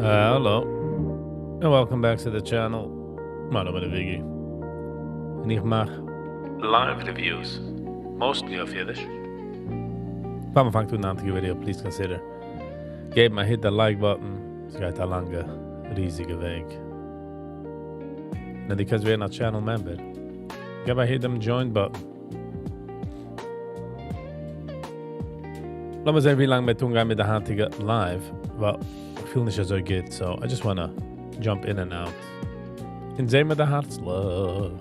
Hello, and welcome back to the channel. מיין נאמען איז Viggy. און איך מאך live reviews, mostly אויף אידיש. פאר מען פאנגט אן די היינטיגע video, please consider געבן א hit the like button. עס גייט א לאנגע, ריזיגע וועג. און דו קענסט ווערן א channel member. געב א hit דעם join button. לאמיר זען ווי לאנג מיר טון גיין מיט די היינטיגע live, ווייל איך פיל נישט אזוי גוט, so I just wanna jump in and out. און זען מיר די הארצלעך.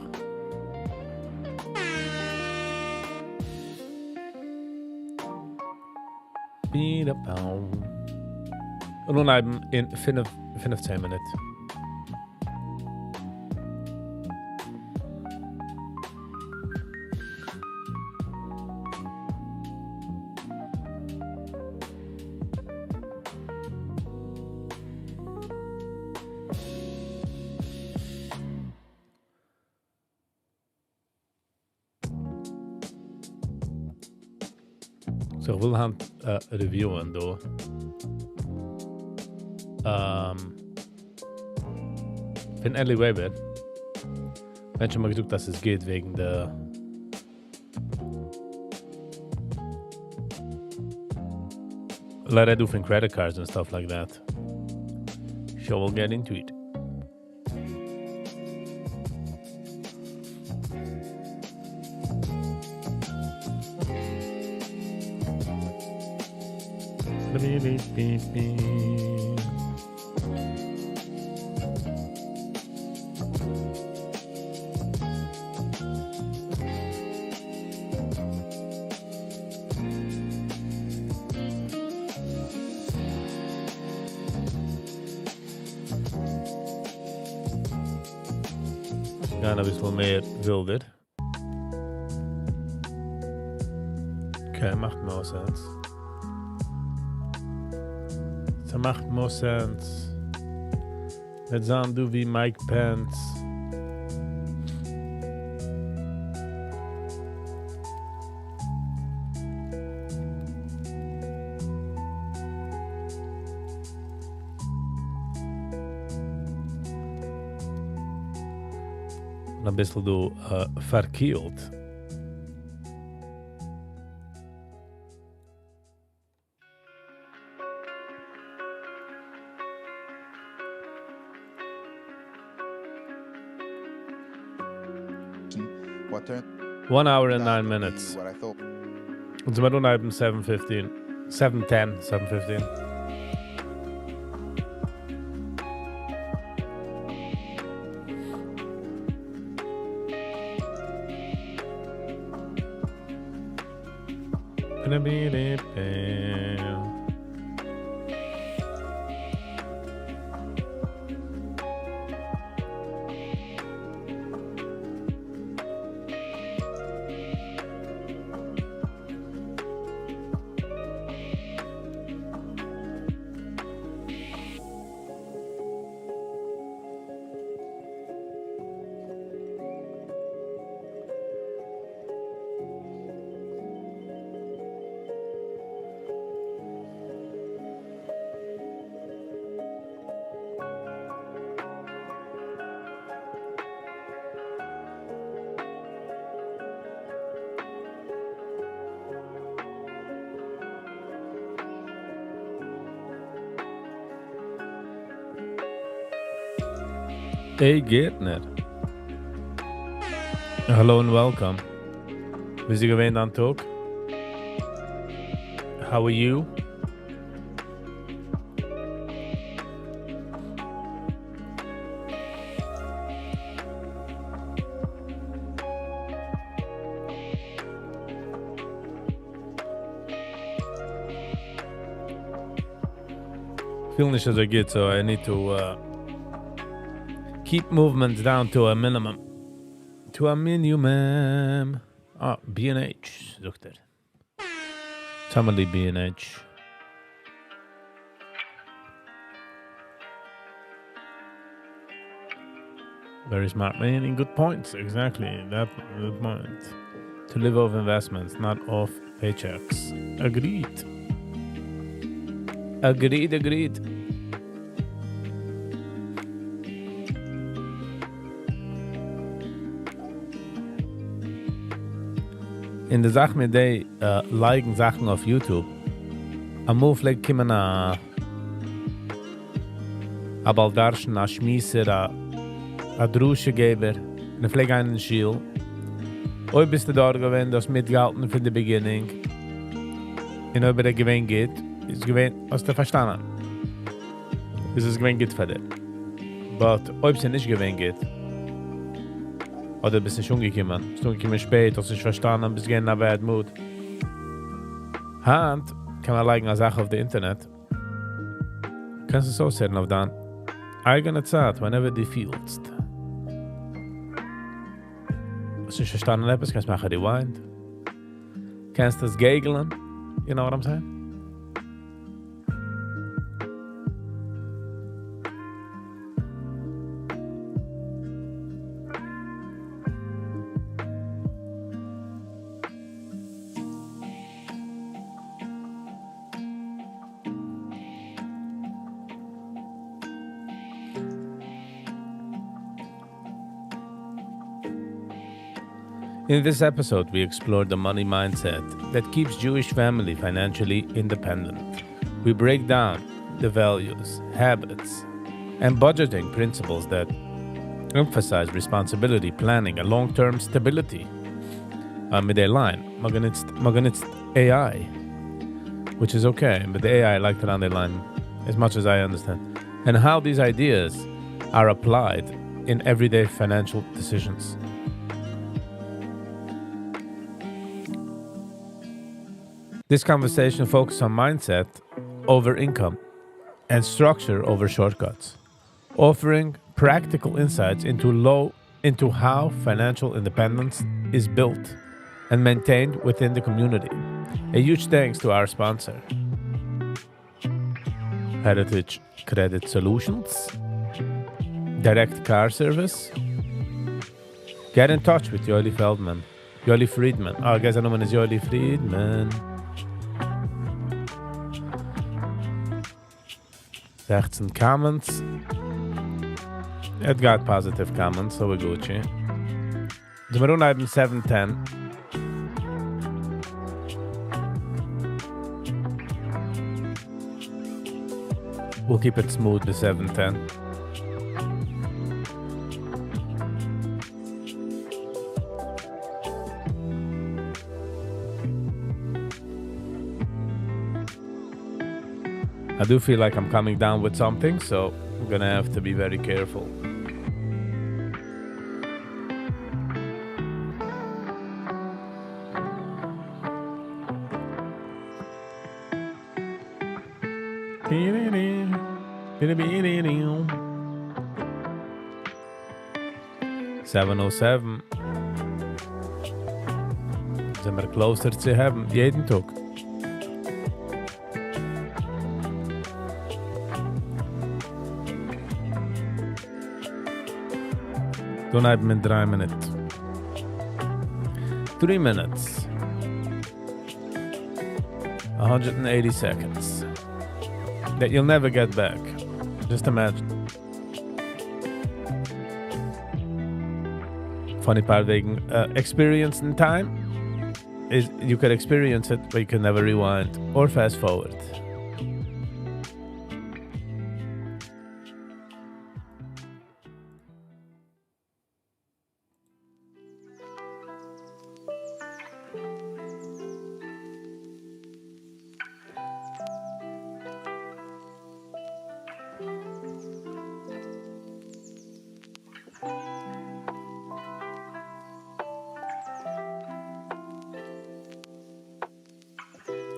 און אנהייבן אין פינף, 15 מינוט. So איך וויל היינט review ען דא. פון Eli Weber. מענטשן האבן געזאגט אז עס גייט וועגן די רעדט דא פון credit cards and stuff like that. So we'll get into it. גיין אביסל מער ווילדער. Okay, מאכט more sense. ס'מאכט more sense. וועט זיין דא ווי Mike Pence. און אביסל דא פארקילט. One hour and 9 minutes. אונז מיר אנהייבן 7:15, 7:10, 7:15. Hey Gärtner. Hello and welcome. ווי איז געווען דיין טאג? How are you? פיל נישט אזוי גוט, so I need to keep movements down to a minimum. To a minimum. Ah, B&H, זאגט ער. Tamale B&H. Very smart man and good points. Exactly, that good point. To live off investments, not off paychecks. Agreed. Agreed, agreed. און די זאך מיט די לייגן זאכן אויף YouTube, אמאל פלעגט קומען א א בעל דרשן, א שמועסער, א א דרשה געבער, און ער פלעגט גיין אין שול. אויב ביסטו דארט געווען, דו האסט מיטגעהאלטן פון די beginning, און אויב ער איז געווען גוט, איז געווען, האסטו פארשטאנען. איז עס געווען גוט פאר דיר. But אויב ס'איז נישט געווען גוט, אדער ביסט נישט אנגעקומען, ביסט אנגעקומען שפעט, האסט נישט פארשטאנען, ביסט געווען אין א bad mood. היינט קען מען לייגן א זאך אויף די אינטערנעט, קענסט עס אויסהערן אויף דיין אייגענע צייט, whenever דו פילסט. האסט נישט פארשטאנען עפעס, קענסט מאכן rewind. קענסט עס google'ן, you know what I'm saying? In this episode, we explore the money mindset that keeps Jewish family financially independent. We break down the values, habits, and budgeting principles that emphasize responsibility, planning, and long-term stability. מיט די line, מ'האט גענוצט AI, which is okay, but the AI לייגט אריין די line as much as I understand. And how these ideas are applied in everyday financial decisions. This conversation focuses on mindset over income and structure over shortcuts, offering practical insights into how financial independence is built and maintained within the community. A huge thanks to our sponsor, Heritage Credit Solutions, Direct Car Service. Get in touch with Yoeli Feldman. Yoeli Friedman. Oh, guys, זיין נאמען איז Yoeli Friedman. 16 comments. It got positive comments, so we're Gucci. די מיר אנהייבן 710. We'll keep it smooth ביז 710. I do feel like I'm coming down with something, so I'm gonna have to be very careful. 707 זענען מיר closer צו heaven יעדן טאג. דא אנהייבן אין דריי מינוט. 3 minutes. 180 seconds. That you'll never get back. Just imagine. Funny part וועגן experience in time is you could experience it, but you can never rewind or fast forward.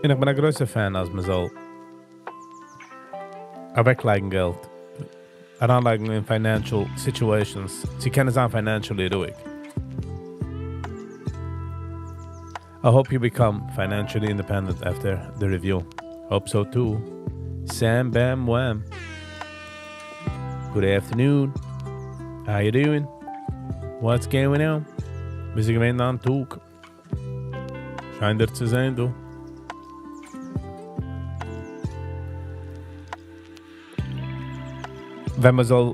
און איך בין א גרויסער fan אז מען זאל אוועקלייגן געלט, אריינלייגן אין financial situations, צו קענען זיין financially רואיג. I hope you become financially independent after the review. Hope so too. Sam Bam Wham. Good afternoon. How you doing? What's going on? ווי איז געווען דיין טאג? שיין דיר צו זען, דו. ווען מען זאל,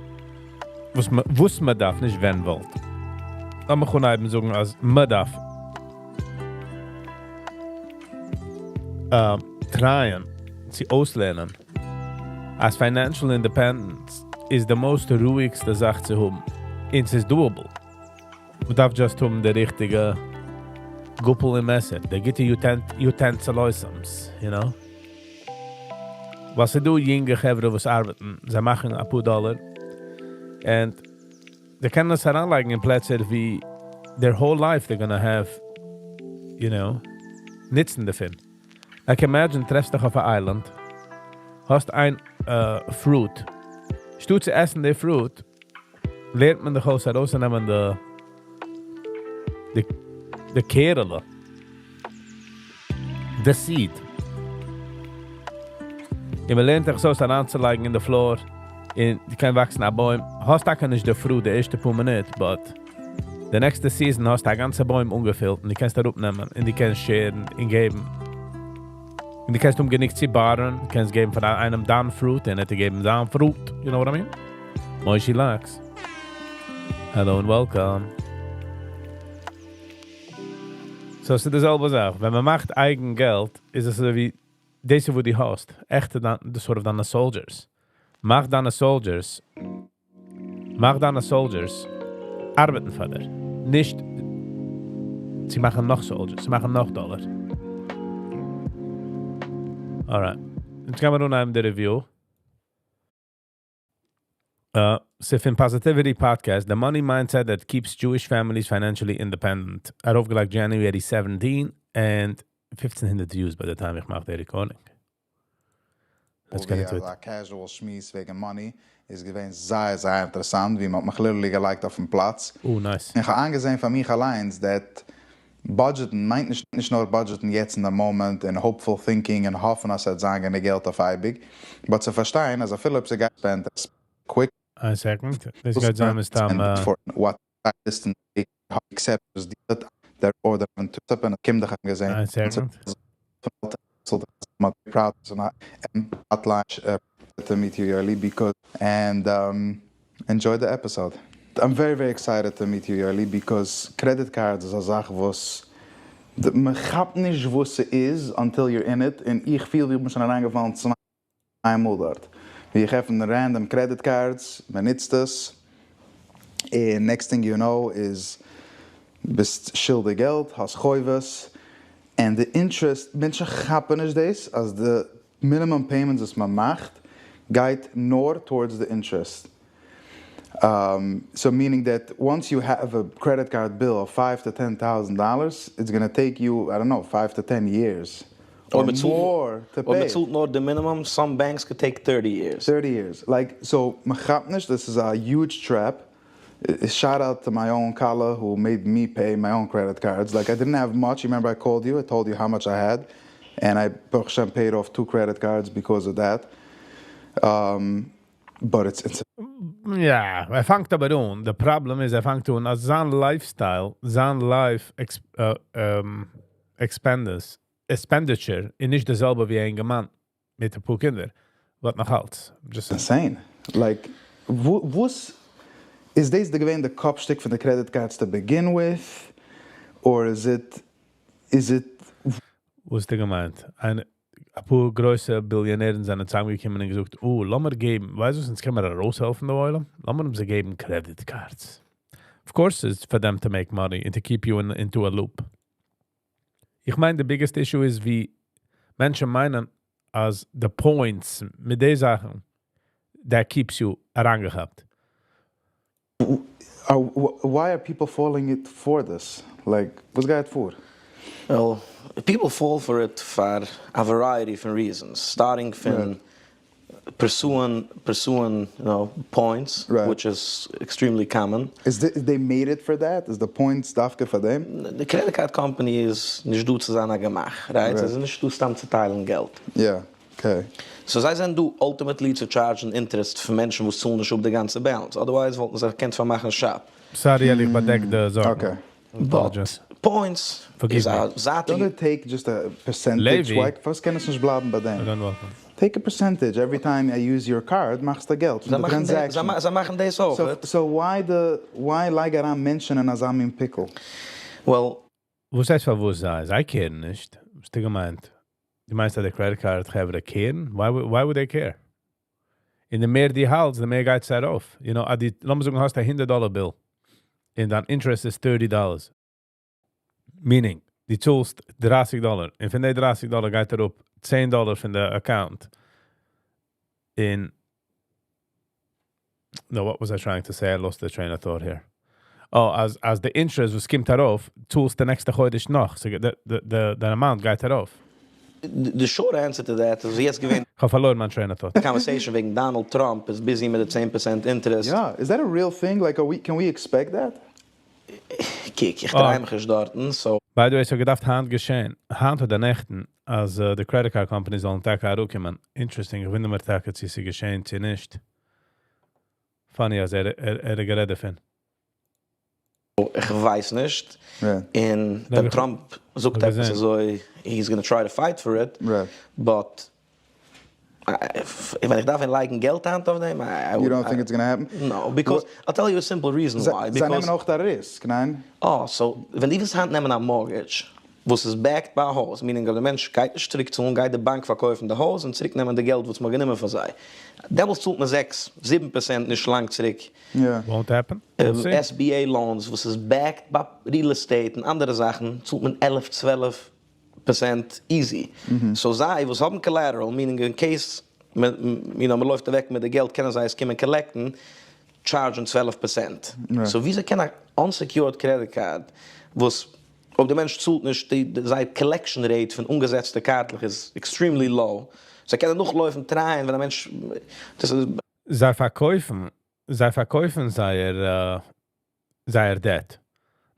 וואס מען, וואס מען דארף, נישט ווען וואלט. לאמיר אנהייבן זאגן, אז מען דארף. Try ען צו אויסלערנען, אז financial independence איז די most רואיגסטע זאך צו האבן. און ס'איז doable. מ'דארף just האבן די ריכטיגע גאפל און מעסער, די גוטע utensils, you know? ווייל ס'דא יונגע חברה וואס ארבעטן, זיי מאכן א פאר דאלאר, and זיי קענען עס אריינלייגן אין פלעצער ווי their whole life they're gonna have, נוצן דערפון. Like imagine, טרעפסט דיך אויף א island, האסט איין fruit. שטאט צו עסן די fruit, לערנט מען דיך אויס ארויסצונעמען די קערעלע. The seed. און מען לערנט דיך אויס אריינצולייגן אין די floor, און ס'קען וואקסן א בוים. האסט טאקע נישט די fruit די ערשטע פאר מינוט, but the next season האסטו א גאנצע בוים אנגעפילט און דו קענסט אראפנעמען און דו קענסט share ן און געבן. און דו קענסט האבן גענוג צו barter ן, דו קענסט געבן פאר איינעם דיין fruit און ער וועט דיר געבן זיין fruit. You know what I mean? Moishi Lax. Hello and welcome. So, ס'איז די זעלבע זאך. ווען מען מאכט אייגן געלט, איז עס אזוי ווי דאס וואס דו האסט. עכט דאן, די sort of דיינע soldiers. מאך דיינע soldiers, מאך דיינע soldiers ארבעטן פאר דיר. נישט צו מאכן נאך soldiers, צו מאכן נאך דאלאר. Alright. יעצט גייען מיר אנהייבן די review. ס'איז פון Positivity Podcast, The Money Mindset That Keeps Jewish Families Financially Independent. ארויפגעלייגט January 17 and 1500 views by the time איך מאך די recording. Let's get into it. א casual שמועס וועגן money איז געווען זייער זייער אינטערעסאנט, ווי מ'האט מיך literally געלייגט אויפן פלאץ. Oh, nice. איך האב איינגעזען פאר מיך אליינס that budget ן מיינט נישט נאר budget ן יעצט אין די מאמענט און hopeful thinking און האפן אז ס'וועט זיין גענוג געלט אויף אייביג, but צו פארשטיין אז אפילו אויב ס'גייט spend quick A second. דאס גייט זיין מסתם what except דער order קומט דאך געזען A second. Proud to meet you, Yoely, because and enjoy the episode. I'm very, very excited to meet you, Yoely, because credit cards איז א זאך וואס מען כאפט נישט וואס ס'איז until you're in it, און איך פיל ווי איך בין שוין אריינגעפאלן צוויי מאל דארט. ווי איך עפן random credit cards, מען נוצט עס, און next thing you know איז ביסט שולדיג געלט, האסט חובות, and the interest, מענטשן כאפן נישט דאס, אז די minimum payments וואס מען מאכט, גייט נאר towards the interest. So meaning that once you have a credit card bill of $5 to $10,000, it's gonna take you, I don't know, 5 to 10 years or more to Or pay. מ'צאלט נאר the minimum, some banks could take 30 years. 30 years. Like, so, מ'כאפט נישט, this is a huge trap. Shout out to my own כלה who made me pay my own credit cards. Like, I didn't have much. You remember I called you, I told you how much I had. And I, ברוך השם, paid off two credit cards because of that. But it's יא, ער פאנגט אבער אן. The problem איז, ער פאנגט אן, אז זיין lifestyle, זיין life expenditure איז נישט דאס זעלבע ווי א יונגערמאן מיט א פאר קינדער. וואס נאך אלץ. Just insane. Like, וואס איז דאס די געווען די קאפשטיק פון די credit cards to begin with? Or is it וואס האסטו געמיינט? א פאר גרויסע ביליאנערן זענען צוזאמענגעקומען און געזאגט, "Oh, לאמיר געבן, ווייסט וואס, אונז קען מען ארויסהעלפן דעם עולם? לאמיר אים זיי געבן credit cards." Of course it's for them to make money and to keep you into a loop. איך מיין, the biggest issue איז, ווי מענטשן מיינען, אז the points מיט די זאכן, that keeps you אריינגעכאפט. Why are people falling it for this? Like, וואס גייט פאר? Well, people fall for it for a variety of reasons, starting from pursuing points, which is extremely common. Is they made it for that? Is the points דווקא פאר דעם? The credit card company איז נישט דא צו זיין א גמ"ח, right? Right. זיי זענען נישט דא סתם צו טיילן געלט. So זיי זענען דא ultimately צו charge ן interest פון מענטשן וואס צאלן נישט אפ די גאנצע balance. Otherwise וואלטן זיי געקענט פארמאכן shop. Sorry, איך באדעק די זאכן. But points Forgive איז me. א זייטיגע Don't they take just a percentage? Levi. Why, פארוואס קען עס נישט בלייבן ביי דעם? I don't welcome. Take a percentage every time I use your card, מאכסטו געלט פון זיי די מאכן די- transaction. זיי מאכן דאס אויך. So why לייג אריין מענטשן אין אזא מין pickle? Well, וואס הייסט פארוואס זיי? זיי care ן נישט. וואס האסטו געמיינט? דו מיינסט, אז די credit card חברה care ן? Why would they care? און די מער דו האלטסט, די מער גייט עס ארויף. אז דו, לאמיר זאגן, האסט א 100 dollar bill. און דיין interest איז $30. Meaning, דו צאלסט 30 דאלאר. און פון די 30 דאלאר גייט אראפ 10 דאלאר פון די account. In No, what was I trying to say? I lost the train of thought here. Oh, אז the interest וואס קומט ארויף, צאלסט די נעקסטע חודש נאך. So the amount גייט ארויף. The short answer to that איז יעצט געווען איך האב פארלוירן מיין train of thought. conversation וועגן Donald Trump איז busy מיט די 10% interest. Yeah, is that a real thing? Like, can we expect that? קוק, איך Oh. דריי מיך נישט דארטן, so By the way, ס'האט געדארפט היינט געשען. היינט אדער נעכטן, אז די credit card companies זאלן טאקע אראפקומען. Interesting, איך וואונדער מיר טאקע, צו ס'איז געשען, צו נישט. Funny, אז ער האט גערעדט דערפון. איך ווייס נישט. און ווען Trump זאגט האב עפעס געזען. אזוי, he's gonna try to fight for it, but ווען איך דארף לייגן געלט היינט אויף דעם, I You would, don't think it's gonna happen? No, because I'll tell you a simple reason why. זיי Because נעמען אויך א risk, ניין? Oh, so ווען דו ווילסט היינט נעמען א mortgage, וואס איז backed by א הויז, meaning אז דער מענטש גייט נישט צוריק צאלן, גייט די באנק פארקויפן די הויז און צוריק נעמען די געלט, וואס מ'האט גענומען פון זיי. דעמאלטס צאלט מען 6, 7% נישט לאנג צוריק. Won't happen. We'll see. SBA loans, וואס איז backed by real estate און אנדערע זאכן, צאלט מען 11, 12% easy. So זיי, וואס האבן collateral, meaning in case מען לויפט אוועק מיט די געלט, קענען זיי עס קומען collect ן, charge ן 12%. So וויאזוי קען א unsecured credit card, וואס אויב דער מענטש צאלט נישט, זייער collection rate פון אנגעזעצטע קארטלעך איז extremely low. זיי קענען נאכלויפן, try ען, ווען א מענטש דאס איז זיי פארקויפן זייער debt.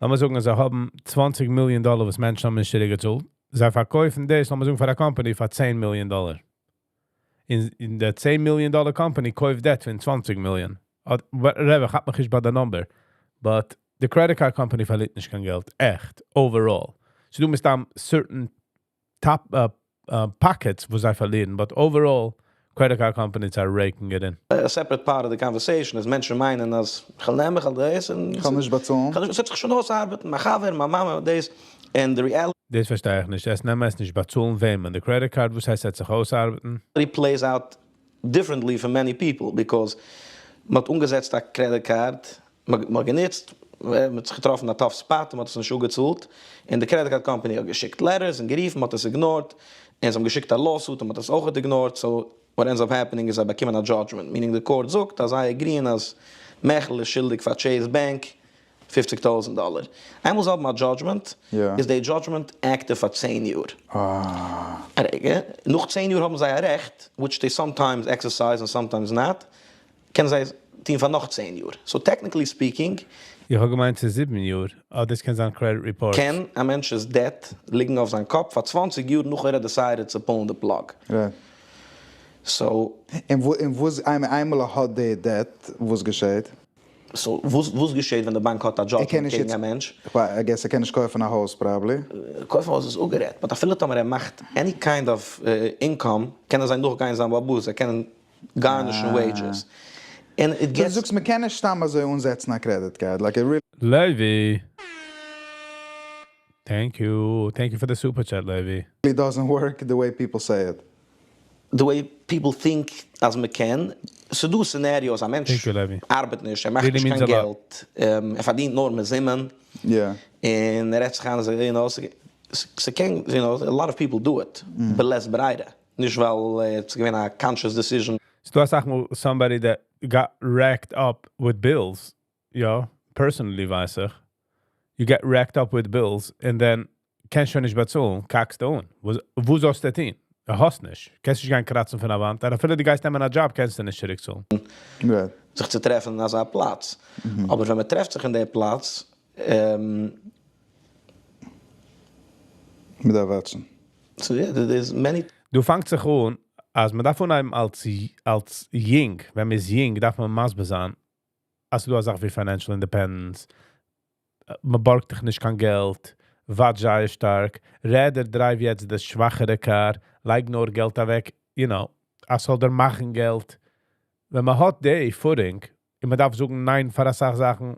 לאמיר זאגן, זיי האבן 20 מיליאן דאלאר, וואס מענטשן האבן נישט געצאלט. זיי פארקויפן דאס, לאמיר זאגן, פאר א company פאר 10 מיליאן דאלאר. אין דער 10 מיליאן דאלאר company קויפט debt פאר 20 מיליאן. Whatever, כאפ מיך נישט ביי די number. But the credit card company פארלירט נישט קיין געלט. עכט. Overall. So דו מוזט האבן certain top pockets, וואו זיי פארלירן. But overall, credit card companies are raking it in. A separate part of the conversation איז מענטשן מיינען, אז איך וועל נעמען, איך וועל דאס, און איך קען נישט באצאלן. איך וועל נישט, עס וועט זיך שוין אויסארבעטן, מיין חבר, מיין מאמע, דאס. And the reality דאס פארשטיי איך נישט. עס נעמען עס נישט באצאלן וועמען. The credit card, וואס הייסט, עס וועט זיך אויסארבעטן? Plays out differently for many people because מען האט אנגעזעצט א credit card, מען האט גענוצט, מען האט זיך געטראפן א tough spot, מען האט עס נישט אפגעצאלט, און די credit card company האט געשיקט letters און גערופן, מען האט עס ignored, און זיי האבן געשיקט א lawsuit און מען האט עס אויך ignored, so what ends up happening איז זיי באקומען א judgment, meaning the court זאגט, אז זיי agree ען אז מעכל איז שולדיג פאר Chase Bank 50.000 דאלאר. איינמאל זיי האבן א judgment, איז די judgment active פאר 10 יאר. א רגע, נאך 10 יאר האבן זיי א רעכט, which they sometimes exercise and sometimes not, קענען זיי טון פאר נאך 10 יאר. So technically speaking, איך האב געמיינט, ס'איז 7 יאר. Oh, דאס קען זיין credit report. קען א מענטש'ס debt ליגן אויף זיין קאפ פאר 20 יאר נאך ער האט decided to pull the plug. So, און וואס איינמאל ער האט די debt, וואס געשעט? So וואס געשעט ווען די באנק האט א ער קען judgment נישט קעגן יעצט א מענטש? I guess ער קען נישט קויפן א הויז, probably. קויפן א הויז איז אפגערעדט, but אפילו טאמער ער מאכט any kind of income, קען ער נאך גיין זיין באלעבאס, ער קען garnish ן wages. And it דו gets זאגסט, מען קען נישט סתם אזוי אנזעצן א credit card. Like, it really Levi. Thank you. Thank you for the super chat, Levi. Doesn't work the way people say it. The way people think אז מען קען, ס'דא scenarios, א מענטש Thank you, Levi. ארבעט נישט, ער מאכט Really נישט means קיין a lot. געלט, ער פארדינט נאר מזומן, און ער רעדט זיך איין, אז, ס'קען, a lot of people do it, בלית ברירה. נישט ווייל עס איז געווען א conscious decision. So דו האסט אויך somebody that got racked up with bills, יא, personally ווייס איך. You get racked up with bills and then קענסט שוין נישט באצאלן, קאקסטו אן. וואו זאלסטו טון? דו האסט נישט. קענסט נישט גיין קראצן פון דער וואנט. אפילו דו גייסט נעמען א job, קענסטו נישט צוריקצאלן. זיך צו טרעפן אין אזא פלאץ. אבער ווען מען טרעפט זיך אין דער פלאץ, מען דארף וואטשן. So yeah, there's many דו פאנגסט זיך אן, אז מען דארף אנהייבן אלס יונג, ווען מען איז יונג, דארף מען מסביר זיין, אז דו האסט זאכן ווי financial independence, מען בארגט דיך נישט קיין געלט, וואטש זייער שטארק, rather drive יעצט דאס שוואכערע car, לייג נאר געלט אוועק, אז זאל דיר מאכן געלט. ווען מען האט די footing, און מען דארף זאגן ניין פאר א סאך זאכן,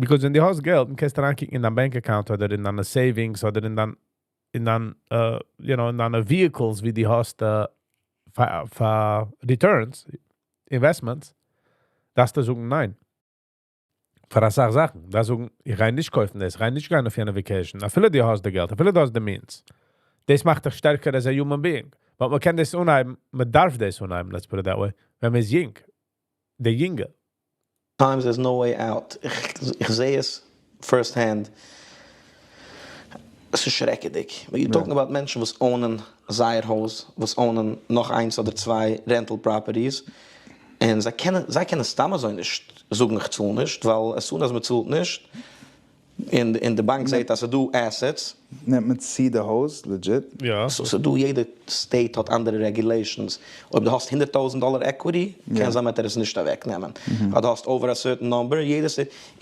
because ווען דו האסט געלט, דאן קענסטו אריינקוקן אין דיין bank account אדער אין דיינע savings אדער אין דיין. אין דיין, אין דיינע vehicles, ווי דו האסט פאר returns, investments, דארפסטו זאגן ניין. פאר א סאך זאכן. דארפסט זאגן, איך גיי נישט קויפן דאס, איך גיי נישט גיין אויף יענע vacation. אפילו דו האסט די געלט, אפילו דו האסט די means. דאס מאכט דיך שטערקער as a human being. ווייל מען קען דאס אנהייבן, מען דארף דאס אנהייבן, let's put it that way, ווען מען איז יונג. די יונגע. Times there's no way out. איך זע עס first hand. עס איז שרעקעדיג. You're talking about מענטשן וואס own ען זייער הויז, וואס own ען נאך איינס אדער צוויי rental properties, און זיי קענען סתם אזוי נישט זאגן איך צאל נישט, ווייל as soon as מען צאלט נישט, און די באנק זעט אז ס'איז דא assets. נעמט מען צו די הויז, legit? יא. So ס'דא, יעדע state האט אנדערע regulations. אויב דו האסט 100.000 דאלאר equity, קען זיין מען עס נישט אוועקנעמען. אויב דו האסט over a certain number, יעדע state,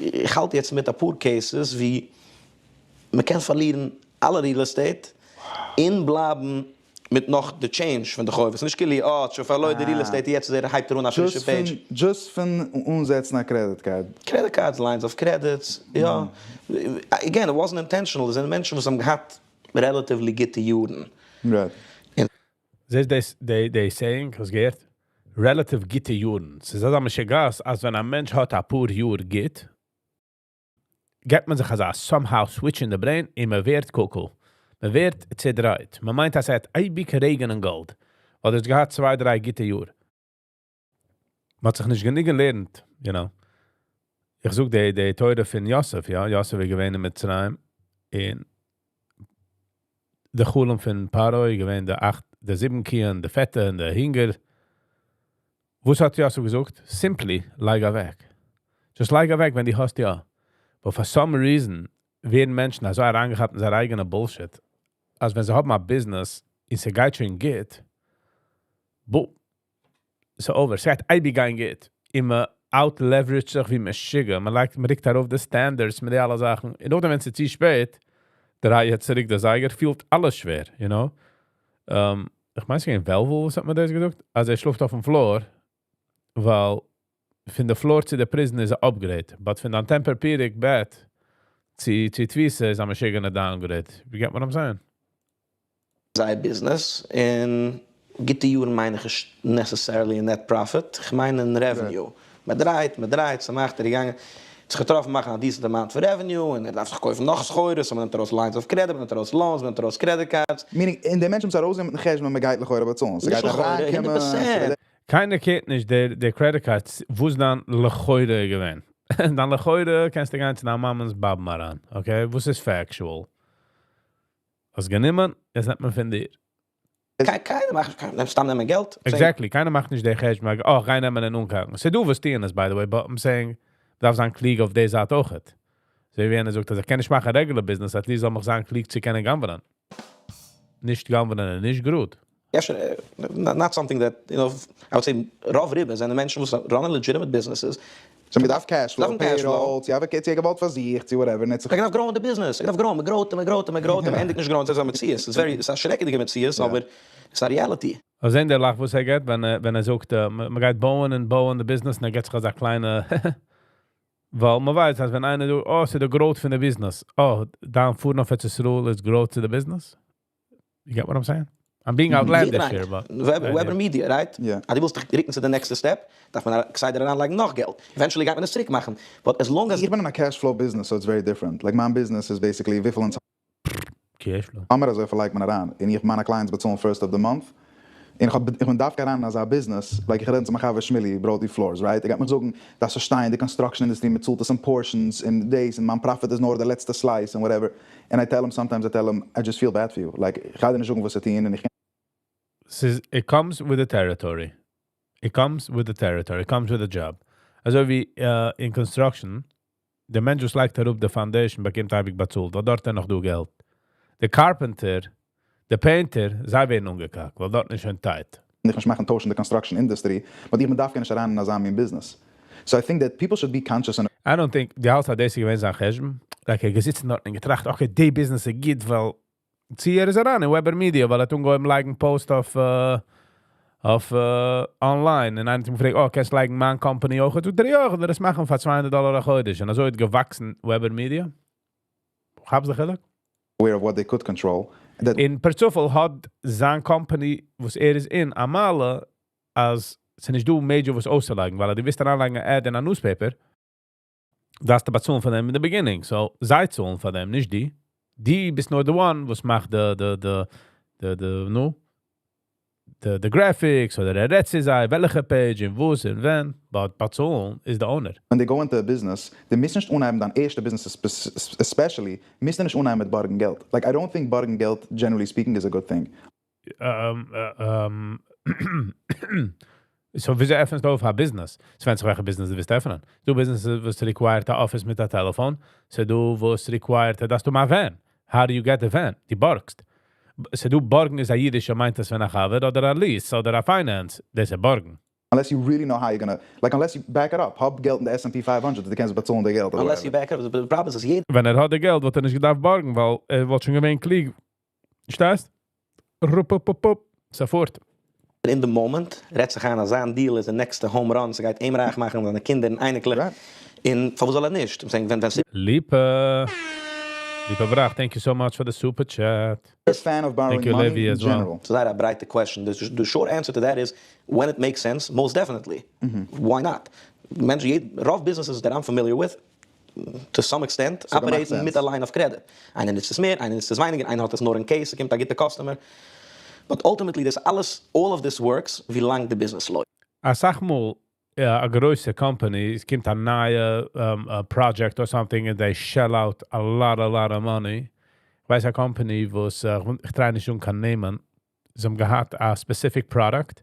איך האלט יעצט מיט א פאר cases ווי מען קען פארלירן אלע real estate און בלייבן מיט נאך די change פון די חובות. נישט כאילו, אה, האט שוין פארלוירן די real estate, יעצט ער הייבט ער אן א פרישע page. Just פון אנזעצן א credit card. Credit cards, lines of credits, יא. Again, it wasn't intentional. עס זענען מענטשן וואס האבן געהאט relatively גוטע יארן. זעסט דאס, די saying, וואס גייט? Relative גוטע יארן. ס'איז אזא משוגעת, אז ווען א מענטש האט א פאר יאר גוט, געט מען זיך אזא somehow switch in the brain און מען ווערט cuckoo. מען ווערט צעדרייט. מען מיינט, אז עס האט אייביג רעגן און גאלד. אדער עס געהאט צוויי, דריי גוטע יאר. מען האט זיך נישט גענוג געלערנט. איך זאג די תורה פון יוסף, יא, יוסף איז געווען אין מצרים, אין די חלום פון פרעה, געווען די אכט, די זיבן קיען, די פעטע און די הונגער. וואס האט יוסף געזאגט? Simply, לייג אוועק. Just לייג אוועק, ווען דו האסט, יא. But for some reason ווערן מענטשן אזוי אריינגעכאפט אין זייער אייגענע bullshit, אז ווען זיי האבן א business, און ס'גייט שוין גוט, boom, it's over. ס'גייט אייביג גיין גוט. און מען out-leverage זיך ווי משוגע. מען לייגט, מען ריקט ארויף די standards מיט די אלע זאכן. און נאכדעם, ווען ס'איז צו שפעט, דריי יעצט צוריק דער זייגער, פילט אלעס שווער. איך מיין, ס'איז געווען וועלוול, וואס האט מען דאס געזאגט? אז ער שלאפט אויפן floor, ווייל פון די floor צו די prison איז א upgrade, but פון דיין Tempur-Pedic בעט צו תפיסה איז א משוגענע downgrade. You get what I'm saying? זייער business און גוטע יארן מיין איך נישט necessarily net profit, איך מיין אין revenue. מען דרייט, מען דרייט, ס'מאכט, ער איז געגאנגען, זיך געטראפן מאכן א decent amount פון revenue, און ער דארף זיך קויפן נאך סחורה, so מען נעמט ארויס lines of credit, מען נעמט ארויס loans, מען נעמט ארויס credit cards. Meaning, אין די מענטשן ארויסנעמען מיטן חשבון, מען גייט לכאורה באצאלן. ס'גייט נישט לכאורה, אריינקומען, 100%. קיינער קענט נישט די credit cards, וואו איז דיין לכאורה געווען? דיין לכאורה קענסטו גיין צו דיין מאמע'ס באבע אריין, okay? וואס איז factual? וואס גענומען, עס נעמט מען פון דיר. קיינער מאכט, קיינער נעמט סתם נעמען געלט. Exactly, קיינער מאכט נישט די חשבון, oh, גיי נעמען און אנקאקן. ס'דא וואס טוען עס, by the way, but I'm saying, דארף זיין קלוג אויף די זייט אויכעט. אזוי ווי איינער זאגט, אז איך קען נישט מאכן regular business, at least זאל מיך זיין קלוג צו קענען גנב'ענען. נישט גנב'ענען, נישט גוט. Yeah, sure, not something that, I would say, רוב רובא זענען מענטשן וואס run legitimate businesses. So מען דארף cash flow, דארפן cash flow. payroll, צו האבן צו געוואלט פאר זיך, צו whatever, נישט איך דארף grow די business, איך דארף grow, מען grow ט, מען grow ט, מען grow ט, מען ענדיגט נישט grow, ס'איז א מציאות, ס'איז very, ס'איז א שרעקעדיגע מציאות, אבער ס'איז א reality. אזוי זען דער לאך וואס ער געט, ווען ער זאגט, מען גייט בויען און בויען די business, און ער געט זיך אזא קליינע, ווייל מען ווייסט, אז ווען איינער זאגט, oh, ס'איז די growth פון די business. Oh, דאן פארן אויף ארץ ישראל איז growth to the business? You get what I'm saying? I'm being outlandish here, but Weber Media, right? Yeah. אז דו ווילסט דיך רוקן צו די next step, דארף מען כסדר אריינלייגן נאך געלט. Eventually גייט מען עס צוריק מאכן. But as long as איך בין אין א cash flow business, so it's very different. Like, מיין business is basically וויפיל אונז Cash flow. האמיר אזויפיל לייגט מען אריין. און איך מיינע clients באצאלן first of the month. און איך בין דווקא אריין אין אזא business, like איך רעד צו מיין חבר שמילי, בויט די floors, right? ער גייט מיך זאגן, דאס פארשטיין, די construction industry, מען צאלט עס אין portions, אין days, און מיין profit איז נאר די לעצטע slice, and whatever. And I tell him sometimes, I tell him, I just feel bad for you. Like, איך גיי דיר נישט זאגן, וואס צו טון, און איך It comes with the territory. It comes with the territory. It comes with the job. אזוי ווי אין construction, דער מענטש וואס לייגט אראפ די foundation באקומט אייביג באצאלט, ווייל דארט איז נאך דא געלט. The carpenter, the painter, זיי ווערן אנגעקאקט, ווייל דארט איז שוין tight. נישט מאכן טוישן די construction industry, but איך דארף נישט אריין אין אזא מין business. So I think that people should be conscious and I don't think, דו האלטסט אז דאס איז געווען זיין חשבון? Like, ער געזיצן דארט און געטראכט, okay, די business איז גוט, ווייל צו ער איז אריין אין Weber Media, ווייל ער האט אנגעהויבן לייגן post אויף online. און איינער האט אים געפרעגט, oh, קענסט לייגן מיין company אויך? זאגט ער, יא, איך וועל דאס מאכן פאר 200 דאלאר א חודש. און אזוי האט געוואקסן Weber Media. כאפסט די חילוק? aware of what they could control. That און פערצופאל האט זיין company, וואס ער איז אין, א מעלה, אז ס'איז נישט דא major וואס אויסצולייגן, ווייל דו ווילסט אריינלייגן אן ad אין א newspaper, דארפסטו באצאלן פאר דעם in the beginning. So, זיי צאלן פאר דעם, נישט דו. דו ביסט נאר the one, וואס מאכט the, no? The graphics, אדער ער רעדט צו זיי, וועלכע page, און וואס און ווען, but באצאלן איז the owner. When they go into a business, די מוזט נישט אנהייבן דיין ערשטע business especially, מוזט נישט אנהייבן מיט בארגן געלט. Like, I don't think בארגן געלט, generally speaking, is a good thing. So וויאזוי עפנסטו אויף א business? ס'ווענדט זיך וועלכע business דו ווילסט עפענען. דא business וואס required א office מיט א טעלעפאן. ס'דא וואס required דאס דו א van. How do you get the van? דו בארגסט. ס'דא בארגן איז א אידישע מיינט עס ווען א חבר אדער א lease אדער א finance. דאס איז בארגן. Unless you really know how you're gonna, like, unless you back it up. האב געלט אין the S&P 500, דו קענסט באצאלן די געלט. אדער Unless you whatever. back it up. But the problem is, אז יעדער ווען ער האט די געלט, וואלט ער נישט געדארפט בארגן, ווייל ער וואלט שוין געווען קלוג. פארשטייסט? רופ, רופ, רופ, רופ. זאפארט. In the moment רעדט זיך איין אז זיין deal איז the next home run, ס'גייט אים רייך מאכן, זיינע קינדער און אייניקלעך. און פארוואס זאל ער נישט? I'm saying, ווען ליפא. ליפא בראך, thank you so much for the super chat. A fan of borrowing Thank you, money Levi, in as well. general. So that a ברייטע question. The short answer to that is, when it makes sense, most definitely. Why not? מענטשן, רוב businesses that I'm familiar with, to some extent, So that makes operate מיט sense. a line of credit. איינער נוצט עס מער, איינער נוצט עס ווייניגער, איינער האט עס נאר in case, עס קומט א גוטע customer. But ultimately, דאס אלעס, all of this works, ווי לאנג the business לויפט. א סאך מאל, א גרויסע company, עס קומט א נייע a project or something and they shell out a lot, a lot of money. איך ווייס א company, וואס, איך try נישט זאגן קיין נעמען, זיי האבן געהאט א specific product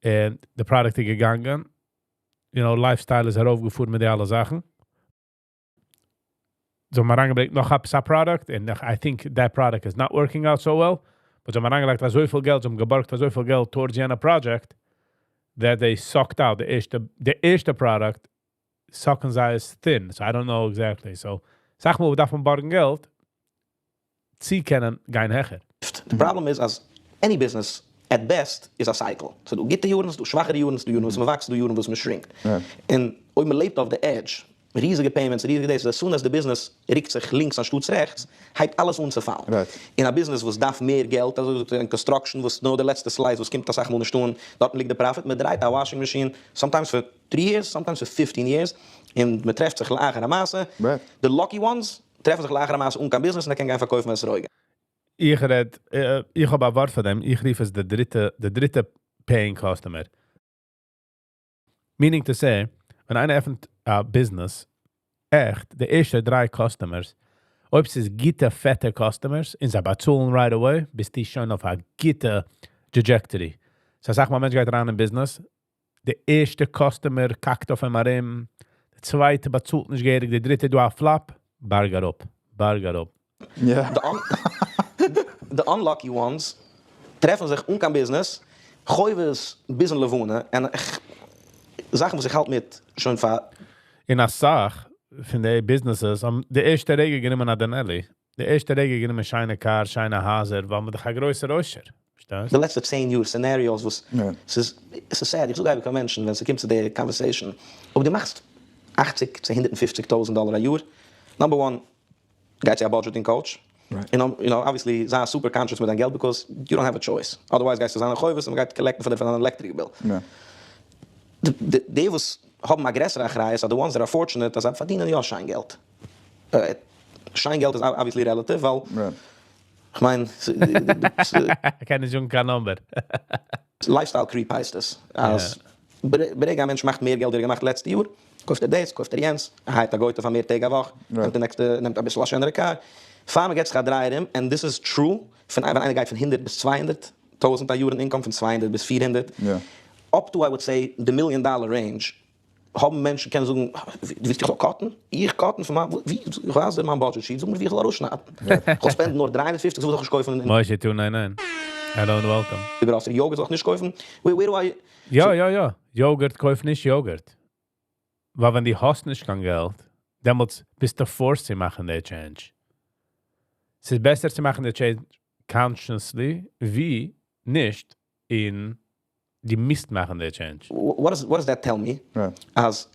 and the product איז געגאנגען, lifestyle איז ארויפגעפארן מיט די אלע זאכן. זיי האבן אריינגעברענגט נאך א product and I think that product is not working out so well. But זיי האבן אריינגעלייגט אזוי פיל געלט, זיי האבן געבארגט אזוי פיל געלט towards יענע project that they sucked out די ערשטע product suck ן זיי עס thin. So I don't know exactly. So זאג מאל, דארף מען בארגן געלט, צו קענען גיין העכער. The problem is, אז any business at best is a cycle. ס'דא גוטע יארן, ס'דא שוואכערע יארן, ס'דא יארן וואס מען וואקסט, ס'דא יארן וואס מען shrinkט. און אויב מען לעבט אויף the edge, ריזיגע payments, ריזיגע דאס, as soon as the business רוקט זיך לינקס אנשטאט רעכטס, הייבט אלעס אן צו פאלן. אין א business וואס דארף מער געלט, אזוי אין construction, וואס נאר די לעצטע slice וואס קומט א סאך מאל נישט אן, דארט ליגט די profit, מען דרייט א washing machine, sometimes for 3 years, sometimes for 15 years, און מען טרעפט זיך לאחר המעשה. The lucky ones טרעפן זיך לאחר המעשה אן קיין business און ער קען גיין פארקויפן אתרוג. איך רעד, איך האב א ווארט פאר דעם, איך רוף עס די דריטע paying customer. Meaning to say, ווען איינער עפנט א business, עכט, די ערשטע דריי customers, אויב עס איז גוטע, פעטע customers, און זיי באצאלן right away, ביסטו שוין אויף א גוטע trajectory. So זאג מאל, א מענטש גייט אריין אין business, די ערשטע customer קאקט אויף אים ארום, די צווייטע באצאלט נישט געהעריג, די דריטע דא א flop, בארג אראפ, בארג אראפ. The unlucky ones טרעפן זיך אן קיין business, חובות ביזן לבנה, און איך, זאכן וואס איך האלט מיט שוין פאר אין א סאך פון די businesses, האבן די ערשטע רגע גענומען א Denali. די ערשטע רגע גענומען שיינע car, שיינע הייזער, ווייל מען דאך א גרויסער עושר. פארשטייסט? די לעצטע 10 יאר scenarios וואס עס איז sad, איך זאג אייביג פאר מענטשן, ווען עס קומט צו די conversation, אויב דו מאכסט 80 צו 150.000 דאלאר א יאר, number one, גיי צו א budgeting coach. And obviously, זיי super conscious מיט דיין געלט because you don't have a choice. Otherwise, גייסטו זיין אין חובות און מען גייט collect ן פון דיר פאר דיין electric bill. די וואס האבן א גרעסערע אחריות are the ones that are fortunate אז זיי פארדינען יא שיין געלט. שיין געלט איז obviously relative, ווייל איך מיין, קען נישט זאגן קיין number. Lifestyle creep הייסט עס. אז ברגע א מענטש מאכט מער געלט ווי ער געמאכט לעצטע יאר, קויפט ער דאס, קויפט ער יענץ, ער hire ט א גויטע פאר מער טעג א וואך, נעמט די נעקסטע, נעמט א ביסל א שענערע car. פאר מען געט זיך א דריי ארום, and this is true, פון ווען איינער גייט פון 100 ביז 200.000 א יאר אין income, פון 200 ביז 400, up to, I would say, the million dollar range, האבן מענטשן קענען זאגן, דו ווילסט איך זאל cut ן? איך cut ן פון מיין, ווי, איך ווייס דיר מיין budget sheet, זאג מיר ווי איך זאל ארויסשניידן. איך זאל spend ן נאר 350, זאל איך נישט קויפן Moshe 299. Hello and welcome. די grocery yogurt זאל איך נישט קויפן? Where do I יא. Yogurt, קויף נישט yogurt. ווייל ווען דו האסט נישט קיין געלט, דעמאלטס ביסטו forced צו מאכן די change. עס איז בעסער צו מאכן די change consciously, ווי נישט און דו מוזט מאכן די change. What does that tell me? Right. אז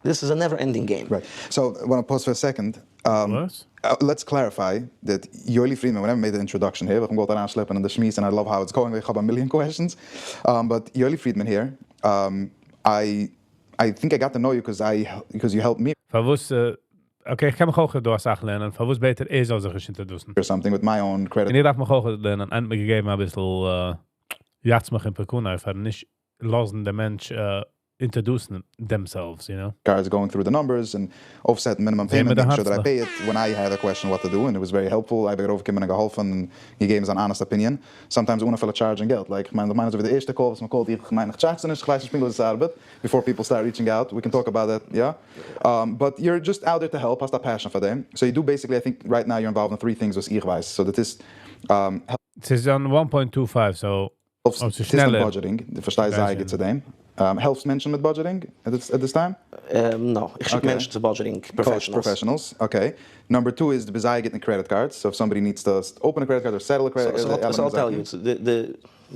this is a never ending game. Right. So, I want to pause for a second. וואס? Let's clarify that יואלי פרידמאן, we never made the introduction here, ווייל איך האב געוואלט אריינשלעפן אין די שמועס and I love how it's going, איך האב א million questions, but יואלי פרידמאן here, I I think I got to know you 'cause I because you helped me פארוואס, okay, איך קען מיך אויך דא אסאך לערנען, פארוואס בעט ער ער זאל זיך נישט introduce ן? Or something with my own credit און איך דארף מיך אויך לערנען, איינער האט מיר געגעבן אביסל יאצמעך און פקונה פארן נישט לאזן דעם מענטש introduce ן themselves, you know? Cards going through the numbers and אויפסעטן minimum זעהן מיר payment, די making sure that I הארצלעך. pay it when I had a question what to do, and it was very helpful, אייביג ארויפגעקומען און געהאלפן און געגעבן זיין honest opinion, sometimes אן אפילו charge ן געלט, like כ'מיין כ'מיין אזוי ווי די ערשטע call וואס מ'קאלט איך, כ'מיין איך charge זיי נישט, כ'ווייס נישט פונקטליך ווי עס ארבעט, before people start reaching out, we can talk about that, יא? But you're just out there to help, האסט א passion פאר דעם, so you do basically, I think right now you're involved in three things וואס איך ווייס, so דאס איז ס'איז on 1.25, so העלפסט אויב ס'איז טוסט אין שנעלער. Budgeting, דו פארשטייסט זייער גוט צו דעם. העלפסט מענטשן מיט budgeting at this time? No, איך שיק מענטשן צו budgeting professionals. Professionals, okay. Number two איז דו ביסט זייער גוט אין credit cards, so if somebody needs to open a credit card or settle a credit card. So I'll tell you, די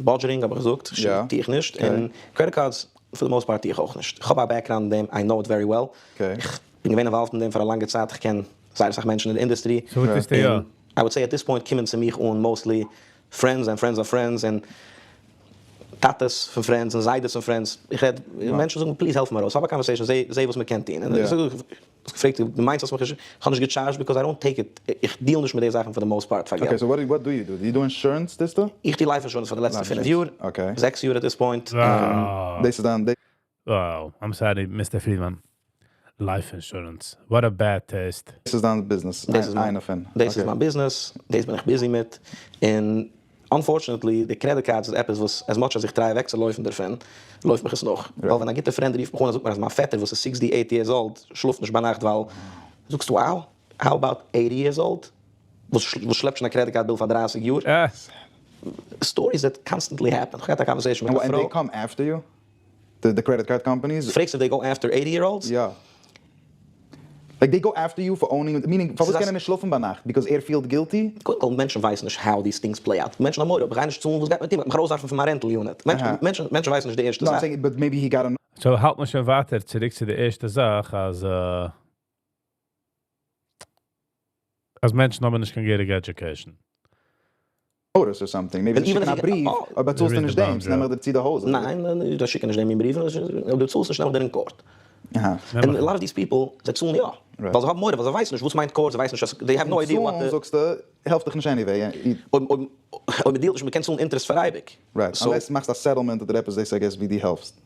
budgeting האב איך געזאגט, טו איך נישט, און credit cards for the most part טו איך אויך נישט. איך האב א background אין דעם, I know it very well. איך בין געווען involved אין דעם פאר א לאנגע צייט, איך קען זייער אסאך מענטשן אין די industry. So וואס טוסטו יא? און I would say at this point קומען צו מיך אן mostly friends and friends of friends און טאטעס פון friends און זיידעס פון friends, איך רעד, מענטשן זאגן please העלף מיר ארויס, האב א conversation, זע זע וואס מען קען טון, און איך זאג, האסט געפרעגט, דו מיינסט אז מיך נישט, איך האב נישט געטשארדזשט because I don't take it, איך deal נישט מיט די זאכן for the most part פאר געלט. Okay, so what do you do? Do you do insurance טוסטו? איך טו life insurance פאר די לעצטע 5 יאר, 6 יאר at this point. דאס איז דיין Wow, I'm sorry, Mr. Friedman. Life insurance. What a bad taste. דאס איז דיין ביזנעס, איינע פון. דאס איז מיין ביזנעס, דאס בין איך busy מיט, און unfortunately די credit cards איז עפעס וואס as much as איך try אוועקצולויפן דערפון, לויפט מיך עס נאך. ווייל ווען א גוטע friend רופט מיך אן און זאגט מיר אז מיין פעטער וואס איז 68 years old שלאפט נישט ביינאכט ווייל, זאגסטו wow, how about 80 years old וואס שלעפט שוין א credit card bill פאר 30 יאר? Stories that constantly happen. איך האב געהאט א conversation מיט א And פרוי. they come after you? The credit card companies? פרעגסט if they go after 80 year olds? יא. Like they go after you for owning, meaning פארוואס קען ער נישט שלאפן ביינאכט? Because ער פילט guilty? קודם כל מענטשן ווייסן נישט how these things play out. מענטשן האבן מורא, אויב איך גיי נישט צאלן וואס גייט מען טון? מ'וועט מיך ארויסווארפן פון מיין rental unit. מענטשן ווייסן נישט די ערשטע No, I'm זאך. saying, but maybe he got a So האלט מען שוין ווייטער צוריק צו די ערשטע זאך, אז מענטשן האבן נישט קיין געהעריגע education. Notice or something, maybe זיי שיקן א בריוו, אויב באצאלסטו נישט דעם, נעם איך דיר צו די הויז. ניין, זיי שיקן נישט דעם מין בריוו, אויב דו צאלסט נישט נעם איך דיר אין court. און a lot of these people, זיי צאלן יא, ווייל זיי האבן מורא, ווייל זיי ווייסן נישט וואס מיינט court, זיי ווייסן נישט אז, they have no idea what צאלן זאגסטו, העלפט דיך נישט anyway. אויב מען deal ט נישט, מען קען צאלן interest פאר אייביג. Right, unless מאכסט א settlement אדער עפעס, דאס I guess ווי דו העלפסט.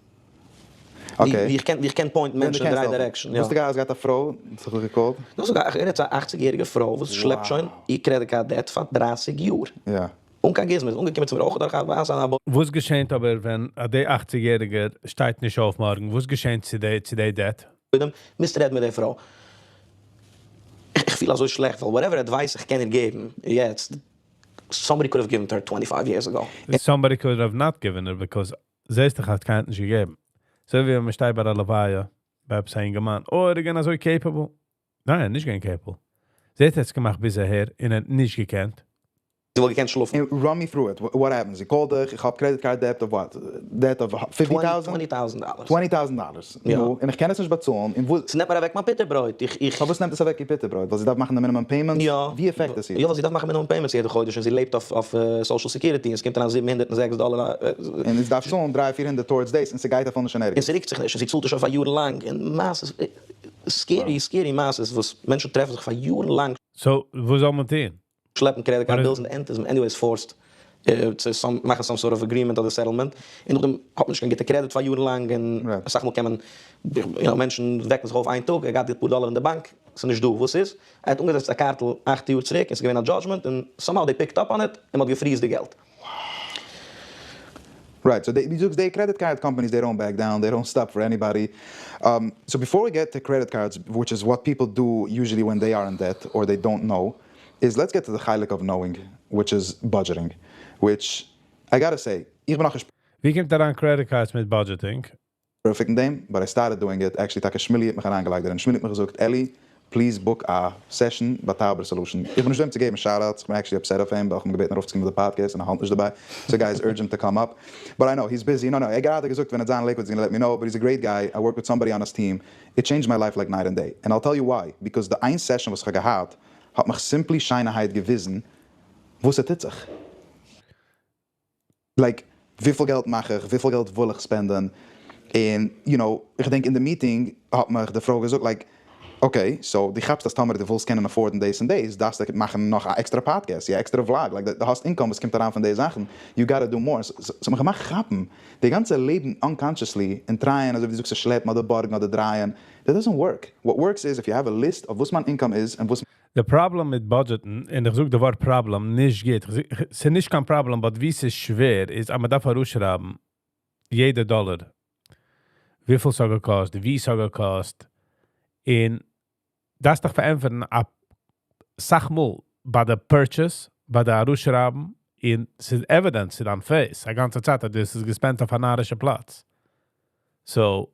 Okay. ווי איך קען point מענטשן אין די right direction, יא. האסטו געהאט א פרוי וואס האט דיך געקאלט? דאס איז א, ער האט א 80 יעריגע פרוי וואס שלעפט שוין איר credit card debt פאר 30 יאר. אן קיין גוזמא, איז אנגעקומען צו מיר אויך דורך א ווייסע אבא. וואס געשענט אבער ווען די 80 יעריגער שטייט נישט אויף מארגן? וואס געשענט צו די debt? מוזט רעדן מיט די פרוי. איך פיל אזוי שלעכט, ווייל whatever advice איך קען איר געבן יעצט, somebody could have given to her 25 years ago. Somebody could have not given her because זעסט דאך האט קיינער נישט געגעבן. אזוי ווי מען שטייט ביי דער לוויה, ביי עפעס א אינגערמאן, oh, ער איז געווען אזוי capable. ניין, נישט געווען capable. זי האט עס געמאכט ביז אהער און ער האט נישט געקענט. זי וואלט געקענט שלאפן. Run me through it. What happens? זי call ט דיך, איך האב credit card debt of what? Debt of 50,000? $20,000. $20,000. יא. און איך קען עס נישט באצאלן. און וואס? ס'נעמט מיר אוועק מיין פיטער ברויט. איך פארוואס נעמט עס אוועק איר פיטער ברויט? ווייל זי דארף מאכן די minimum payment? יא. ווי affect עס איר? יא, ווייל זי דארף מאכן minimum payments יעדע חודש און זי לעבט אויף social security און ס'קומט אריין 706 דאלער. און זי דארף צאלן 300, 400 towards דאס און ס'גייט אפילו נישט אין ערגעץ. און ס'רוקט זיך נישט און זי צאלט עס שוין פאר יארן לאנג און מעשות, scary, scary מעשות וואס מענטשן טרעפן זיך פאר יארן לאנג. So, וואס זאל מען טון? שלעפן credit card bills און די end איז מען anyways forced צו מאכן some sort of agreement אדער settlement, און נאכדעם האט מען נישט קיין גוטע credit פאר יארן לאנג, און אסאך מאל קען מען, you know, מענטשן וועקן זיך אויף איין טאג, ער געהאט די פאר דאלער אין די באנק, ס'איז נישט דא, וואס איז? ער האט אנגעזעצט א קארטל 8 יאר צוריק און ס'איז געווען א judgment און somehow they picked up on it און מ'האט געפריזט די געלט. Right, so דו זאגסט די credit card companies they don't back down, they don't stop for anybody. So before we get to credit cards, which is what people do usually when they are in debt or they don't know, is let's get to the חלק of knowing, which is budgeting, which I gotta say, איך בין נאכנישט ווי קומט אריין credit cards מיט budgeting? Perfect אין דעם, but I started doing it, actually טאקע שמילי האט מיך אריינגעלייגט דערין, שמילי האט מיך געזאגט, אלי, Please book א session ביי Tauber Solution. איך בין נישט דא אים צו געבן shoutouts, איך בין actually upset אויף אים ווייל איך האב אים געבעטן ארויפצוקומען אויף די פאדקעסט און ער האלט נישט דערביי, so guys urge him to come up. But I know he's busy, no no, ער גראדע געזאגט ווען ער וועט זיין Lakewood he's gonna let me know, but he's a great guy, I work with somebody on his team, it changed my life like night and day, and I'll tell you why, because די איין session וואס איך האב געהאט האט מיך simply שיינערהייט געוויזן וואס ס'טוט זיך. Like וויפיל געלט מאך איך, וויפיל געלט וויל איך spend ען, און you know, איך געדענק אין די meeting האט מיך די פרוי געזאגט like, okay, so דו כאפסט אז טאמער דו ווילסט קענען afford ן דאס און דאס, דארפסטו מאכן נאך א עקסטערע פאדקעסט, יא עקסטערע vlog, like דו האסט income וואס קומט אריין פון די זאכן, you gotta do more, ס'האט מיך געמאכט כאפן די גאנצע לעבן unconsciously און try ען אזוי ווי דו זאגסט צו שלעפן אדער בארגן אדער דרייען, that doesn't work, what works איז if you have a list אויף וואס מיין income איז און וואס. די פראבלעם מיט budget ן, און איך זאג די ווארט פראבלעם נישט גוט, ס'איז נישט קיין פראבלעם, but ווי ס'איז שווער איז אז מ'דארף ארויסשרייבן יעדע דאלער, וויפיל ס'האט געקאסט, ווי ס'האט געקאסט, און דארפסט דיך פארענטפערן א סאך מאל ביי די purchase, ביי די ארויסשרייבן, און ס'איז evidence צו דיין face א גאנצע צייט אז דו האסט עס גע spend ט אויף א נארישע פלאץ. So,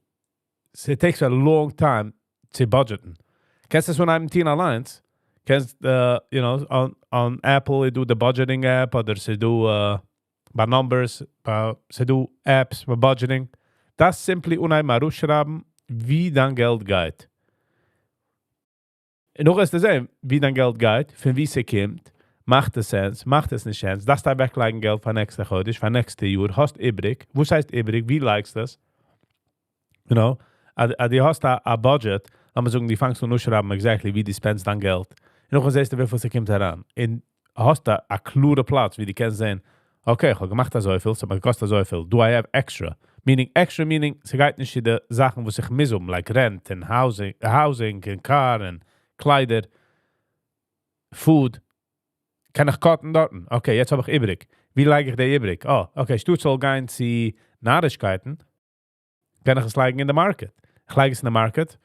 ס'takes a long time צו budget ן. קענסט עס אנהייבן טון אליינס, קענסט you know, on Apple איז דא די budgeting app, אדער ס'איז דא ביי Numbers, ס'איז דא apps ביי budgeting. דארפסט simply אנהייבן ארויסשרייבן ווי דיין געלט גייט. און נאך וועסטו זען ווי דיין געלט גייט, פון ווי ס'קומט, מאכט עס sense, מאכט עס נישט sense, דארפסטו אוועקלייגן געלט פאר נעקסטע חודש, פאר נעקסטע יאר, האסט איבריג, וואס הייסט איבריג, ווי לייגסטו עס? You know, אז דו האסט א budget, לאמיר זאגן דו פאנגסט אן אויסשרייבן exactly ווי דו spend סט דיין געלט, און נאכדעם זעסטו וויפיל ס'קומט אריין, און האסט א קלארע פלאץ ווי דו קענסט זען, okay, איך האב געמאכט אזויפיל, ס'האט מיר געקאסט אזויפיל, do I have extra? Meaning extra meaning ס'גייט נישט צו די זאכן וואס איך מוז האבן, like rent און housing און קאר און קליידער, food, קען איך cut ן דארטן? Okay, יעצט האב איך איבריג. ווי לייג איך די איבריג? אה, okay, שטאט ס'זאל גיין צו נארישקייטן, קען איך עס לייגן אין די market. איך לייג עס אין די market,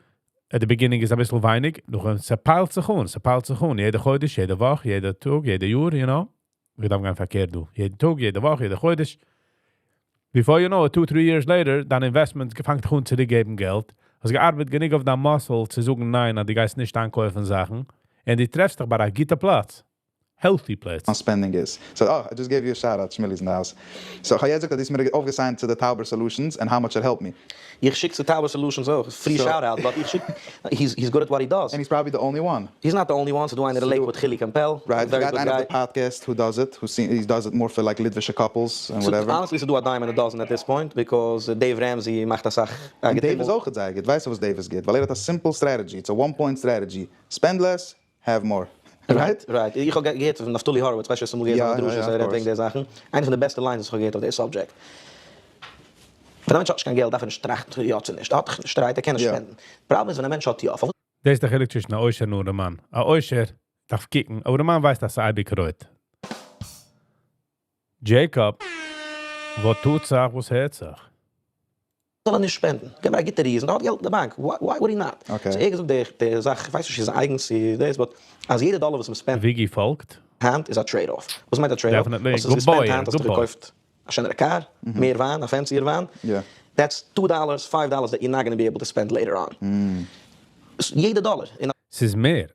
at the beginning איז אביסל ווייניג, נאכדעם ס' pile ט זיך אן, ס' pile ט זיך אן, יעדע חודש, יעדע וואך, יעדע טאג, יעדע יאר, you know. מיר דארפן גיין פארקערט דא. יעדן טאג, יעדע וואך, יעדע חודש. Before you know it, two, three years later, דיין investment פאנגט זיך אן צוריקגעבן געלט. האסט געארבעט גענוג אויף דיין muscle צו זאגן ניין, אז דו גייסט נישט איינקויפן זאכן. און דו טרעפסט דיך ביי א גוטע פלאץ. Healthy place. Spending איז. So, oh, I just gave you a shout out, Shmili's in the house. So, איך האב יעצט געזאגט אז דו האסט מיר אויפגע sign ט צו די Tauber Solutions and how much it helped me. איך שיק צו Tauber Solutions אויך, free shout out, but איך שיק, he's he's good at what he does. And he's probably the only one. He's not the only one, ס'דא איינער אין Lakewood חילי קעמפעל, Right, very געהאט good איינער אויף guy. די podcast who does it, who he does it more for like ליטווישע couples and whatever. Honestly ס'דא א dime and a dozen at this point, because Dave Ramsey מאכט אסאך א און Dave איז געטומל. אויך זייער גוט, ווייסטו וואס Dave איז גוט? ווייל ער האט א simple strategy, it's a one point strategy, spend less, have more. Right? Right. איך האב געהערט פון Naftali Horowitz, ווייסט שוין אמאל געהערט זיינע דרשות, ער רעדט וועגן די זאכן. איינע פון די בעסטע lines וואס איך האב געהערט אויף די subject. ווען א מענטש האט נישט קיין געלט דארף ער נישט טראכטן צו יא צו נישט. ער האט דאך נישט right, ער קען נישט spend ן. פראבלעם איז ווען א מענטש האט יא, פארוואס דאס איז דער חילוק צווישן א עושר און אן ארעמאן. א עושר דארף קוקן, אבער ארעמאן ווייסט אז ס'איז אייביג רויט. Jacob, וואס טוט זיך, וואס הערט זיך? זאל ער נישט spend ן? געב מיר א גוטע reason, ער האט געלט אין די באנק, why would he not? So ער האט געזאגט די זאך, איך ווייס נישט צו ס'איז אייגנס צו דאס, but אז יעדע דאלער וואס מ'spend ט וויגי פאלגט. היינט איז א trade off. וואס מיינט א trade off? האסט עס גע spend ט היינט האסטו געקויפט א שענערע קאר, מער וויין, א fancier וויין, that's two dollars, five dollars that you not gonna be able to spend later on. יעדע דאלער. ס'איז מער.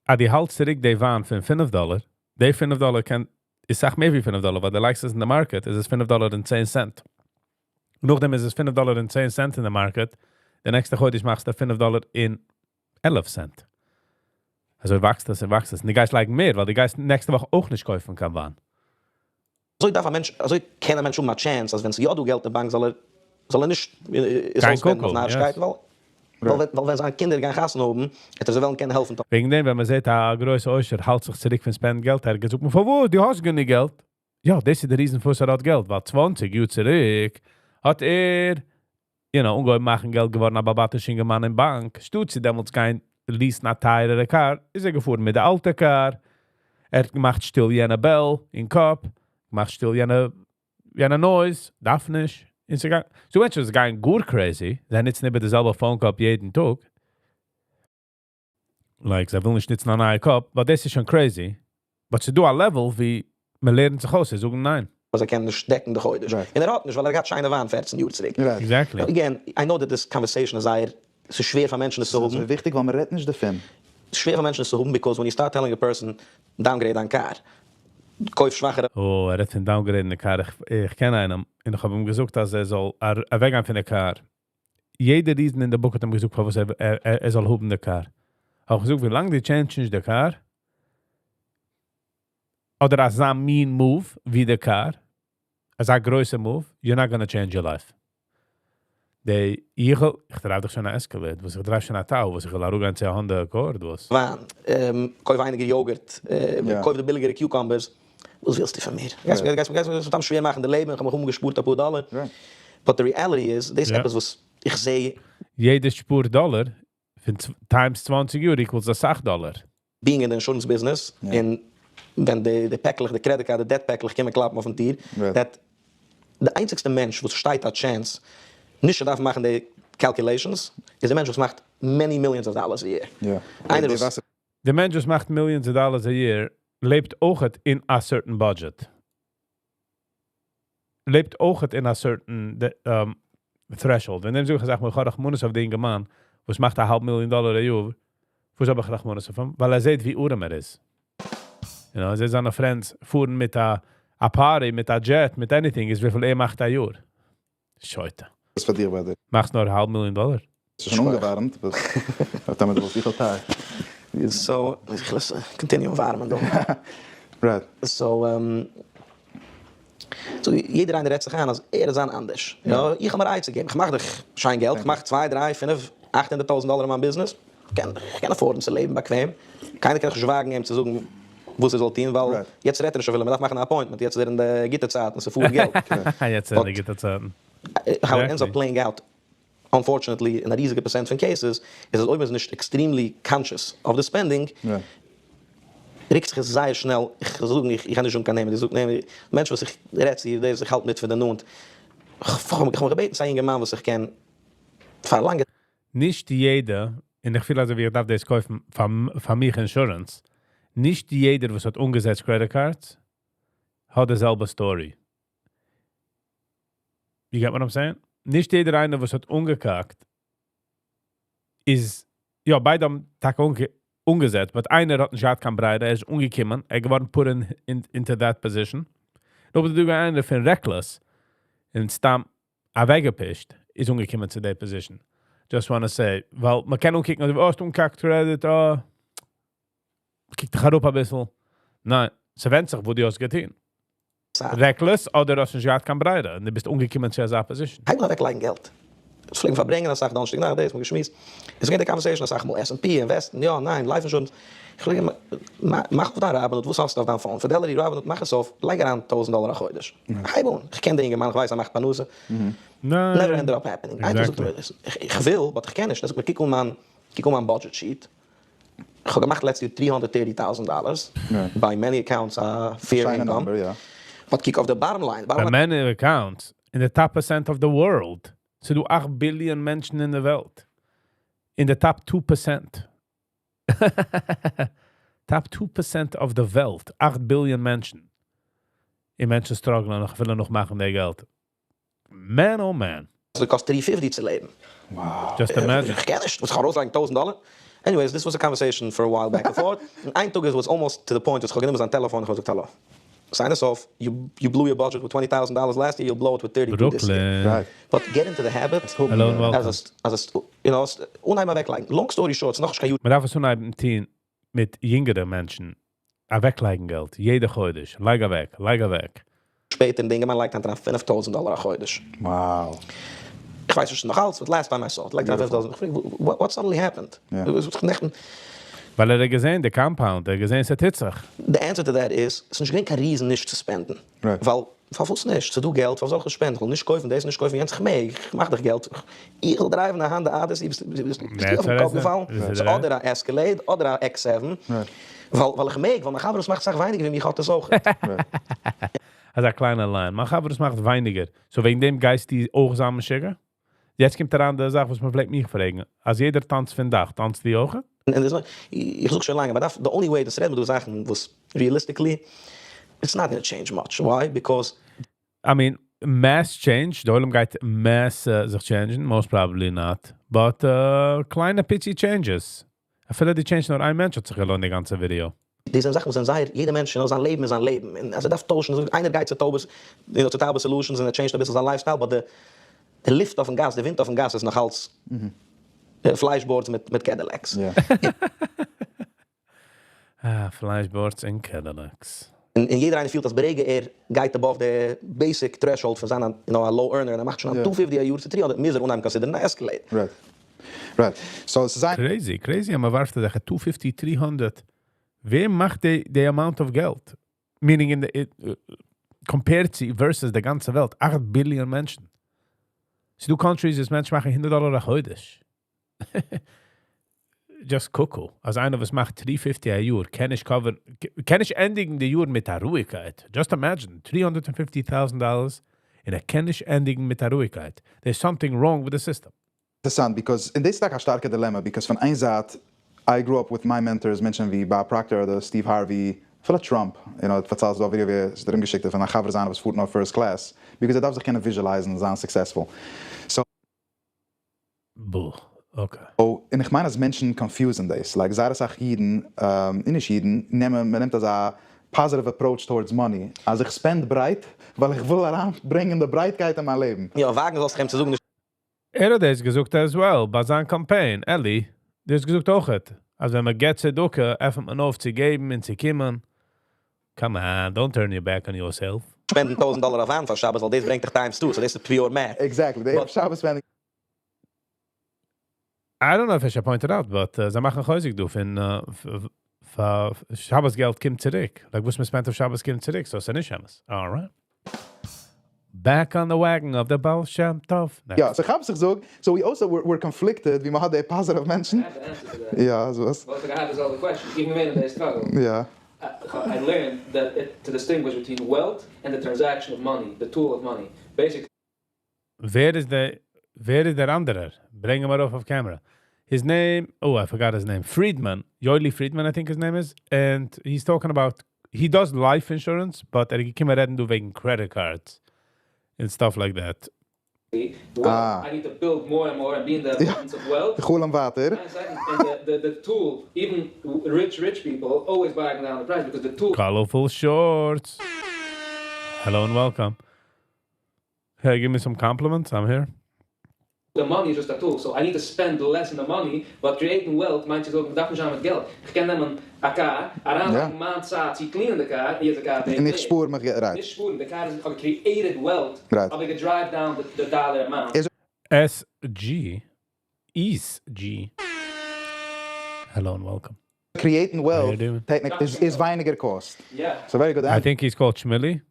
אז דו האלטסט צוריק די וויין פון פינף דאלער, די פינף דאלער קען איז סאך מער ווי פינף דאלער, ווייל דו לייגסט עס אין די market איז עס פינף דאלער און צען סענט. נאכדעם איז עס פינף דאלער און צען סענט אין די market, די נעקסטע חודש מאכסטו פינף דאלער און 11 סענט. אזוי וואקסט עס און וואקסט עס. און דו גייסט לייגן מער, ווייל דו גייסט נעקסטע וואך אויך נישט קויפן קיין וויין. אזוי דארף א מענטש, אזוי קען א מענטש האבן א chance אז ווען ס'איז יא דא געלט אין באנק זאל ער, זאל ער נישט עס גיין אויס spend ן אויף קוקו, נארישקייטן, yes. ווייל ווייל ווען זיינע קינדער גייען חתונה האבן, וועט ער זיי וועלן קענען העלפן. וועגן דעם ווען מען זעט א גרויסע עושר האלט זיך צוריק פון spend ן געלט ערגעץ, זאגט מען פארוואס? דו האסט גענוג געלט. יא, דאס איז די reason פארוואס ער האט געלט, ווייל 20 יאר צוריק האט ער, you know, אנגעהויבן מאכן געלט, געווארן א באלעבאטישער אינגערמאן אין באנק. שטאט צו דעמאלטס גיין lease ן א טייערערע קאר, איז ער געפארן מיט די אלטע קאר. ער האט געמאכט שטיל יענע bell אין קאפ, געמאכט שטיל יענע noise, דארף נישט. און ס'גייט, ס'דא מענטשן וואס גייען גאר crazy, זיי נוצן איבער די זעלבע phone cup יעדן טאג. Like, זיי ווילן נישט נוצן א נייע cup, ווייל דאס איז שוין crazy. But ס'איז דא א level ווי מען לערנט זיך אויס צו זאגן ניין. וואס ער קען נישט דעקן די חודש. און ער האט נישט ווייל ער האט געהאט שיינע וויין 14 יאר צוריק. Exactly. Again, I know that this conversation איז זייער, ס'איז שווער פאר מענטשן עס צו האבן. ס'איז אזוי וויכטיג ווייל מען רעדט נישט דערפון. שווער פאר מענטשן עס צו האבן because when you start telling a person downgrade דיין קאר, קויף שוואכערע. אוי, ער רעדט פון downgrade ן די קאר, איך קען איינעם, און איך האב אים געזאגט אז ער זאל אוועקגיין פון די קאר. יעדע reason אין די book האט אים געזאגט פארוואס ער זאל האבן די קאר. האב איך געזאגט ווילאנג דו change סט נישט די קאר, אדער אזא מין move ווי די קאר, אזא גרויסע move, you're not gonna change your life. די איך איך drive דאך שוין א Escalade, וואס איך drive שוין א Tahoe, וואס איך וויל אראפגיין צו א Honda Accord, וואס? וויין, קויף ווייניגער yogurt, קויף די ביליגערע cucumbers, וואס ווילסטו פון מיר? גייסט מיר גייסט מיר סתם שווער מאכן די לעבן, איך האב מיך אנגעשפארט אפאר דאלער, but די reality איז, דאס איז עפעס וואס איך זע. יעדע שפאר דאלער פון times 20 יאר equals אסאך דאלער. Being אין די insurance business, און ווען די פעקלעך, די credit card, די debt פעקלעך קומען קלאפן אויפן טיר, that די איינציגסטע מענטש וואס שטייט א chance נישט צו דארפן מאכן די calculations איז די מענטש וואס מאכט many millions of dollars א year. איינער וואס. די מענטש וואס מאכט millions of dollars א year לעבט אויכעט אין א certain budget. לעבט אויכעט אין א certain threshold. וועגן דעם זאג איך אסאך מאל, איך האב רחמנות אויף די אינגערמאן וואס מאכט א האלב מיליאן דאלער א יאר. וואס האב איך רחמנות אויף אים? ווייל ער זעט ווי ארעם ער איז. ער זעט זיינע friends פארן מיט א party, מיט א jet, מיט anything, איז וויפיל ער מאכט א יאר. שוטה. וואס פאר דיר ביי די? מאכסט נאר א האלב מיליאן דאלער? ס'איז שוין אנגעווארעמט, but טאמער דו ווילסט איך האב טיי. So, איך לאז continue ן ווארעמען דא. Right. So, so יעדער איינער רעדט זיך איין אז ער איז זיין אנדערש. יא, איך האב מיר עצה געגעבן, איך מאך דאך שיין געלט, איך מאך צוויי, דריי, פינף, 800,000 דאלער אין מיין ביזנעס, איך קען afford ן צו לעבן באקוועם, קיינער קען זיך נישט וואגן אים צו זאגן וואס ער זאל טון, ווייל יעצט רעדט ער נישט אפילו, מען דארף מאכן א appointment, יעצט איז ער אין די גוטע צייטן, ס'פארט געלט. יעצט איז ער אין די גוטע צייטן. How it ends up playing out, unfortunately, אין א ריזיגע פראצענט פון cases, איז אז אויב מען איז נישט extremely conscious אויף די spending, רוקט זיך עס זייער שנעל, איך זאל זאגן, איך גיי נישט זאגן קיין נעמען, דו זאגסט נעמען, מענטשן וואס איך רעד צו, די וואס איך האלט מיט פון די נאנט, איך האב מיך געבעטן צו א יונגערמאן וואס איך קען פאר לאנגע. נישט יעדער, און איך פיל אזוי ווי איך דארף דאס קויפן פאר מיך insurance, נישט יעדער וואס האט אנגעזעצט credit cards האט די זעלבע story. You get what I'm saying? נישט יעדער איינער וואס האט אנגעקאקט איז, יא, ביידע האבן טאקע אנגעזעצט, but איינער האט נישט געהאט קיין ברירה, ער איז אנגעקומען, ער איז געווארן put into that position. נאר דא איינער פון reckless און סתם אוועקגעפישט איז אנגעקומען צו די position. Just wanna say, ווייל מען קען אנקוקן, אוי, האסט אנגעקאקט credit, oh, קוק דיך אראפ אביסל. ניין, ס'ווענדט זיך וואס דו האסט געטון. Reckless אדער האסט נישט געהאט קיין ברירה און דו ביסט אנגעקומען צו אזא position. הייב אן אוועקלייגן געלט. עס פלעגן פארברענגען אסאך דאנערשטאג נאכט, דאס האט מען געשמועסט. עס איז געווען די conversation אסאך מאל, S&P, invest ן, יא, ניין, life insurance. איך פלעג אים, מאך אויף דיין Robinhood, וואס האסטו אויף דיין phone? Fidelity Robinhood, מאך עס אויף, לייג אריין 1000 דאלער א חודש. הייב אן, איך קען די אינגערמאן, איך ווייס ער מאכט פרנסה. Never ended up happening. איין טאג זאגט ער מיר, איך וויל, but איך קען נישט. ער זאגט מיר, קוק אן מיין budget sheet. איך האב געמאכט לעצטע יאר 330,000 dollars, by many accounts א fair income, but קוק אויף די bottom line. By many accounts, אין די top percent of the world, ס'איז דא 8 ביליאן מענטשן אין די וועלט, אין די top 2%. Top 2% of the וועלט, 8 ביליאן מענטשן. און מענטשן struggle ען נאך אפילו נאך מאכן די געלט. Man oh man. עס קאסט 350 צו לעבן. Wow. Just imagine. איך קען נישט, וואס איך ארויסלייגן 1000 דאלער? Anyways, this was a conversation for a while back and forth. און איין טאג it was almost to the point, איך האב גענומען זיין טעלעפאן, איך האב געזאגט, האלא. Sign us off, you blew your budget with 20,000 dollars last year, you'll blow it with 32 this year. Brooklyn. Right. But get into the habit. Hello and welcome. אז עס, אנהייבן אוועקלייגן. Long story short, ס'איז נאכנישט קיין מען דארף עס אנהייבן טון מיט יונגערע מענטשן. אוועקלייגן געלט, יעדע חודש. לייג אוועק, לייג אוועק. שפעטער אין דינגען, מען לייגט אריין 5000 דאלער א חודש. Wow. איך ווייס נישט נאך אלץ, but last time I saw it, לייגט אריין 5000. איך פרעג, what suddenly happened? נעכטן. ווייל ער האט געזען, די compound, ער האט געזען, ס'טוט זיך. The answer to that is, ס'איז נישט געווען קיין reason נישט צו spend ן. ווייל, פארוואס נישט? ס'איז דא געלט, פארוואס זאל איך נישט spend ן? איך וויל נישט קויפן דאס, נישט קויפן יענץ, איך מעג, איך מאך דאך געלט. איך וויל drive ן א Honda Odyssey, ביסטו אויפן קאפ געפאלן? ס'איז אדער א Escalade, אדער א X7. ווייל איך מעג, ווייל מיין חבר וואס מאכט אסאך ווייניגער ווי מיך האט עס אויך. אזא קליינע line. מיין חבר וואס מאכט ווייניגער. So וועגן דעם גייסטו אויך זיין משוגע? יעצט קומט אריין די זאך וואס מען פלעגט מיך פרעגן. אז יעדער טאנצט פון דאך, טאנצט דו אויך? און איך זאג שוין לאנג, מען דארף, the only way דאס רעדן מיט דא זאכן וואס realistically, it's not gonna change much. Why? Because I mean, mass change, די עולם גייט mass זיך change ן, most probably not. But קליינע פיצי changes. אפילו די change נאר איין מענטש, האט זיך געלוינט די גאנצע ווידיאו. די זענען זאכן וואס זענען זייער, יעדער מענטש, זיין לעבן איז זיין לעבן. און אז ער דארף טוישן, זאגט איינער גייט צו טובות, צו טאבע Solutions און ער change ט אביסל זיין lifestyle, but די לופט אויפן גאס, די ווינט אויפן גאס איז נאך אלץ פלייש boards מיט Cadillacs. Ah, פלייש boards און Cadillacs. און יעדער איינער פילט אז ברגע ער גייט above the basic threshold פון זיין א low earner און ער מאכט שוין א 250 א יאר צו 300, מוז ער אנהייבן consider ן א Escalade. Right. So, עס איז איין Crazy, crazy, אז מ'ווארפט זיך 250, 300. ווער מאכט די amount of געלט? Meaning in the, it, compared to versus די גאנצע וועלט, 8 billion מענטשן. ס'דא countries וואס מענטשן מאכן 100 דאלאר א חודש. Just cuckoo. אז איינער וואס מאכט 350 א יאר, קען נישט cover, קען נישט ענדיגן די יאר מיט א רואיגקייט. Just imagine, $350,000 און ער קען נישט ענדיגן מיט א רואיגקייט. There's something wrong with the system. אינטערעסאנט, because אין דאס איז א שטארקע dilemma, because פון איין זייט, I grew up with my mentors, מענטשן ווי Bob Proctor אדער Steve Harvey, אפילו Trump, פארציילט דא א ווידיאו ווי ער איז ארומגעשיקט פון א חבר זיינער וואס פארט נאר first class, because ער דארף זיך קענען visualize ן זיין successful. So, Bull. Okay. און איך מיין אז מענטשן confuse ן דאס, like זייער אסאך אידן, און נישט אידן, נעמען, מען נעמט אזא positive approach towards money, אז איך spend ברייט, ווייל איך וויל אריינברענגען די ברייטקייט אין מיין לעבן. יא, וואגן זאלסט אים צו זאגן, נישט ער האט דאס געזאגט as well, ביי זיין campaign, Eli, דאס געזאגט אויך. אז ווען מען געט צדקה, עפנט מען אויף צו געבן און צו קומען. Come on, don't turn your back on yourself. spend ן 1000 דאלאר אויף וויין פאר שבת, ווייל דאס ברענגט דיך times two, so דאס איז pure math. Exactly. די שבת spending I don't know if I should point it out, but זיי מאכן חוזק דא פון שבת געלט קומט צוריק. Like וואס מען spend אויף שבת קומט צוריק, so ס'איז נישט אמת. All right. Back on the wagon of the Baal Shem Tov. Next. יא, so איך האב זיך זאג, so we also we're conflicted, ווי מען האט די positive מענטשן. I have the answer to that. יא, אזוי וואס. Well, I have this other question. Even when they struggle. I learned that to distinguish between wealth and the transaction of money, the tool of money. Basically, ווער איז דער אנדערער? ברענג אים ארויף אויף camera. His name, oh, I forgot his name. Friedman, Yoeli Friedman, I think his name is. And he's talking about, he does life insurance, but ער געקומען רעדן דא וועגן credit cards and stuff like that. Wealth, Ah. I need to build more and more and be in the abundance of wealth. איך האל אים ווייטער. And the tool, even rich, rich people always buying down the price because the tool. Colorful shorts. Hello and welcome. Hey, give me some compliments. I'm here. The money is just a tool, so I need to spend less in the money, but creating wealth מיינט צו זאגן, מ'דארף נישט האבן מיט געלט. איך קען נעמען א car, אריינלייגן מיין צייט צו clean ען די car, און יעצט די car און איך שפאר מיך, right. נישט שפארן, די car איז, איך האב created wealth, אבער איך drive down the dollar amount. SG, ESG. Hello and welcome. Creating How you wealth doing? technically איז ווייניגער cost. Yeah. So very good I answer. think he's called Shmilly.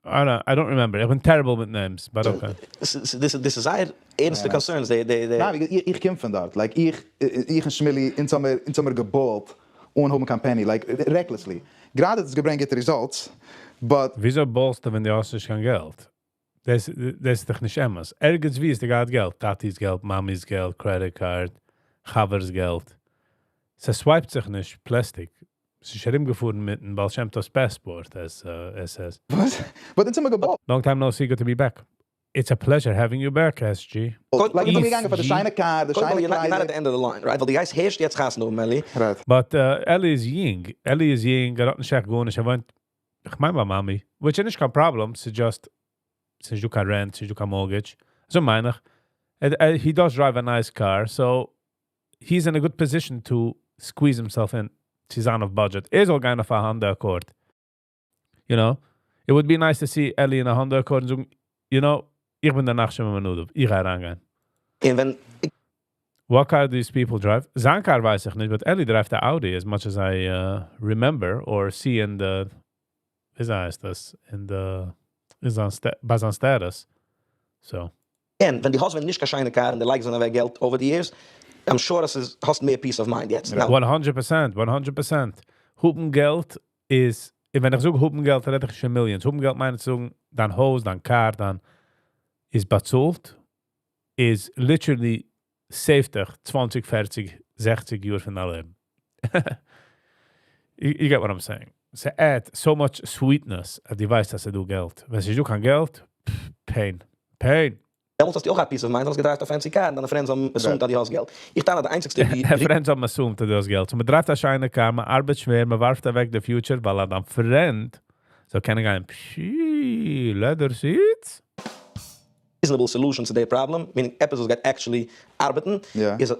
I don't know. I don't remember. איך בין terrible with names, but okay. דאס איז זייער ערנסטע concerns. די ניין, איך קום פון דארט. Like, איך און Shmilly, אונז האמיר גע ball ט אן האבן קיין penny, like, recklessly. גראדע האט עס געברענגט גוטע results, but וויאזוי ball סטו, ווען דו האסט נישט קיין געלט? דאס איז דאך נישט אמת. ערגעץ וואו האסטו געהאט געלט. טאטי'ס געלט, מאמי'ס געלט, credit card, חבר'ס געלט. ס'swipe ט זיך נישט plastic. ס'איז ארומגעפארן מיטן בעל שם טוב's passport, as says. וואס? But אונז האמיר גע ball ט. Long time no see, good to be back. It's a pleasure having you back, SG. Like, איך בין געגאנגען פאר די שיינע car, די קודם כל, שיינע you're not at the קליידער. end of the line, right? ווייל דו גייסט הערשט יעצט חתונה האבן, Eli. Right. But Eli is יונג. Eli is יונג, ער האט נישט עכט גארנישט. ער וואוינט, איך מיין ביי מאמי, which איז נישט קיין problem, ס'איז just, ס'איז נישטא קיין rent, ס'איז נישטא קיין mortgage. אזוי מיין איך. He does drive a nice car, so he's in a good position to squeeze himself in צו זיין אויף budget. ער זאל גיין אויף א Honda Accord. You know? It would be nice to see Eli in a Honda Accord און זאגן, איך בין דער נחשון בן עמינדב, איך גיי אריינגיין. און ווען What car do these people drive? זיין car ווייס איך נישט, but Eli drives the Audi as much as I remember or see in the, ווי הייסט דאס? In the, איז זיין ביי זיין status. So. און ווען דו האסט ווען נישט קיין שיינע car און דו לייגסט אוועק געלט over the years, I'm sure אז דו האסט מער peace of mind יעצט. Now, 100%, 100%. האבן געלט איז, ווען איך זאג האבן געלט, רעד איך שוין millions. האבן געלט מיינט צו זאגן, דיין הויז, דיין car, דיין איז באצאלט, איז literally save דיך 20, 40, 60 יאר פון דיין לעבן. You get what I'm saying. ס'add so much sweetness אז דו ווייסט, אז דו געלט. ווען ס'איז דא קיין געלט, pff, pain. Pain. דעמאלטס האסטו אויך א peace of mind, האסט געדרייווט א fancy car און דיינע friends האבן assumed אז דו האסט געלט. איך טענה די איינציגסטע Friends האבן assumed אז דו האסט געלט. So מען דרייווט א שיינע car, מען ארבעט שווער, מען ווארפט אוועק די future, ווייל דיין friend זאל קענען גיין, פשי, leather seats? Reasonable solution צו די פראבלעם, meaning עפעס וואס גייט actually ארבעטן, איז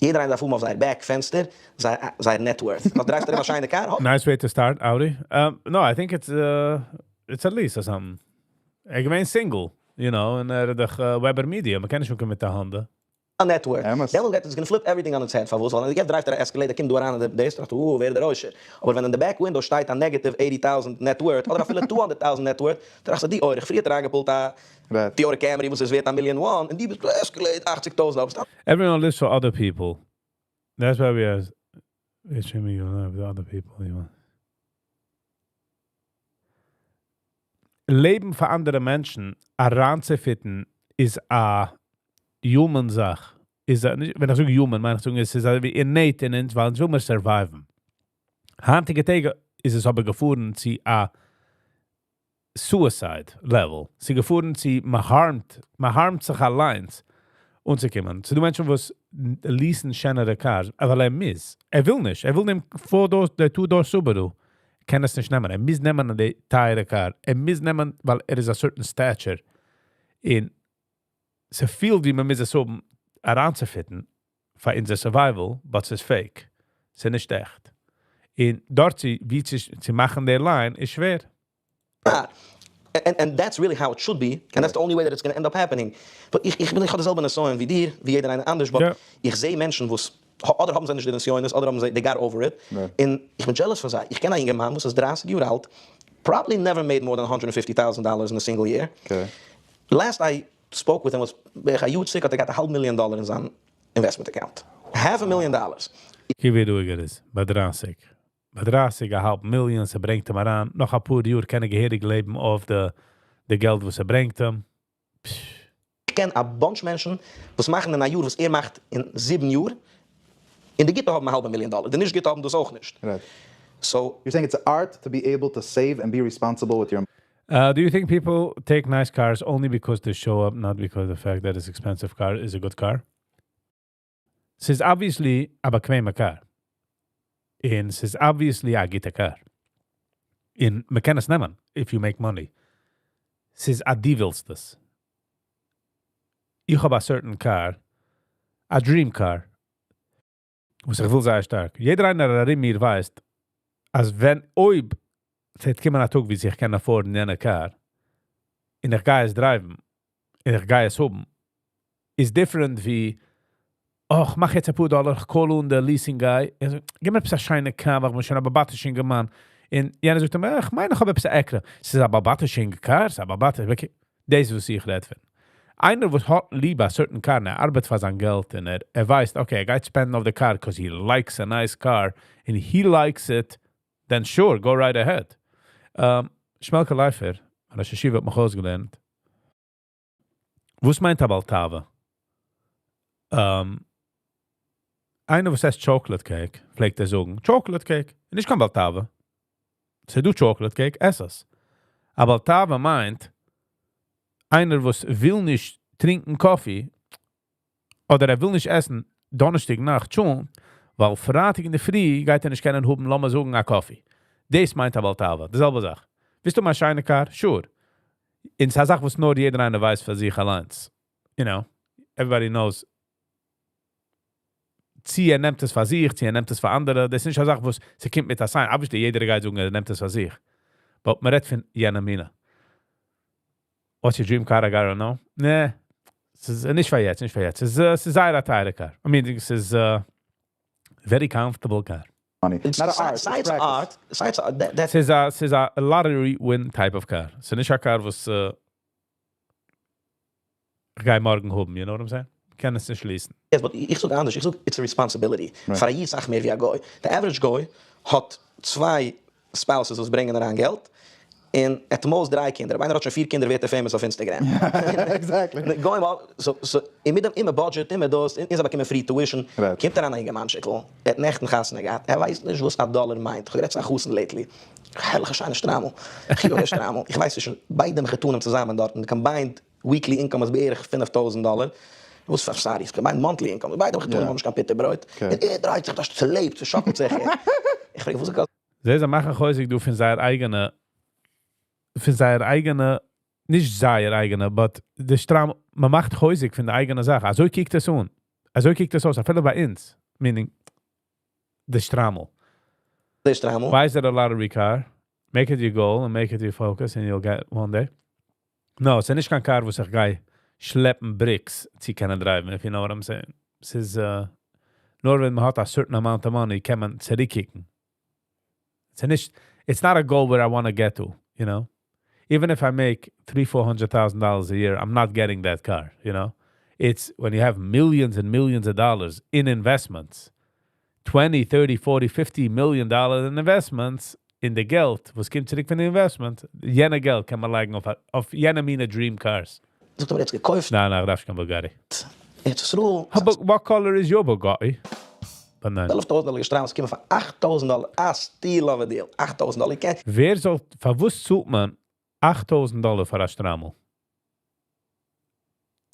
יעדער איינער דארף האבן אויף זייער back פענסטער זייער net worth. אז דרייווסט ארום א שיינע קאר, האט. Nice way to start, Audi. No, I think it's it's a lease or something. ער איז געווען single, you know, און ער איז דאך Weber Media, מען קען נישט אנקומען מיט א Honda. א net worth. אמת. דעמאלט גייט עס gonna flip everything on its head. פארוואס? ווייל יעצט דרייווט ער א Escalade, ער קומט דא אריין אין די דאס, טראכט ער, אה, ווער איז דער עושר? אבער ווען אין די back window שטייט א negative 80 טויזנט net worth, אדער אפילו 200 טויזנט net worth, טראכסטו, די אורח, פריער האט ער אריינגעפולט א Toyota Camry וואס איז ווערט א מיליאן one, און די ביסט Escalade 80 טויזנט. Everyone lives for other people. That's why we are we're streaming you live with other people. You want. לעבן פאר אנדערע מענטשן אריינצופיטן איז א human זאך. איז א, ווען איך זאג human, מיין איך זאגן, עס איז ווי innate אין אונז, ווייל אונז וויל מיר survive ן. היינטיגע טעג איז עס אבער געפארן צו א suicide level. ס'איז געפארן צו מען harm ט, מען harm ט זיך אליינס אנצוקומען. ס'דא מענטשן וואס lease ן שענערע cars, ווייל ער מוז. ער וויל נישט. ער וויל דעם four-door, דער two-door Subaru. קען עס נישט נעמען. ער מוז נעמען די טייערע car. ער מוז נעמען, ווייל ער איז א certain stature. און ס'פילט ווי מען מוז עס האבן אריינצופיטן פאר אונזער survival, but ס'איז fake. ס'איז נישט עכט. און דארט צו, ווי צו מאכן די line, איז שווער. And that's really how it should be, and that's the only way that it's going to end up happening. But איך בין, איך האב די זעלבע נסיון ווי דיר, ווי יעדער איינער אנדערש, but איך זע מענטשן וואס, אדער האבן זיי נישט די נסיונות, אדער האבן זיי, they got over it. און איך בין jealous פון זיי. איך קען א יונגערמאן וואס איז 30 יאר אלט, probably never made more than $150,000 in a single year. Last I spoke with him was בערך א יאר צוריק האט ער געהאט א האלב מיליאן דאלער אין זיין investment account. Half a million dollars. ווי רואיג ער איז, ביי 30. ביי 30, א האלב מיליאן, ס'ברענגט אים אריין. נאך א פאר יאר קען ער געהעריג לעבן אויף די געלט, וואס ער ברענגט אים. איך קען א bunch מענטשן, וואס מאכן אין א יאר, וואס ער מאכט אין 7 יאר, און די גוטע האבן א האלבע מיליאן דאלער. די נישט גוטע האבן דאס אויך נישט. So You're saying it's an art to be able to save and be responsible with your Do you think people take nice cars only because they show up, not because the fact that it's expensive car is a good car? ס'איז obviously א באקוועמע car. און ס'איז obviously א גוטע car. און מען קען עס נעמען, if you make money. ס'איז א דו ווילסט עס. איך האב א certain car, a dream car, וואס איך וויל זייער שטארק. יעדער איינער ארום מיר ווייסט, אז ווען אויב ס'וועט קומען א טאג, ווי איך קען afford ן יענע car, און איך גיי עס drive ן, און איך גיי עס האבן, איז different ווי, oh, איך מאך יעצט א פאר דאלאר, איך call אן דער leasing guy, ער זאגט, גיב מיר עפעס א שיינע car, ווייל איך בין שוין א באלעבאטישער יונגערמאן. און יענער זאגט אים, איך מיין, איך האב עפעס א עקרה. ס'איז א באלעבאטישע car, ס'איז א באלעבאטיש, okay. דאס איז וואס איך רעד פון. איינער וואס האט ליב א certain car, און ער ארבעט פאר זיין געלט, און ער ווייסט, okay, ער גייט spend ן אויף די car, because he likes a nice car, and he likes it, then sure, go right ahead. שמעלקע לייפער, ראש ישיבה האט מיך אויסגעלערנט. וואס מיינט א בעל תאווה? איינער וואס עסט chocolate cake, פלעגט ער זאגן, chocolate cake, נישט קיין בעל תאווה. ס'איז דא chocolate cake, עס עס. אבער בעל תאווה מיינט, איינער וואס וויל נישט טרינקען coffee, אדער ער וויל נישט עסן דאנערשטאג נאכט טשולנט, ווייל פרייטאג אין דער פרי גייט ער נישט קענען האבן, לאמיר זאגן, א coffee. דאס מיינט א בעל תאווה, די זעלבע זאך. ווילסטו האבן א שיינע car? Sure. און ס'איז א זאך, וואס נאר יעדער איינער ווייסט פאר זיך אליין. Everybody knows. צי ער נעמט עס פאר זיך, צי ער נעמט עס פאר אנדערע, דאס איז נישט א זאך, וואס ס'קומט מיט א sign. Obviously, יעדער גייט זאגן, ער נעמט עס פאר זיך. But מען רעדט פון יענע מינע. What's your dream car? I gotta know. נע, ס'איז נישט פאר יעצט, נישט פאר יעצט. ס'איז זייער א טייערע car. I mean, ס'איז a very comfortable car. Money. It's Not an art, it's science practice. Art, science art, that ס'איז א lottery win type of car. ס'איז נישט א car, וואס איך גיי מארגן האבן, you know what I'm saying? קען עס נישט lease ן. Yes, but איך זאג אנדערש, איך זאג it's a responsibility. פאר א איד אסאך מער ווי א גוי. The average גוי האט צוויי spouses וואס ברענגען אריין געלט, און at most דריי קינדער. אויב איינער האט שוין פיר קינדער, ווערט ער famous אויף Instagram. גוים, so, און מיט דעם אימער budget, אימער דאס, און זיי באקומען free tuition. קומט אריין א יונגערמאנטשיקל, ער האט נעכטן חתונה געהאט, ער ווייסט נישט וואס א דאלער מיינט. איך האב גערעדט צו א חתן lately. הערליכע שיינע שטריימל. איך שטריימל. איך ווייס נישט, ביידע מחותנים צוזאמען דארטן, combined. weekly income איז בערך 5000 דאלער. וואס פאר sorry, כ'מיין monthly income. ביידע האבן געטון, האבן נישט קיין פיתה ברויט. און ער דרייט זיך דאס צעלעבט, צעשאקלט זיך. איך פרעג וואס קאסט. זיי מאכן חוזק דא פון זייער אייגענע, פון זייער אייגענע, נישט זייער אייגענע, but די שטריימל, מען מאכט חוזק פון די אייגענע זאך. אזוי קוקט עס אן. אזוי קוקט עס אויס, אפילו ביי אונז. Meaning, די שטריימל. די שטריימל. Why is it a lottery car? Make it your goal and make it your focus and you'll get one day. No, ס'איז נישט קיין car וואס איך גיי שלעפן bricks צו קענען drive ן, if you know what I'm saying. ס'איז, נאר ווען מען האט a certain amount of money, קען מען צוריקקוקן. ס'איז נישט, it's not a goal where I want to get to, you know? Even if I make three, $400,000 a year, I'm not getting that car, you know? It's when you have millions and millions of dollars in investments, 20, 30, 40, $50 million in investments, אין די געלט, וואס קומט צוריק פון די investment, יענע געלט קען מען לייגן אויף יענע מינע dream cars. זאגט ער מיר יעצט געקויפט. ניין, ניין, איך דארף קיין Bugatti. ארץ ישראל. How about, what color is your Bugatti? But ניין. 12.000 דאלער שטריימל, עס קומט פאר 8.000 דאלער. א steal of a deal. 8.000 דאלער. קען ווער זאל, פאר וואס צאלט מען 8.000 דאלער פאר א שטריימל?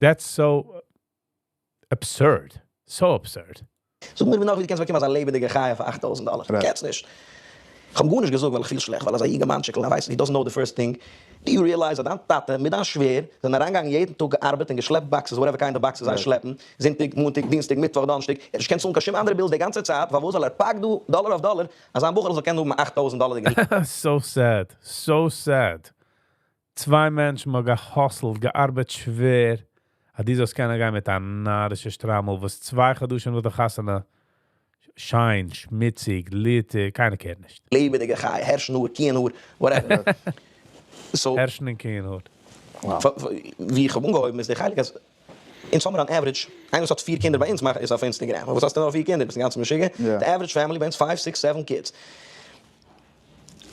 That's so absurd. So absurd. זאג מיר נאך, ווי דו קענסט באקומען אזא לעבעדיגע חיה פאר 8.000 דאלער. קענסט נישט. איך האב גארנישט געזאגט, ווייל איך פיל שלעכט, ווייל אזא יונגערמאנטשיקל, ער ווייסט, he doesn't know the first thing. Do you realize אז דיין טאטע מיט דיין שווער זענען אריינגעגאנגען יעדן טאג געארבעט און געשלעפט boxes, whatever kind of boxes זיי שלעפן, זונטאג, מאנטאג, דינסטאג, מיטוואך, דאנערשטאג. ער האט נישט געקענט צאלן קיין שום אנדערע bills די גאנצע צייט, פארוואס זאל ער פאקט דא דאלער אויף דאלער, אז זיין בחור זאל קענען האבן 8.000 דאלער? So sad. So sad. צוויי מענטשן האבן גע hustle ט, געארבעט שווער. אז דו זאלסט קענען גיין מיט א נארישע שטריימל, וואס 2 חדשים נאך די חתונה, שיין, שמוציג, ליטיג, קיינער care ט נישט. לעבעדיגע חיה, הערשן האר, קיען האר, whatever. So, הערשן און קיען האר. ווי איך האב אנגעהויבן איז דער חלק אז אין summer on average, איינער וואס האט פיר קינדער ביי אונז מאכט איז אויף Instagram. וואס האסטו נאר פיר קינדער? ביסט אינגאנצן משוגע? The average family ביי אונז 5, 6, 7 kids.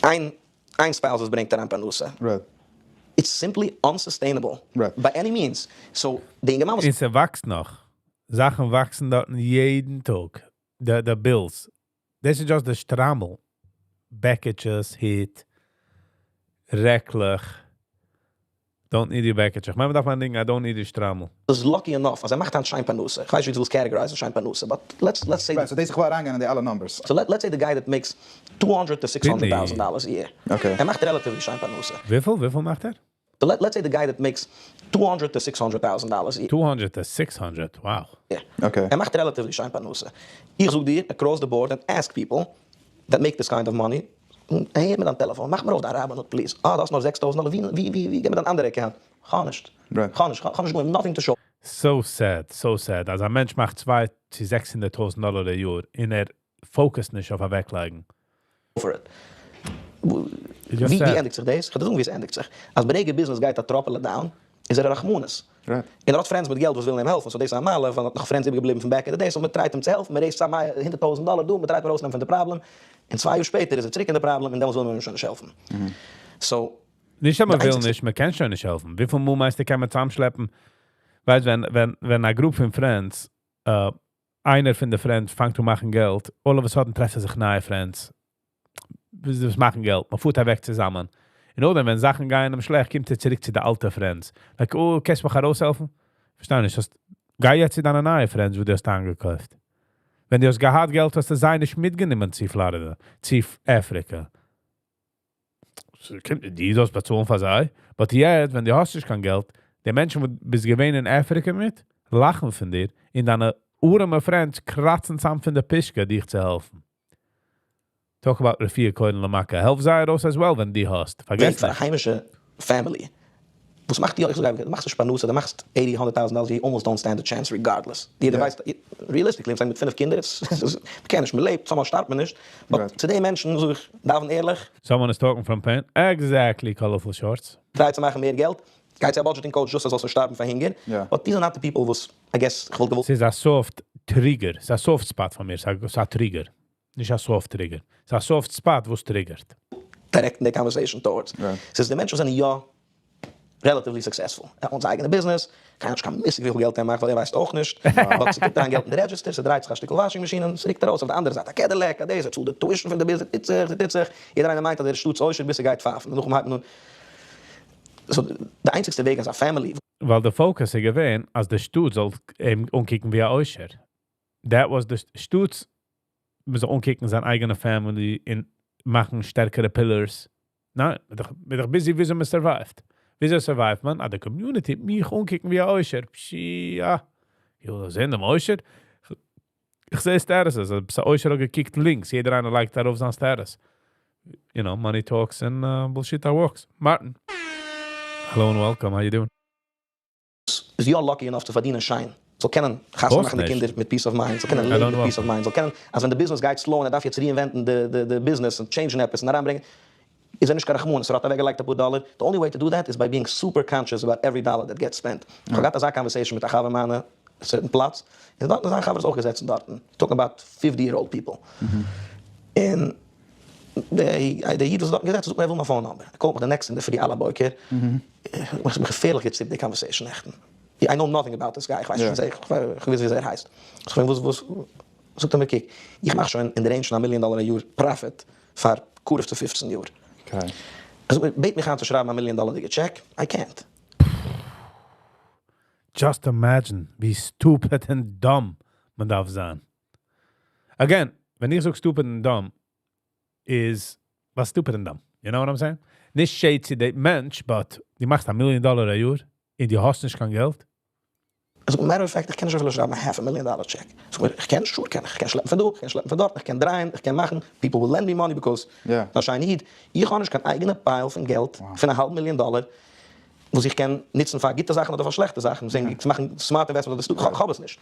איין spouse וואס ברענגט אריין פרנסה. It's simply unsustainable by any means. So, די אינגערמאן וואס און ס'וואקסט נאך. זאכן וואקסן דארט יעדן טאג. The bills. דאס איז just די שטריימל. בעקיטשעס, היט, רעקלעך. Don't need your בעקיטשע. איך מיין, מ'דארף מיין דינג, I don't need your שטריימל. איז lucky enough, אז ער מאכט היינט שיין פרנסה. איך ווייס נישט ווי דו ווילסט categorize שיין פרנסה, but let's say Right, so דאס איך וויל אריינגיין אין די אלע numbers. So let's say the guy that makes 200 to $600,000 a year. ער מאכט relatively שיין פרנסה. וויפיל? וויפיל מאכט ער? So let's say the guy that makes 200 to $600,000 a year. 200 to 600, wow. Yeah. ער מאכט relatively שיין פרנסה. איך זאג דיר, across the board, and ask people that make this kind of money, הער מיט דיין טעלעפאן, מאך מיר אויף דיין Robinhood, please. אה, דאס איז נאר 6.000 דאלער, ווי, גיב מיר דיין אנדערע account. גארנישט. גארנישט, גארנישט, nothing to show. So sad, so sad. אז א מענטש מאכט 2 צו 600.000 דאלער א יאר און ער focus ט נישט אויף אוועקלייגן. For it. ווי ענדיגט זיך דאס? איך וועל דיר זאגן ווי עס ענדיגט זיך. אז ברגע business גייט א טראפעלע down, איז ער א רחמנות. און ער האט friends מיט געלט וואס ווילן אים העלפן, so דאס איז א מעלה, ווייל ער האט נאך friends איבערגעבליבן פון back in the days, so מען try ט אים צו העלפן, מען raise צאם 100.000 דאלער דא, מען try ט אים ארויסנעמען פון די פראבלעם, און 2 יאר שפעטער איז ער צוריק אין די פראבלעם, און דעמאלטס וויל מען אים שוין נישט העלפן. So, נישט, אז מען די וויל איינציגסטע נישט, מען קען שוין נישט העלפן. וויפיל מאל מיינסטו קען מען צוזאמשלעפן? ווייסט, ווען א group פון friends, איינער פון די friends פאנגט אן מאכן געלט, all of a sudden טרעפט ער זיך נייע friends. וואס מאכן געלט, מען פארט אוועק צוזאמען. און אדער ווען זאכן גייען אים שלעכט, קומט ער צוריק צו די אלטע friends. Like, oh, קענסט מיך ארויסהעלפן? פארשטיי נישט, גיי יעצט צו דיינע נייע friends, וואו דו האסט איינגעקויפט. ווען דו האסט געהאט געלט, האסטו זיי נישט מיטגענומען צו Florida, צו אפריקע. די זאלסט באצאלן פאר זיי. But יעצט, ווען דו האסט נישט קיין געלט, די מענטשן, וואס ביסט געווען אין אפריקע מיט, לאכן פון דיר, און דיינע ארעמע friends קראצן צוזאם פון די פישקע, דיך צו העלפן. Talk about רפואה קודם למכה. העלף זיי ארויס as well, ווען דו האסט. פארגעס פאר א נישט. היימישע family. וואס מאכט די, איך זאג, דו מאכסט נישט פרנסה, דו מאכסט 80, 100.000 dollars, you almost don't stand a chance regardless. יעדער ווייסט, realistically, מיט פינף קינדער, מען קען נישט, מען לעבט, somehow שטארבט מען נישט. But צו די מענטשן, זאג איך, דאוון ערליך. Someone is talking from pain. Exactly, colorful shorts. Try צו מאכן מער געלט. גיי צו א budgeting coach, just אז זאלסט נישט שטארבן פאר הונגער. But these are not the people וואס, I guess, איך וואלט געוואלט ס'איז א soft trigger. ס'איז א soft spot פון מיר. ס'איז א trigger. נישט א soft trigger. ס'איז א soft spot, וואס trigger ט. Direct אין די conversation towards. ס'איז די מענטשן וואס זענען יא relatively successful. ער האט זיין אייגענע business, קיינער האט נישט קיין מושג וויפיל געלט ער מאכט, ווייל ער ווייסט אויך נישט. But ס'קומט אריין געלט אין די register, ס'דרייט זיך א שטיקל washing machine און ס'רוקט ארויס אויף די אנדערע זייט א Cadillac, א דאס, ער צאלט די tuition פון די business, טוט זיך, טוט זיך. יעדער איינער מיינט אז ער איז שטאטס עושר ביז ס'גייט פייפן. דערנאך הייבט מען אן. So די איינציגסטע וועג אז א family. ווייל די focus איז געווען, אז די שטאט זאל אים אנקוקן ווי א עושר. That was די שטאט מוז אנקוקן זיין אייגענע family און מאכן שטערקערע pillars. ניין, מ'איז דאך busy וויאזוי מען survive ט. וויאזוי survive ט מען? אז די community מיך אנקוקן ווי א עושר. פשי, יא. איך וויל זען דעם עושר. איך זע statuses. אז א עושר האט געקוקט לינקס. יעדער איינער לייגט ארויף זיין status. Money talks and bullshit walks. Martin. Hello and welcome. How you doing? איז יא lucky enough צו פארדינען שיין, זאל קענען חתונה מאכן די קינדער מיט peace of mind, זאל קענען לעבן מיט peace of mind, זאל קענען אז ווען די ביזנעס גייט slow און ער דארף יעצט reinvent ן די ביזנעס און change ן עפעס און אריינברענגען, איז ער נישט קיין רחמנות, ער האט אוועקגעלייגט אפאר דאלער, the only way to do that is by being super conscious about every dollar that gets spent. איך האב געהאט אזא conversation מיט א חבר מיינע, א certain פלאץ, און דארטן איז זיין חבר איז אויך געזעצן דארטן, talking about 50 year old people, און דער איד וואס איז דארטן געזעצן זאגט מיר ער וויל מיין phone number, ער call ט מיך די next אינדערפרי על הבוקר, איך האב מיך געפערליך געציפט די conversation נעכטן, I know nothing about this guy, איך ווייס נישט איך ווייס וויאזוי ער הייסט, איך פרעג וואס וואס, זאגט ער מיר קוק, איך מאך שוין אין די range פון א מיליאן דאלער א יאר profit פאר קרוב צו 15 יאר, ער זאגט מיר בעט מיך איין צו שרייבן א מיליאן דאלערדיגע טשעק, איי קענט. Just imagine ווי stupid און dumb מען דארף זיין. Again, ווען איך זאג stupid און dumb, איז וואס stupid און dumb. You know what I'm saying? נישט shade צו דעם מענטש, but דו מאכסט א מיליאן דאלער א יאר און דו האסט נישט קיין געלט. אז matter of fact, איך קען נישט אפילו שרייבן א half a million dollar check. זאג מיר, איך קען, sure קען איך, איך קען שלעפן פון דא, איך קען שלעפן פון דארט, איך קען דרייען, איך קען מאכן, people will lend me money because א שיינע איד. איך האב נישט קיין אייגענע pile פון געלט פון א האלב מיליאן דאלער וואס איך קען נוצן פאר גוטע זאכן אדער פאר שלעכטע זאכן, צו מאכן smart investment אדער סטאק, כ'האב עס נישט.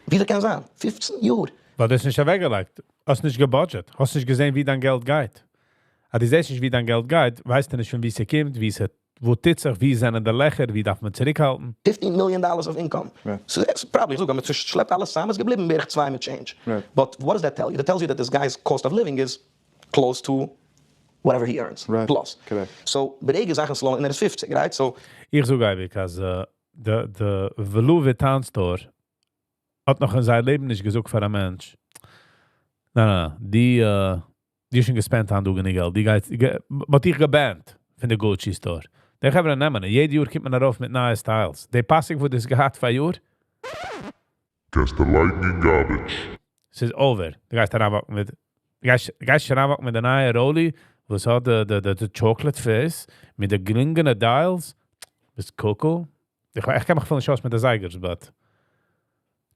וויאזוי קען זיין? 15 יאר! ווייל דו האסט נישט אוועקגעלייגט, האסט נישט גע budget, האסט נישט געזען ווי דיין געלט גייט. אז דו זעסט נישט ווי דיין געלט גייט, ווייסטו נישט פון וואו ס'קומט, וואו ס' וואו טוט זיך, וואו זענען די לעכער, וואו דארף מען צוריקהאלטן. 15 million dollars of income. ס'איז probably, איך זאג אז מען שלעפט אלעס צוזאם איז געבליבן בערך צוויי מיט change. But what does that tell you? That tells you that this guy's cost of living is close to whatever he earns, plus. So ברגע זאכן slow און ער איז 50, right? So. איך זאג אייביג אז די די Louis Vuitton store האט נאך אין זיין לעבן נישט געזאגט פאר א מענטש, ניין ניין די די האסט שוין גע spend ט היינט דא גענוג געלט, די גייסט, מ'האט דיך גע ban ט פון די Gucci store. די חברה נעמען, יעדע יאר קומט מען ארויף מיט נייע styles. די פאסיג וואס דו האסט געהאט פאריאר? קענסטו לייגן אין garbage. ס'איז over. דו גייסט אריינ walk ן מיט, דו גייסט שוין אריינ walk ן מיט די נייע Rollie וואס האט די די די chocolate face מיט די גרינגענע dials. ביסט קוקו? איך קען מיך אפילו נישט אויס מיט די זייגערס but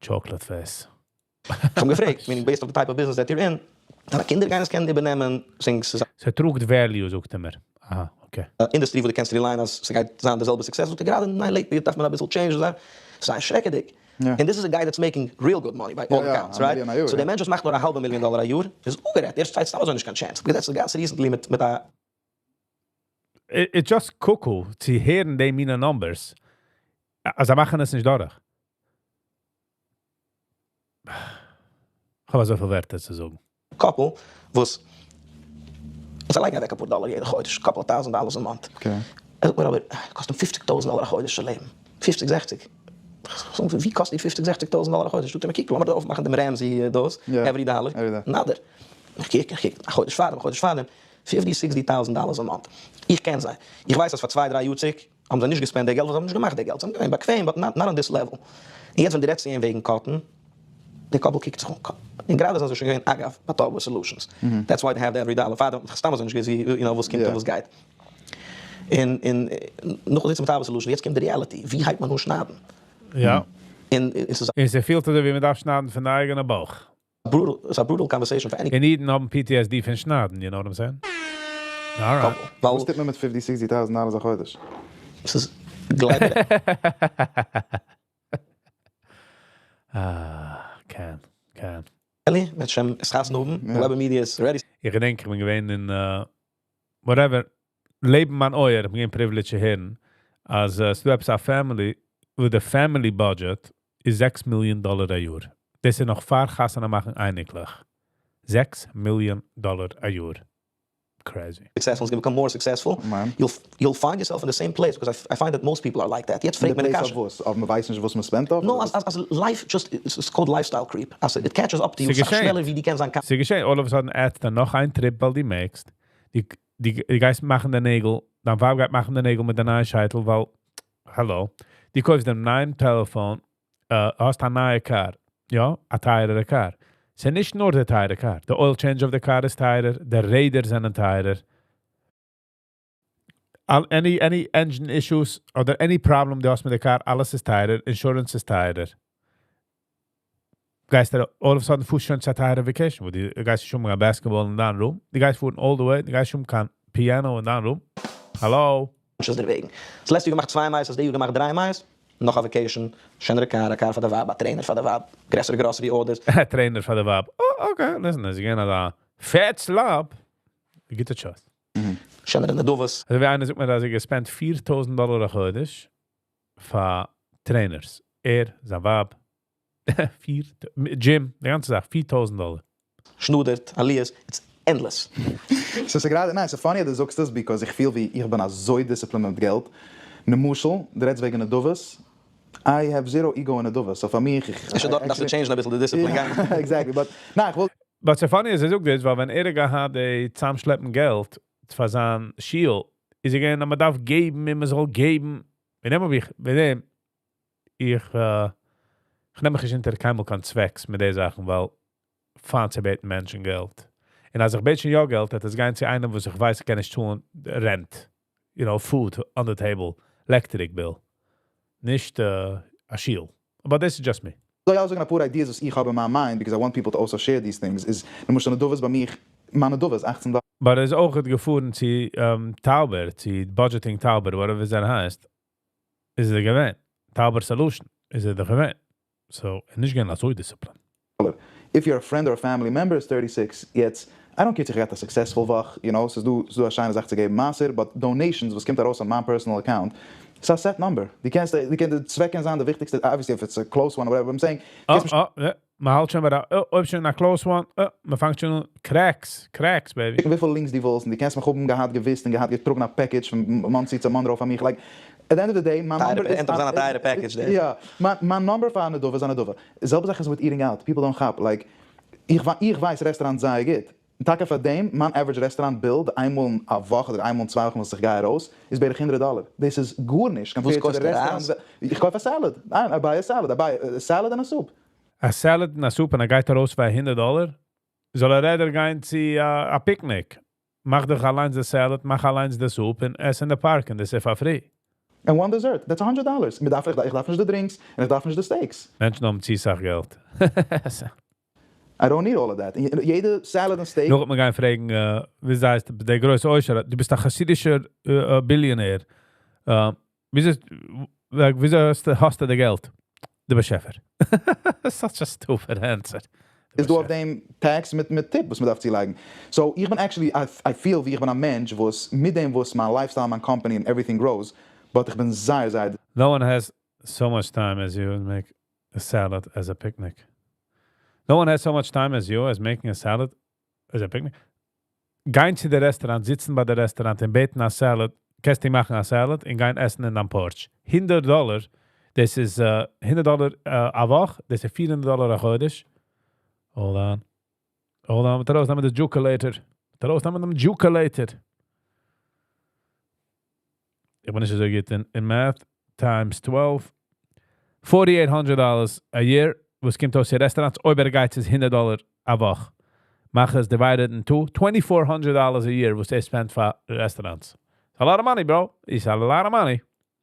chocolate face. איך האב געפרעגט, meaning based אויף די type of business that you're in, דיינע קינדער גייען עס קענען איבערנעמען, since ס'איז א. ס'טראגט value זאגט ער מיר. אהא okay. Industry וואו דו קענסט rely ען אז ס'גייט זיין די זעלבע success, זאגט ער גראדע ניין lately דארף מען אביסל change ן, ס'איז שרעקעדיג. און דאס איז א guy that's making real good money by all accounts, right? So דער מענטש וואס מאכט נאר א האלבע מיליאן דאלער א יאר איז אפגערעדט, ער שטייט סתם אזוי נישט קיין chance. כ'האב געזעצן גאנץ recently מיט א. It's just קוקו צו הערן די מינע numbers אז זיי מאכן עס נישט דורך. כ'האב אזויפיל ווערטער צו זאגן. Couple וואס זיי לייגן אוועק אפאר דאלער יעדע חודש, couple thousand dollars א month. ער זאגט מיר אבער, קאסט אים פופציג טויזנט דאלער א חודש צו לעבן. פופציג זעכציג. איך זאג ווי קאסט דיר פופציג זעכציג טויזנט דאלער א חודש? זאגט ער מיר קוק לאמיר דא אויפמאכן דעם Ramsey דאס, every dollar, נאדער. איך קוק איך קוק, א חודש פארדעם א חודש פארדעם, fifty sixty thousand dollars א month. איך קען זיי. איך ווייס אז פאר צוויי דריי יאר צוריק האבן זיי נישט גע spend ט די געלט ווייל זיי האבן נישט געמאכט די געלט, זיי האבן געווען באקוועם but not on this level. און יעצט ווען דו רעדסט צו אים וועגן cut ן, די couple קוקט זיך אן, און גראדע זענען זיי שוין געווען אגב ביי Tava Solutions, that's why they have the every dollar, פארדעם האט מען סתם אזוי נישט געוואוסט ווי you know וואס קומט און וואס גייט. און און נאכן זיצן מיט Tava Solutions יעצט קומט די reality, ווי הייבט מען אן שניידן? יא. און ס'איז א. און ס'פילט אזוי ווי מ'דארף שניידן פון די אייגענע בויך. Brutal, ס'איז א brutal conversation פאר any. און אידן האבן PTSD פון שניידן, you know what I'm saying? Alright. וואס טוט מען מיט fifty sixty thousand dollars א חודש? ס'איז גלייב מיר. אה, קען, קען. אלי, וועט שוין עס חתונה האבן, גלייב מיר איז ready. איך געדענק איך בין געווען אין whatever, לעבן מיין אויער, איך בין געווען privileged צו הערן, אז ס'דא עפעס א family, וואו די family budget איז 6 מיליאן דאלער א יאר. דאס איז נאך פאר חתונה מאכן אייניקלעך. 6 מיליאן דאלער א יאר. Crazy. Successful, it's gonna become more successful, you'll you'll find yourself in the same place, because I find that most people are like that. יעצט פרעגט מען די קשיא. אויף וואס? אויף מ'ווייסט נישט וואס מ' spend ט אויף? No, אז אז life just, it's called lifestyle creep, אז it catches up to you סאך שנעלער ווי דו קענסט זיין. ס'געשען, all of a sudden add סטו נאך איין trip ווייל דו מעגסט. דו גייסט מאכן די נעגל, דיין ווייב גייט מאכן די נעגל מיט די נייע שייטל, ווייל, האלא, דו קויפסט דעם נייעם טעלעפאן, האסט א נייע קאר, יא, א טייערערע קאר. ס'איז נישט נאר די טייערע קאר, די oil change אויף די קאר איז טייערער, די רעדער זענען טייערער. Any engine issues אדער any problem דו האסט מיט די קאר, אלעס איז טייערער, insurance איז טייערער. גייסט all of a sudden פארסט שוין צו א טייערע vacation, וואו דו גייסט שוין האבן א basketball אין דיין room, דו גייסט פארן all the way, דו גייסט שוין קיין piano אין דיין room. האלא? דערוועגן. דאס לעצטע יאר געמאכט צוויי מאות, די יאר געמאכט 3 מאות, נאך א vacation, שענערע קאר, א קאר פאר די ווייב, א trainer פאר די ווייב, גרעסערע grocery orders. Trainer פאר די ווייב. Oh, okay, listen, עס איז געווען א fat slob. גוטע choice. שענערע נדבות. אזוי ווי איינער זאגט מיר, אז ער גע spend 4000 דאלאר א חודש פאר trainers. ער, זיין ווייב, פיר, gym, די גאנצע זאך, 4000 דאלאר. שנודערט, עליות, it's endless. So ס'איז גראדע, ניין, ס'איז funny אז דו זאגסט דאס, because איך פיל ווי איך בין אזוי disciplined מיט געלט. למשל, דו רעדסט וועגן נדבות, I have zero ego אין נדבות. So פאר מיר, איך איך דארט דארפסטו change ן א ביסל די discipline. Yeah, exactly. But, ניין, איך וויל But so funny איז, ער זאגט דאס, ווייל ווען ער געהאט די צוזאמשלעפן געלט פאר זיין שול, איז ער געווען, אז מען דארף געבן, מען זאל געבן. ווען נעם איך, ווען נעם איך, איך נעם מיך נישט אונטער קיינמאל קיין צוועקס מיט די זאכן, ווייל פיינט צו בעטן מענטשן געלט. און אז איך בעט שוין יא געלט, וועט עס גיין צו איינעם, וואס איך ווייס, איך קען נישט טון, rent, food on the table, electric bill. נישט א שול. But this is just me. זאל איך זאגן א פאר ideas וואס איך האב אין מיין mind, because I want people to also share these things, איז, למשל, נדבות ביי מיר, מיין נדבות, 18 דאלאר. But ער איז אויך געפארן צו Tauber, צו Budgeting Tauber, whatever עס הייסט, איז ער געווען. Tauber Solution איז ער דאך געווען. So, ער נישט געווען אזוי disciplined. If you're a friend or a family member, it's 36. יעצט, I don't care if איך got a successful וואך, ס'איז דא א שיינע זאך צו געבן מעשר, but donations, וואס קומט ארויס on my personal account, ס'איז א set number. די צוועק קען זיין די וויכטיגסטע, obviously if it's a close one or whatever, I'm saying, Oh, oh, yeah. מען האלט שוין ביי די, oh, אויב שוין א close one, oh, מען פאנגט שוין אן, cracks, cracks, baby. וויפיל links דו ווילסט, און דו קענסט מיך האבן געהאט געוויסט און געהאט געטראגן א package פון מאנסי צו מאנרא פאר מיך, like, at the end of the day, מיין number איז ענד זיין א טייערע package דער. יא, מיין number פאר א נדבה איז א נדבה. די זעלבע זאך איז מיט eating out. People don't כאפ, like, איך ווייס restaurant זייער גוט. טאקע פאר דעם, מיין average restaurant bill, איינמאל א וואך אדער איינמאל אין 2 וואכן וואס איך גיי ארויס, איז בערך 100 דאלאר. דאס איז גארנישט וואס compared to קאסט the דער restaurant. רייז? איך קויף א salad. ניין, I buy a salad. I buy a salad and a soup. א salad און א soup און ער גייט ארויס פאר 100 דאלאר? זאל ער rather גיין צו א picnic? מאך דיך אליין די salad, מאך אליין די soup און עס אין די park און דאס איז פאר free. And one dessert, that's $100. איך דארף נישט די drinks און איך דארף נישט די steaks. מענטשן האבן צו סאך געלט. I don't need all of that. יעדע salad און steak. נאך וועט מען גיין פרעגן, ווי הייסט דער גרויסער עושר, דו ביסט א חסידישער billionaire. Like, וויאזוי האסטו די געלט? דער באשעפער. Such a stupid answer. איז דא אויף דעם tax מיט tip, וואס מען דארף צולייגן. So, איך בין actually, I feel ווי איך בין א מענטש, וואס מיט דעם, וואס מיין lifestyle, מיין company and everything grows, but איך בין זייער, זייער No one has so much time as you to make a salad as a picnic. No one has so much time as you as making a salad as a picnic. גיין צו דער restaurant, זיצן ביי דער restaurant און בעטן א salad, קענסטו מאכן א salad און גיין עסן אין דיין porch. 100 דאלאר, דאס איז 100 דאלאר א וואך, דאס איז 400 דאלאר א חודש. Hold on. Hold on, מיט ארויסנעמען די calculator. מיט ארויסנעמען דעם calculator. איך בין נישט אזוי גוט אין math. Times 12. $4,800 a year. וואס קומט אויס די restaurants? אויב ער גייט איז 100 דאלאר א וואך. מאך עס divided in two. $2,400 a year וואס ער spend פאר restaurants. It's a lot of money, bro. It's a lot of money.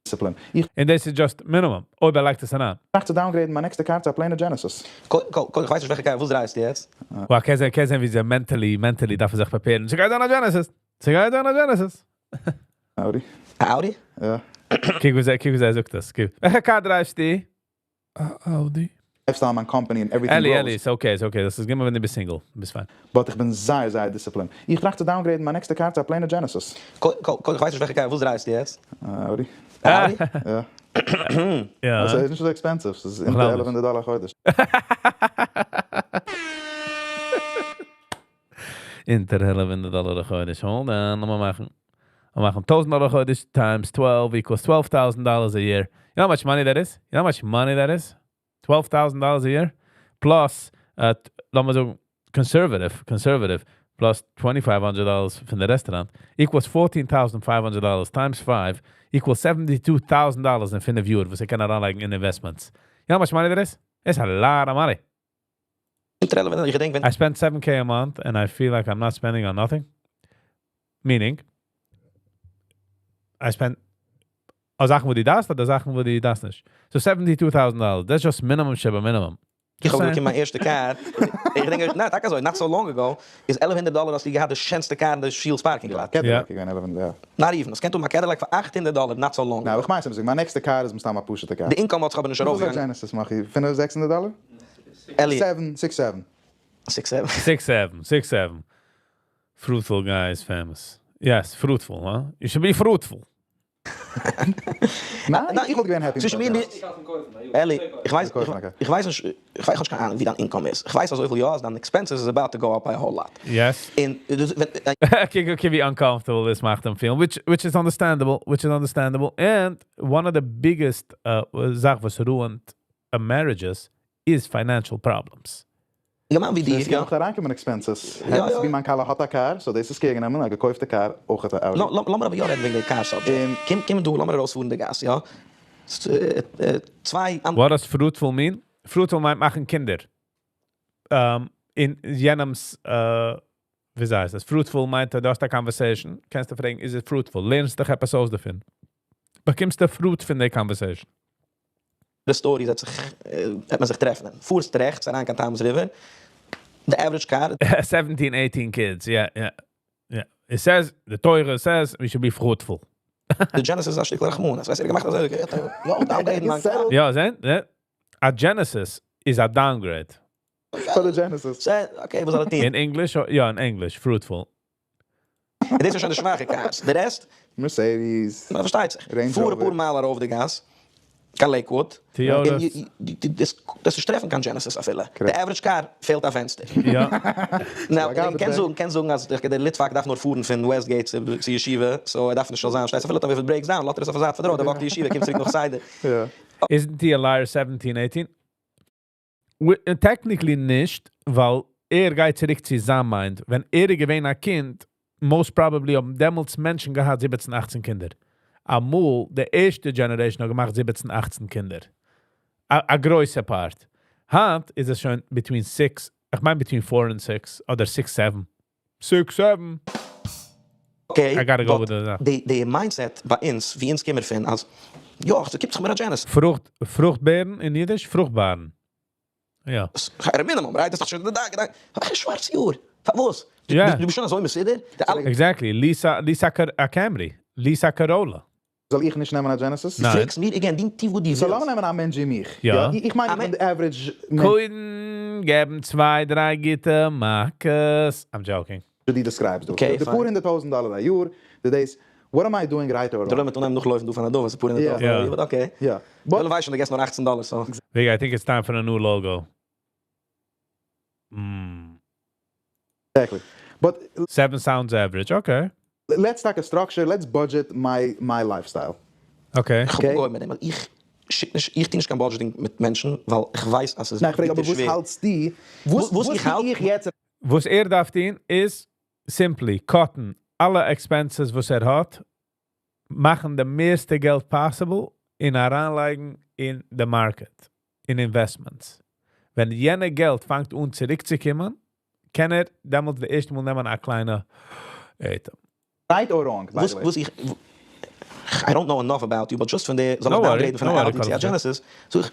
Discipline. איך And this is just minimum. אויב ער לייגט עס אן. טראכט צו downgrade ן מיין נעקסטע קאר צו א plain Genesis. איך ווייס נישט, וועלכע קאר, וואס דרייסטו יעצט? Well, קען זיין ווי זיי mentally דארף ער זיך prepare ן. ס'גייט זיין א Genesis. ס'גייט זיין א Genesis. Audi. א Audi? יא. קוק ווי ער זאגט דאס. קוק. וועלכע קאר דרייסטו? Audi. Lifestyle, מיין company and everything Ellie, grows. Ellie, it's okay, it's okay. דאס איז געמאכט ווען דו ביסט single. ביסט fine. But איך בין זייער, זייער disciplined. איך טראכט צו downgrade ן מיין נעקסטע קאר צו א plain Genesis. איך ווייס נישט, וועלכע קאר, וואס דרייסטו יעצט? Audi. א Audi? יא. יא. עס איז נישט אזוי expensive. עס איז אונטער 1100 דאלאר א חודש. אונטער 1100 דאלאר א חודש. Hold on, לאמיר מאכן. מיר מאכן 1000 דאלאר א חודש times 12 equals $12,000 a year. You know how much money that is? You know how much money that is? $12,000 a year? Plus, לאמיר זאגן, conservative. Plus $2,500 פון די restaurant equals $14,500 times 5 equals $72,000 אין 5 יאר, וואס ער קען אריינלייגן אין investments. You know how much money that is? It's a lot of money. Irrelevant, איך געדענק, ווען I spend 7K a month and I feel like I'm not spending on nothing. Meaning, I spend א זאכן וואס דו דארפסט אדער זאכן וואס דו דארפסט נישט. So $72,000, that's just minimum שבע minimum. איך האב באקומען מיין ערשטע car, איך געדענק, נא, טאקע אזוי, not so long ago, איז 1100 דאלער האסטו געהאט די שענסטע car אין די שול'ס parking lot. Cadillac געווען 1100, יא. Not even, עס קען טון א Cadillac פאר 800 דאלער, not so long נא, ago. איך מיין, מיין נעקסטע car איז מסתם א פשוט'ע car. די income האט זיך אבער נישט וויפיל ארויפגעגאנגען. Genesis מאך איך? 500, 600 דאלער? Ellie. 7, 6, 7. 6, 7. 6, 7, 6, 7. Fruitful guy is famous. Yes, fruitful, huh? You should be fruitful. ניין, איך וואלט געווען happy צווישן מיט מיר א און Ellie, איך ווייס, איך ווייס נישט, איך ווייס נישט קיין אהנונג ווי דיין income איז. איך ווייס אזויפיל יא, אז דיין expenses is about to go up by a whole lot. Yes. און דאס, ווען, Okay, ווי uncomfortable this מאכט אים feel, which is understandable, which is understandable. And one of the biggest זאך וואס ruined marriages is financial problems. יונגערמאן ווי דיר, עס יא. קען נאך אריינקומען expenses. יא, יא. ווי מיין כלה האט א car, so דאס איז קעגן נעמען, א געקויפטע car, אויך האט א Audi. לאמיר אבער יא רעדן וועגן די car subject. קום, קום דא, לאמיר ארויספארן די גאס, יא. צוויי What does fruitful mean? Fruitful מיינט מאכן קינדער. אין יענעמס, ווי הייסט דאס? Fruitful מיינט, דו האסט א conversation, קענסטו פרעגן, is it fruitful? לערנסט דיך עפעס אויס דערפון. באקומסט די fruit פון די conversation. די story האט זיך, האט מען זיך טרעפן. פארסט רעכטס, אריין קיין Toms River. The average car. 17, 18 kids, yeah. It says, the Torah says, we should be fruitful. The Genesis איז א שטיקל רחמנות. ווייסט, ער האט געמאכט אזוי, יא, downgrade מיין car. יא, זען, א Genesis is a downgrade. For the Genesis. So, okay, וואס זאל ער טון? In English, or, יא, in English, fruitful. און דאס איז שוין די שוואכע cars. דער רעסט, Mercedes. מען פארשטייט זיך. Range פאר Rover. א פאר מייל ארויף די גאס, קיין Lakewood. Toyota. און דאס דאס איז טרעפן קיין Genesis אפילו. די average car פעלט א פענסטער. Now, גאב קען זאגן, קען זאגן, אז דער ליטוואק דארף נאר פארן פון Westgate צו ישיבה, so ער דארף נישט זיין, שטייסט אפילו if it breaks down, לאזט ער עס אויף די זייט פון די road, ער walk ט די ישיבה, קומט צוריק נאך סדר. Isn't he a liar 17, 18? Technically נישט, ווייל ער גייט צוריק צו זיין mind. ווען ער איז געווען א קינד, most probably האבן דעמאלטס מענטשן געהאט 17, 18 קינדער. אמאל, די ערשטע generation האט געמאכט 17, 18 קינדער. א גרויסע part. היינט איז עס שוין between 6, איך מיין between 4 and 6, אדער 6, 7. 6, 7. Okay, I gotta go but with the די mindset ביי אונז, ווי אונז קומען פון, אז, יא, עס קומט זיך מיר א Genesis. פרוכט, פרוכטבערן אין אידיש? פרוכטבארן. יא. א minimum, right? דאס איז דאך שוין די דאג, דאג. א שווארץ יאר. פארוואס? דו דו ביסט שוין אזוי מסודר? די אלע Exactly. Lease a, lease a, a Camry. Lease a Corolla. זאל איך נישט נעמען א Genesis? ניין. פרעגסט מיר, again, דין טיף וואו דו So ווילסט. לאמיר נעמען א מענטש ווי מיך. יא. איך מיין, איך בין the average מענטש קודם געבן צוויי, דריי גוטע מכות. I'm joking. דו describe סט דא. Okay, די fine. פאר הונדערט טויזנט דאלער א יאר, די days, what am I doing right or דו wrong? לאמיר טון נאכלויפן דא פון דער דארף, וואס פאר הונדערט טויזנט דאלער, okay. But דו ווייסט שוין, דו געבסט נאר 18 דאלער, so. Wait, I think it's time for a new logo. Exactly. But Seven sounds average. Okay. let's take a structure, let's budget my lifestyle. Okay. איך האב אנגעהויבן מיט דעם, ווייל איך שיק נישט, איך טו נישט קיין budgeting מיט מענטשן, ווייל איך ווייס, אז עס איז ניין, איך פרעג, אבער ביטער וואס שווער. האלטסטו? וואס וואס איך האלט? איך יעצט וואס ער דארף טון איז simply cut ן אלע expenses וואס ער האט, מאכן די מערסטע געלט possible און אריינלייגן אין the market, אין investments. ווען יענע געלט פאנגט אן צוריקצוקומען, קען ער דעמאלטס די ערשטע מאל נעמען א קליינע אטעם. Right or wrong, by וואס the way? וואס איך I don't know enough about you, but just פון די זאל No איך worry, downgrade פון no א worry, Audi צו א Carlos. Genesis, so איך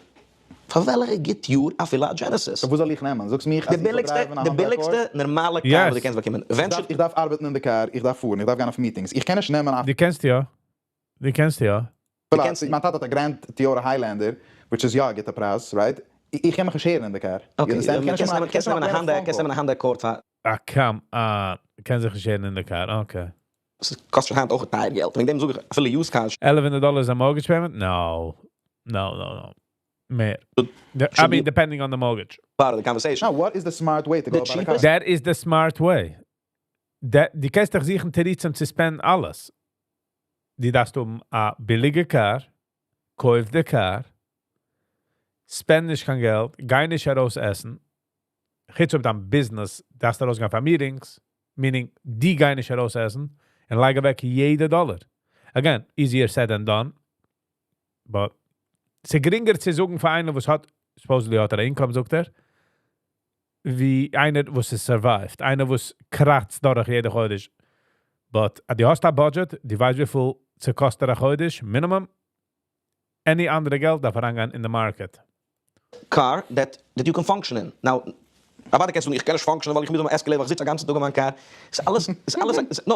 פאר וועלכע גיט יאר אפילו א Genesis? וואס זאל איך נעמען? זאגסט מיר, די אז איך זאל ביליגסטע, drive ן א די Honda ביליגסטע Accord? נארמאלע car וואס דו קענסט באקומען. איך דארף, איך דארף ארבעטן אין די car, איך דארף פארן, איך דארף גיין אויף meetings. איך קען נישט נעמען א דו קענסט יא. דו קענסט יא. פלאץ. קענסט מיין טאטע האט א Grand Toyota Highlander, which is יא, א גוטע פרייז, right? איך קען מיך נישט הערן אין די car. You Okay, understand? איך קען נישט קענסט נעמען נעמען, קענסט נעמען א Honda, קענסט נעמען א Honda Accord פאר Ah, come on. קען זיך נישט הערן אין די car. Okay. עס קאסט שוין היינט אויך טייער געלט. וועגן דעם זאג איך, אפילו used cars $1,100 a mortgage payment? No. No, no, no. מער. I should mean, be depending on the mortgage. part of the conversation. Now, what is the smart way to go The about a car? cheapest- That is the smart way. That, דו קענסט דאך זוכן תירוצים צו spend אלעס. דו דארפסט האבן א ביליגע car, קויף די car, spend נישט קיין געלט, גיי נישט ארויס עסן, חוץ אויב דיין business, דארפסט ארויסגיין פאר meetings, Meaning, דו גיי נישט ארויס עסן און לייג אוועק יעדע דאלאר. Again, easier said than done. But ס'איז גרינגער צו זאגן פאר איינער, וואס האט, supposedly האט ער income, זאגט ער, ווי איינער, וואס עס survived. איינער, וואס קראצט דורך יעדע חודש. But אז דו האסט א budget, דו ווייסט וויפיל ס'קאסט דיר א חודש, minimum, any אנדערע געלט דארף אריינגיין in the market. Car that you can function in. Now, אוודאי קענסטו נישט, איך קען נישט function, ווייל איך מוז האבן Escalade, ווייל איך זיץ א גאנצן טאג אין מיין car. ס'איז אלעס, ס'איז אלעס, no,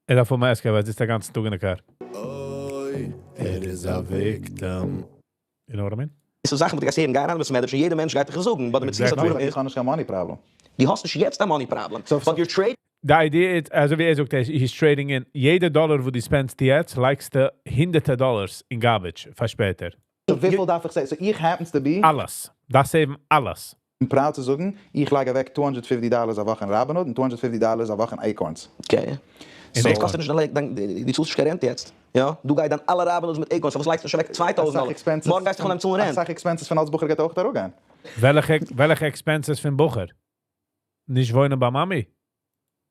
ער דארף האבן Escalade, ווייל ער זיצט א גאנצן טאג אין די car. אוי, ער איז א victim. You know what I mean? ס'איז זאכן וואס דו גייסט הערן, גיי אריין אין בית מדרש און יעדער מענטש גייט דיך זאגן, but די מציאות הדברים איך איז, האב נישט קיין money problem. דו האסט נישט יעצט א money problem, but you're trading The idea איז, אזוי ווי ער זאגט, he's trading in יעדע דאלאר, וואס דו spend סט יעצט, לייגסטו הונדערטער dollars אין garbage פאר שפעטער. So וויפיל דארף איך save? So איך happens to be אלעס. דאס save ן אלעס. Proud צו זאגן, איך לייג אוועק $250 א וואך אין Robinhood און $250 א וואך אין Acorns. Okay. So, יעצט קאסט נישט דיין, דו צאלסט נישט קיין rent יעצט. יא? דו גייסט דיין אלע Robinhoods מיט Acorns, וואס לייגסטו נישט אוועק 2000 דאלאר? מארגן גייסטו פון דעם צאלן rent. אסאך expenses פון אלס בחור גייט אויך אראפגיין. וועלכע expenses פון בחור? נישט וואוינען ביי מאמי?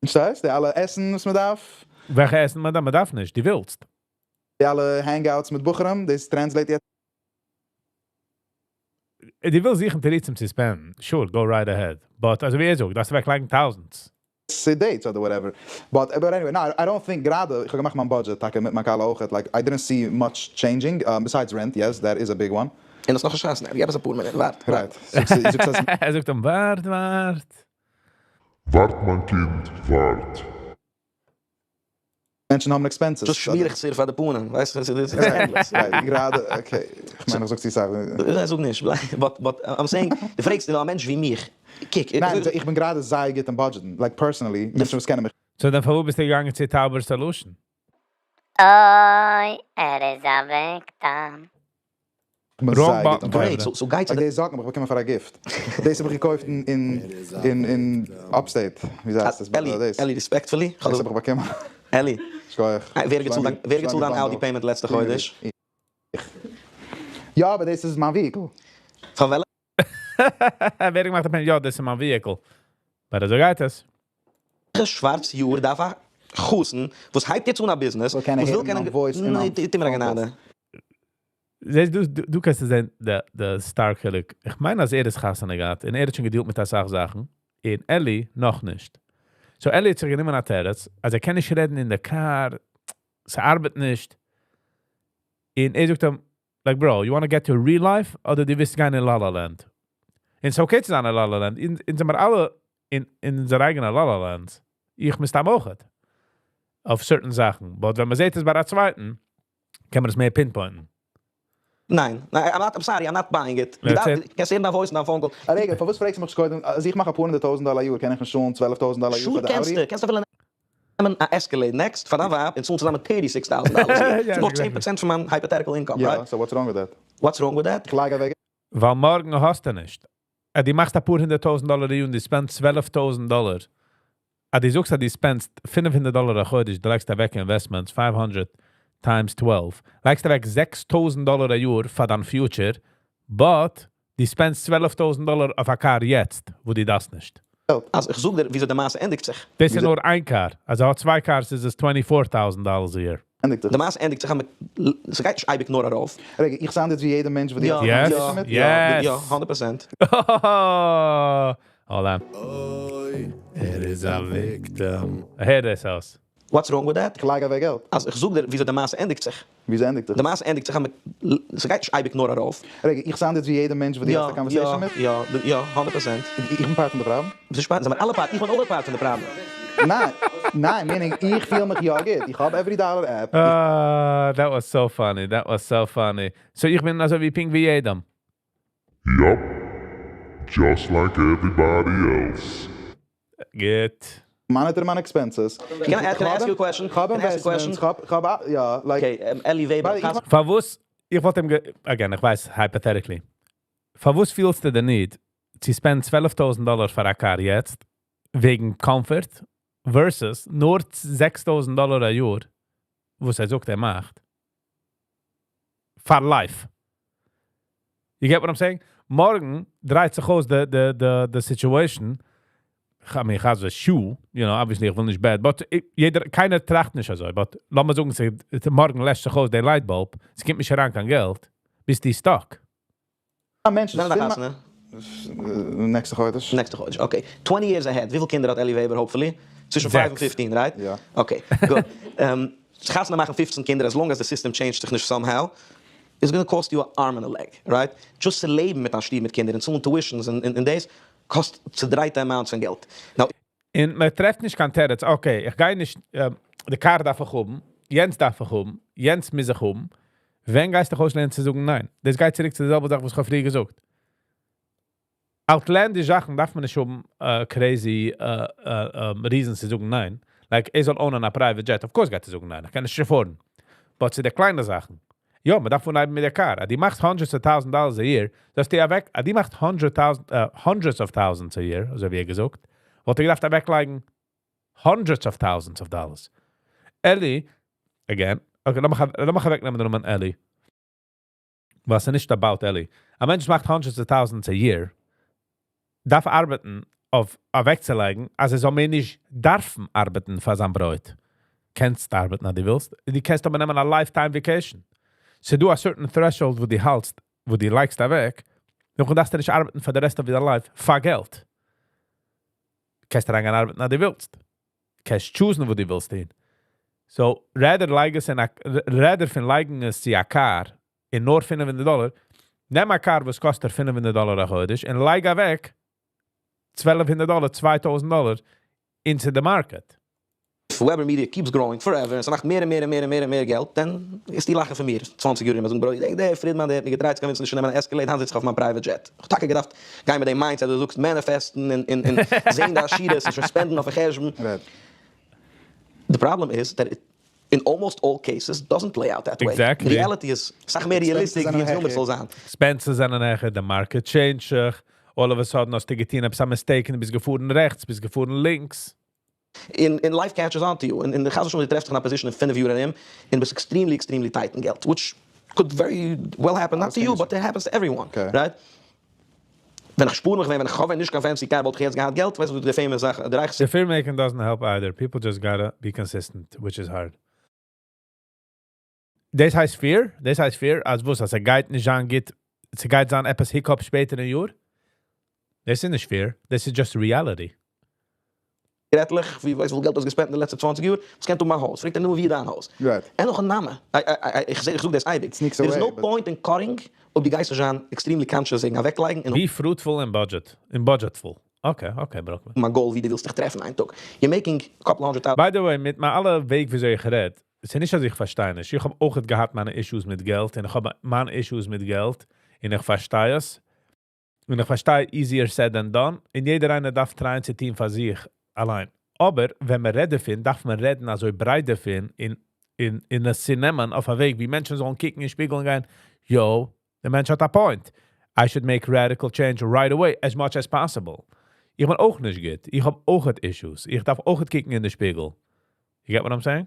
פארשטייסט? די אלע עסן, וואס מען דארף. וועלכע עסן מען דארף? מען דארף נישט, דו ווילסט. די אלע hangouts מיט בחורים, דאס translate יעצט. דו ווילסט זוכן תירוצים צו spend ן. Sure, go right ahead. But, אזוי ווי ער זאגט, דארפסטו אוועקלייגן thousands. צו dates אדער whatever. But anyway, no, I don't think גראדע, איך האב געמאכט מיין budget, טאקע מיט מיין כלה אויך, like, I didn't see much changing, besides rent, yes, that is a big one. און דאס נאך נישט חתונה, גיב עס אפאר מינוט, ווארט. Right. זאגסט אז ער זאגט אים, ווארט, ווארט. ווארט מיין קינד, ווארט. מענטשן האבן expenses. דאס שמיר איך צו פאר די פנים, ווייסט דו, דאס איז endless. Right, גראדע, okay. איך מיין, איך זאג צו סאך. ניין, זאג נישט, but I'm saying, דו פרעגסט א מענטש ווי מיך, קוק, ניין, איך בין גראדע זייער גוט אין budget ן, like personally, מענטשן וואס קענען מיך. So דאן פארוואס ביסטו געגאנגען צו Tauber Solution? אוי, ער איז א victim. איך בין Wrong זייער גוט אין button. budget ן. Great, so גייט Like, די זאקן האב איך באקומען פאר א gift. דאס האב איך געקויפט אין upstate. ווי הייסט דאס? Eli, דאס. Eli, respectfully, דאס האב איך באקומען. Eli, שכוח. ווער געצאלט דיין Audi payment לעצטע חודש? איך. יא, אבער דאס איז מיין vehicle. פון וועלכע? ווער געמאכט א payment? יא, דאס איז מיין vehicle. אבער אזוי גייט עס. שווארץ יאר דארף א חתן, וואס הייבט יעצט אן א business, זאל קענען וואס וויל הערן קענען מיין voice אין ניין, מיין טו מיר א phone גנאדע. calls. זעסט דו, דו קענסט זען די stark חילוק. איך מיין, אז ער איז חתונה געהאט און ער האט שוין גע deal ט מיט א סאך זאכן. און Eli נאך נישט. So Eli האט זיך גענומען א תירוץ, אז ער קען נישט רעדן אין די car, ס'ארבעט נישט. און ער זאגט אים, like bro, you want to get to real life אדער דו ווילסט גיין אין La La Land? און ס'איז okay צו זיין אין La La Land. אונז זעמיר אלע אין אונזער אייגענע La La Lands. איך מסתם אויך. אויף certain זאכן. But ווען מען זעט עס ביי א צווייטן, קען מען עס מער pinpoint ן. ניין, I'm not, I'm sorry, I'm not buying it. דו That's דארפסט, it. קענסט הערן דיין voice אין דיין phone call. א רגע, פארוואס פרעגסטו מיך קודם, אז איך מאך א פאר הונדערט טויזנט דאלאר א יאר, קען איך נישט צאלן 12.000 דאלאר א יאר Sure פאר די קענסט Audi? דו, קענסט אפילו נעמען א Escalade next פאר דיין ווייב און צאלן צוזאמען $36,000 א יאר. Yeah, ס'איז נאר exactly. 10% פון מיין hypothetical income, Ja, right? so what's wrong with that? What's wrong with that? איך לייג אוועק ווייל מארגן האסטו נישט. דו מאכסט א פאר הונדערט טויזנט דאלאר א יאר און דו spend סט 12.000 דאלאר. דו זאגסט, אז דו spend סט 500 דאלאר א חודש, דו לייגסט אוועק investments, 500 times 12. לייגסט אוועק 6.000 דאלאר א יאר פאר דיין future, but דו spend סט 12.000 דאלאר אויף א car יעצט, וואו דו דארפסט נישט. אז איך זאג דיר, וויאזוי די מעשה ענדיגט זיך. דאס איז נאר איין car. אז ער האט צוויי cars, איז עס $24,000 a year. ענדיגט זיך. די מעשה ענדיגט זיך, ס'גייט נישט אייביג נאר ארויף. רגע, איך sound יעצט ווי יעדער מענטש, וואס די יא, האסט Yes. מיט? Yes. יא, 100%. Hold on. אוי, ער איז א victim. הער דאס אויס. What's wrong with that? איך לייג אוועק געלט. אז איך זאג דיר, וויאזוי די מעשה ענדיגט זיך. ווי ענדיגט זיך? די מעשה ענדיגט זיך, ס'גייט נישט אייביג נאר ארויף. רגע, איך sound יעצט ווי יעדער מענטש, וואס די יא, האסט א conversation מיט? יא, יא, 100%. איך בין part פון די problem? ביסט נישט part, זעמיר אלע part, איך בין אויך part פון די problem. ניין, meaning, איך פיל מיך יא גוט. איך האב EveryDollar app. That was so funny. That was so funny. So איך בין אזוי ווי פונקט ווי יעדעם. Yup. Just like everybody else. גוט. Monitor מיינע expenses. Can I ask you a question? איך האב Can I ask you a question? investments. איך האב, יא, like, Okay, Eli Weber, ווייל איך פארוואס, איך וואלט אים, again, איך ווייס, hypothetically. פארוואס פילסטו the need צו spend 12.000 דאלאר פאר א car יעצט, וועגן comfort, versus נאר 6.000 דאלאר א יאר, וואס ער זאגט, ער מאכט, פאר life. You get what I'm saying? מארגן דרייט זיך אויס the situation. I mean, חס ושלום, obviously איך וויל נישט bad, but יעדער, קיינער טראכט נישט אזוי, but לאמיר זאגן, מארגן לעשט זיך אויס דער light bulb, עס קומט נישט אריין קיין געלט, ביסטו stuck. מענטשן, ווען איז די חתונה? נעקסטע חודש. נעקסטע חודש, okay. 20 years ahead, וויפיל קינדער האט Eli Weber, hopefully? צווישן 5 און 15, right? יא. Okay, good. חתונה מאכן 15 קינדער, as long as the system changed זיך נישט somehow, is going to cost you an arm and a leg, right? Just צו לעבן מיט א שטוב מיט קינדער און צאלן tuitions און דאס, קאסט צודרייטע amounts פון געלט. Now, און מען טרעפט נישט קיין תירוץ, okay, איך גיי נישט, די קאר דארף איך האבן, יענץ דארף איך האבן, יענץ מוז איך האבן. ווען גייסטו דיך אויסלערנען צו זאגן ניין? דאס גייט צוריק צו דער זעלבע זאך, וואס איך האב פריער געזאגט. Outlandish זאכן דארף מען נישט האבן crazy reasons צו זאגן ניין. Like, ער זאל own ען א private jet. Of course גייט ער זאגן ניין. איך קען נישט afford ן. But צו די קליינע זאכן. יא, מען דארף אנהייבן מיט דער קאר. אז דו מאכסט hundreds of thousand dollars a year, דארפסטו אוועק, אז דו מאכסט 100,000, hundreds of thousands a year, אזוי ווי ער געזאגט, וואלט ער געדארפט אוועקלייגן hundreds of thousands of dollars. Eli, again, okay, לאמיך אוועקנעמען דעם נאמען Eli. וואס איז נישט about Eli. א מענטש מאכט hundreds of thousands a year, דארף ארבעטן אויף אוועקצולייגן, אז ער זאל מער נישט דארפן ארבעטן פאר זיין ברויט. קענסט ארבעטן, אז דו ווילסט. דו קענסט אבער נעמען א lifetime vacation. ס'דא א certain threshold, וואו דו האלטסט, וואו דו לייגסט אוועק, נאכדעם דארפסטו נישט ארבעטן for the rest of your life פאר געלט. קענסט אריינגיין ארבעטן, אז דו ווילסט. קענסט choose ן, וואו דו ווילסט הין. So, rather לייג עס אין א, rather פון לייגן עס צו א קאר, אין נאר 500 דאלאר, נעם א קאר, וואס קאסט דיר 500 דאלאר א חודש, און לייג אוועק 1200 דאלאר, 2000 דאלאר into the market. If Weber Media keeps growing forever, און ס'מאכט מער און מער און מער און מער און מער געלט, then איז די לאכן פון מיר. 20 יאר ארום, זאגן, bro, איך דענק, דער Friedman, דער האט מיר גע try ט, קען נישט נעמען אן Escalade, היינט זיץ איך אויף מיין private jet. איך האב טאקע געדארפט גיין מיט דעם mindset, דו זאגסט manifest ן און זען די עשירות און שוין spend ן אויף א חשבון. The problem is that it, in almost all cases, doesn't play out that way. Reality is אסאך מער realistic ווי אונז ווילן ס'זאל זיין. Expenses זענען העכער, the market change זיך, all of a sudden האסטו געטון עפעס א mistake און ביסט געפארן רעכטס, ביסט געפארן לינקס. און life catches on to you. און חס ושלום, דו טרעפסט דיך אין א position אין 5 יאר ארום, און ביסט extremely, extremely tight אין געלט, which could very well happen, not to you, but it happens to everyone, right? ווען איך שפאר מיך, ווען איך האב נישט קיין fancy car, וואלט איך יעצט געהאט געלט, ווייסטו, די famous זאך, די רייכסטע. The fear making doesn't help either. People just gotta be consistent, which is hard. דאס הייסט fear? דאס הייסט fear? אז וואס, אז עס גייט נישט זיין גוט, עס גייט זיין עפעס hiccup שפעטער אין יאר? דאס איז נישט fear, דאס איז just reality. רעטלעך, ווי ווייסט וויפיל געלט האסט גע spend ט אין די לעצטע 20 יאר? וואס קען טון מיין הויז? פרעגט ער, נו, ווי איז דיין הויז? אין נאך א נאמען. איך זאג דאס אייביג. Sneaks There is away, no but point in cutting אויב דו גייסט נישט זיין extremely conscious וועגן אוועקלייגן און Be fruitful and budget. And budgetful. Okay, Brockman. מיין goal, ווי דו ווילסט דיך טרעפן איין טאג. You're making a couple hundred thousand By the way, מיט מיין אלע וועג, וויאזוי איך רעד, עס איז נישט, אז איך פארשטיי נישט. איך האב אויך געהאט מיינע issues מיט געלט און איך האב מיינע issues מיט געלט און איך פארשטיי עס. און איך פארשטיי easier said than done. און יעדער איינער דארף try ען צו טון פאר זיך אליין. אבער, ווען מען רעדט דערפון, דארף מען רעדן אזוי ברייט דערפון, אין עס צו נעמען אויף א וועג, ווי מענטשן זאלן קוקן אין שפיגל און גיין, yo, דער מענטש האט א point. I should make radical change right away, as much as possible. איך בין אויך נישט גוט. איך האב אויך issues. איך דארף אויך קוקן אין די שפיגל. You get what I'm saying?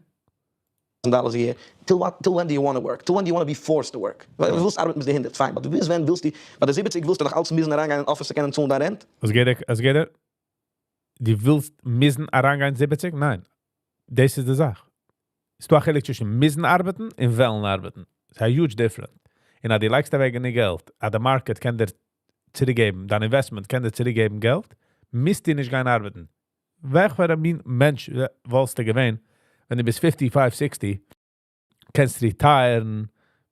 Dollars a year. Till what? Till when do you want to work? Till when do you want to be forced to work? ווייל דו ווילסט ארבעטן ביז די 100, fine. But ביז ווען ווילסטו, ביי די 70 ווילסטו נאך אלץ מוזן אריינגיין אין office צו קענען צאלן דיין rent? וואס גייט? וואס גייט? דו ווילסט מוזן אריינגיין 70? ניין. דאס איז די זאך. ס'איז דא א חילוק צווישן מוזן ארבעטן און וועלן ארבעטן. ס'איז א huge difference. און אז דו לייגסט אוועק גענוג געלט, אז דער market קען דיר צוריקגעבן, דיין investment קען דיר צוריקגעבן געלט, מוזטו נישט גיין ארבעטן. וועלכער מין מענטש וואלסטו געווען, ווען דו ביסט 55, 60, קענסט retire ן,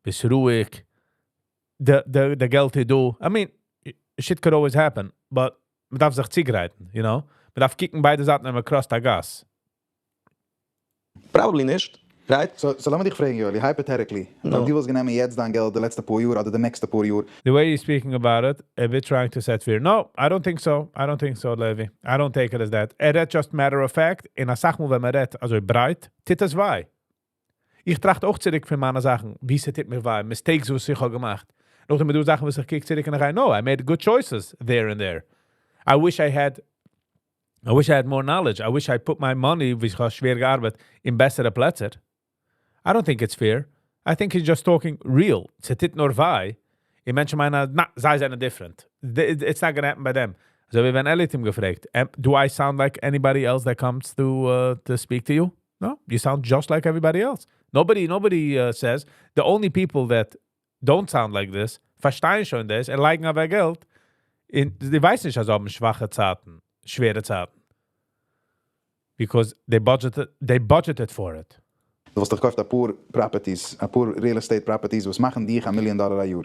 ביסט רואיג, די געלט איז דא. I mean, shit could always happen, but מען דארף זיך צוגרייטן. מען דארף קוקן ביידע זייטן, ווען מען cross ט א גאס. Probably נישט, right? So לאמיר דיך פרעגן, Yoeli, hypothetically, No. אויב דו וואלסט גענומען יעצט דיין געלט די לעצטע פאר יאר אדער די נעקסטע פאר יאר, The way you're speaking about it, a bit trying to set fear. No, I don't think so. I don't think so, Levi. I don't take it as that. ער רעדט just matter of fact. און אסאך מאל, ווען מען רעדט אזוי ברייט, טוט עס וויי. איך טראכט אויך צוריק פון מיינע זאכן, ווי עס טוט מיר וויי, mistakes, וואס איך האב געמאכט. נאכדעם דא זאכן, וואס איך קוק צוריק און איך no, I made good choices there and there. I wish I had more knowledge. I wish I put my money, ווי איך האב שווער געארבעט, אין בעסערע פלעצער. I don't think it's fear. I think he's just talking real. עס טוט נאר וויי. און מענטשן מיינען, נא, זיי זענען different. It's not gonna happen ביי them. אזוי ווי ווען Elliot אים געפרעגט, "Do I sound like anybody else that comes to speak to you?" No, you sound just like everybody else. Nobody says, the only people that don't sound like this, פארשטייען שוין דאס און לייגן אוועק געלט, און די ווייסן נישט, אז האבן שוואכע צייטן, שווערע צייטן. Because they budgeted for it. דו האסט דאך געקויפט א פאר properties, א פאר real estate properties, וואס מאכן דיך א מיליאן דאלאר א יאר.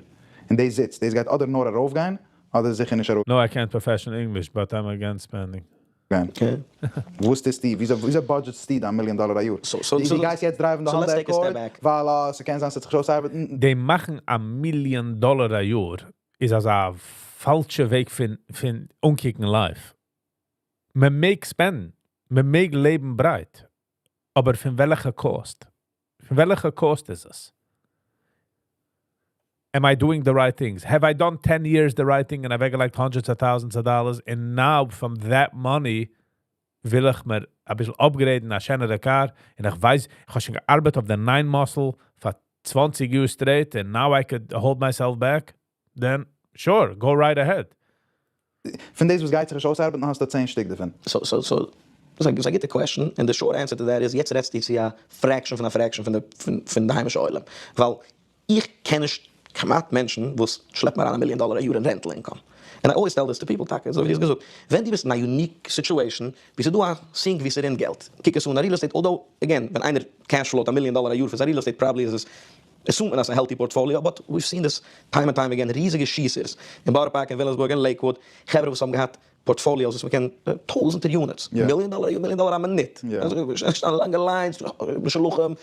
און דאס זיצט, דאס גייט אדער נאר ארויפגיין, אדער זיכער נישט No, I can't professional English, but I'm against spending. אראפגיין. Okay. וואס איז די, וויאזוי budget סטו א מיליאן דאלאר א יאר? So, די גייסט יעצט drive ן די so let's Honda take a step Accord, back. ווייל ס'קען זיין, ס'וועט זיך אויסארבעטן. די מאכן א מיליאן דאלאר א יאר איז אזא פאלשע וועג פון אנקוקן life. מען מעג spend ן, מען מעג לעבן ברייט, אבער פון וועלכע cost? פון וועלכע cost איז עס? Am I doing the right things? Have I done 10 years the right thing and I've like hundreds of thousands of dollars and now from that money וויל איך מיר א ביסל upgrade ן א שענערע car און איך ווייס, איך האב שוין געארבעט אויף די 9 muscle פאר 20 years straight and now I could hold myself back, then sure, go right ahead. פון דאס, וואס גייט זיך אויסארבעטן, האסטו 10 שטיק דערפון. So it's a good question, and the short answer to that is, יעצט רעדסטו צו א fraction פון א fraction פון די היימישע עולם. ווייל איך קען נישט כמעט מענטשן, וואס שלעפן אריין א מיליאן דאלאר א יאר אין rental income. And I always tell this to people, טאקע, אזוי ווי דו האסט געזאגט, ווען דו ביסט אין א unique situation, ביסטו דא א sink ווי ס'רינט געלט. קוק עס אן, א real estate, although, again, ווען איינער cash flow ט א מיליאן דאלאר א יאר פאר real estate, probably איז עס assume מען אז a healthy portfolio, but we've seen this time and time again, ריזיגע שיסערס אין Borough Park, אין Williamsburg, אין Lakewood, חברה וואס האבן געהאט portfolios, וואס מען קען טויזנטער units, מיליאן דאלאר א יאר, מיליאן דאלאר א מינוט. אזוי, שטאנען לאנגע lines, משלוחים,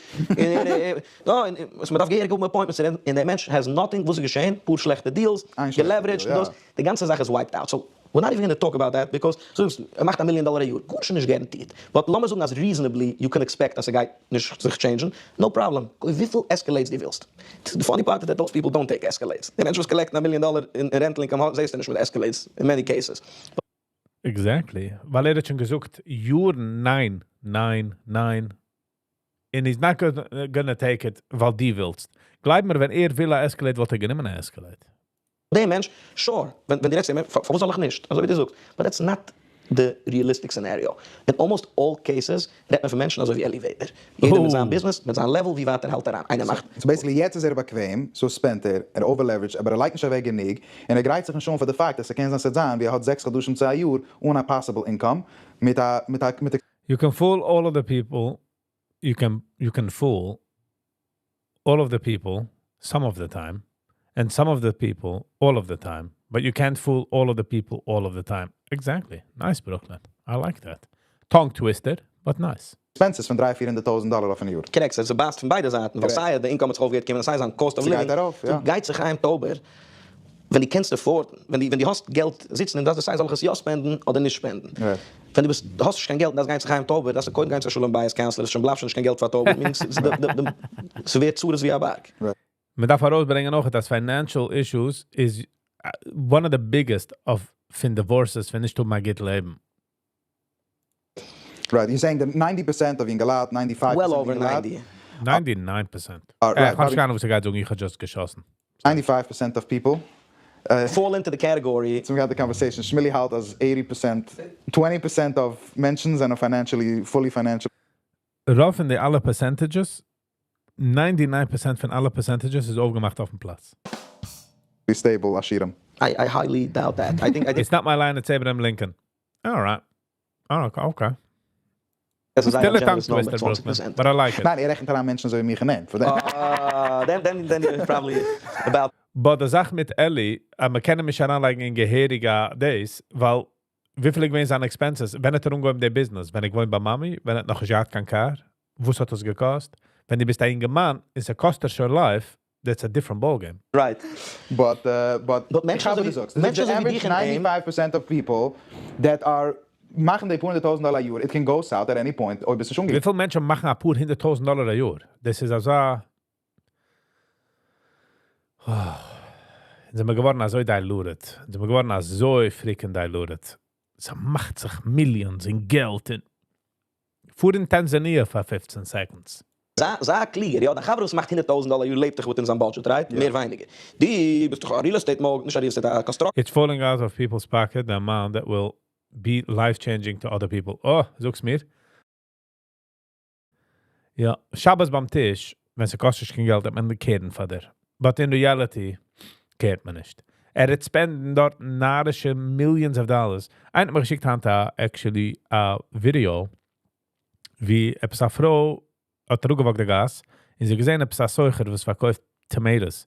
און וואס מען דארף געהעריג האבן appointments, און דער מענטש has nothing, וואס איז געשען? פאר שלעכטע deals, איין שלעכטע גע leveraged, deal, דאס, די גאנצע זאך איז wiped out. So, we're not even going to talk about that because so, ער מאכט א מיליאן דאלאר א יאר, גארנישט נישט guaranteed. But לאמיר זאגן אז reasonably you can expect אז ער גייט נישט זיך change ן, no problem. וויפיל Escalades דו ווילסט. The funny part is that those people don't take Escalades. די מענטש וואס collect א מיליאן דאלאר אין rental income, זעסטו נישט מיט Escalades in many cases. Exactly. ווייל ער האט שוין געזאגט, יארן ניין, ניין. And he's not gonna take it, ווייל דו ווילסט. גלייב מיר, ווען ער וויל א Escalade, וואלט ער גענומען א Escalade. דער מענטש, sure, ווען דו רעדסט צו אים, פארוואס זאל איך נישט? אזוי ווי דו זאגסט. But that's not the realistic scenario. In almost all cases רעדט מען פון מענטשן אזוי ווי Eli Weber. יעדער מיט זיין business, מיט זיין level, ווי ווייט ער האלט אריין. איינער מאכט So basically, יעצט איז ער באקוועם, so spend ער, ער overleveraged, אבער ער לייגט נישט אוועק גענוג, און ער גרייט זיך שוין פאר די fact, אז ער קען זיין זיין, ווי ער האט 6 חדשים צו א יאר, אן א possible income, מיט א You can fool all of the people. You can fool all of the people some of the time, and some of the people all of the time. But you can't fool all of the people all of the time. Exactly. Nice, Brooklyn. I like that. Tongue twister, but nice. expenses פון 300.000, 400.000 דאלאר אויף א יאר. Correct, ס'איז בייסט פון ביידע זייטן, ווייל סיי די income האט זיך אויפגעהערט קומען, סיי זיין cost of ס'גייט living. ארויף, יא. So גייט זיך איין טויבער, ווען דו קענסט afford ן, ווען דו האסט געלט זיצן און דאס סיי זאל איך עס יא spend ן אדער נישט spend ן. ווען דו ביסט האסט נישט קיין געלט, דאס גייט זיך איין טויבער, דאס קודם גיין צו שלום בית counselor, שוין בלייבט שוין נישט קיין געלט פאר טויבער, means ס'ווערט צרות ווי א בארג. מען דארף ארויסברענגען נאך, אז financial issues is one of the biggest of פון divorces, ווען נישט האבן א גוט לעבן. Right, you're saying that 90% of יונגעלייט, 95% Well over יונגעלייט, 90. 99%. Right, איך האב נישט קיין אהנונג, וואס ער גייט זאגן, איך האב just געשאסן. 95% of people fall into the category So we had the conversation. Shmili האלט אז 80%, 20% of מענטשן זענען financially, fully financially רוב פון די אלע percentages, 99% פון אלע percentages איז אויפגעמאכט אויפן פלאץ. stable עשירים. I highly doubt that. I think It's not my line, it's Abraham Lincoln. All right. Oh, okay. דאס איז Still א a tongue generous number, twister, Brooklyn, 20%. but I like it. ניין, ער רעכנט אריין מענטשן אזוי ווי מיך נעמט. For that. Then you're probably about But די זאך מיט Ellie, מען קען אים נישט אריינלייגן אין געהעריגע days, ווייל וויפיל איז געווען זיינע expenses, ווען האט ער אנגעהויבן די business, ווען ער געוואוינט ביי מאמי, ווען ער האט נאך נישט געהאט קיין car, וואס האט דאס געקאסט? ווען דו ביסט א יונגערמאן, איז א קאסט שוין life, that's a different ballgame. Right. But But מענטשן איך האב אזוי ווי- געזאגט, מענטשן the אזוי ווי average דיך און אים- 95% of people that are מאכן די פאר הונדערט טויזנט דאלאר א יאר, it can go south at any point, אויב ביסטו שוין וויפיל מענטשן מאכן א פאר הונדערט טויזנט דאלאר א יאר? דאס איז אזא. Oh, זענען מיר געווארן אזוי diluted. זענען מיר געווארן אזוי freaking diluted. ס'מאכט זיך millions אין געלט. אין פאר אין Tanzania פאר 15 seconds. זיי קלוגער, יא, דיין חבר וואס מאכט 100,000 דאלער א יאר לעבט דאך within זיין budget, right? מער ווייניגער. דו ביסט דאך א real estate mogul, נישט א real estate, א construction. It's falling out of people's pocket the amount that will be life changing to other people. Oh, זאגסט מיר? יא, שבת ביים טיש, ווען ס'קאסט נישט קיין געלט, האט מען care ן פאר דיר. But in reality, care ט מען נישט. ער וועט spend ן דארט נארישע millions of dollars. איינער האט מיר געשיקט היינט א, actually, א video, ווי עפעס א פרוי האט אראפגע walk ט די גאס, און זי האט געזען עפעס א סוחר, וואס פארקויפט tomatoes.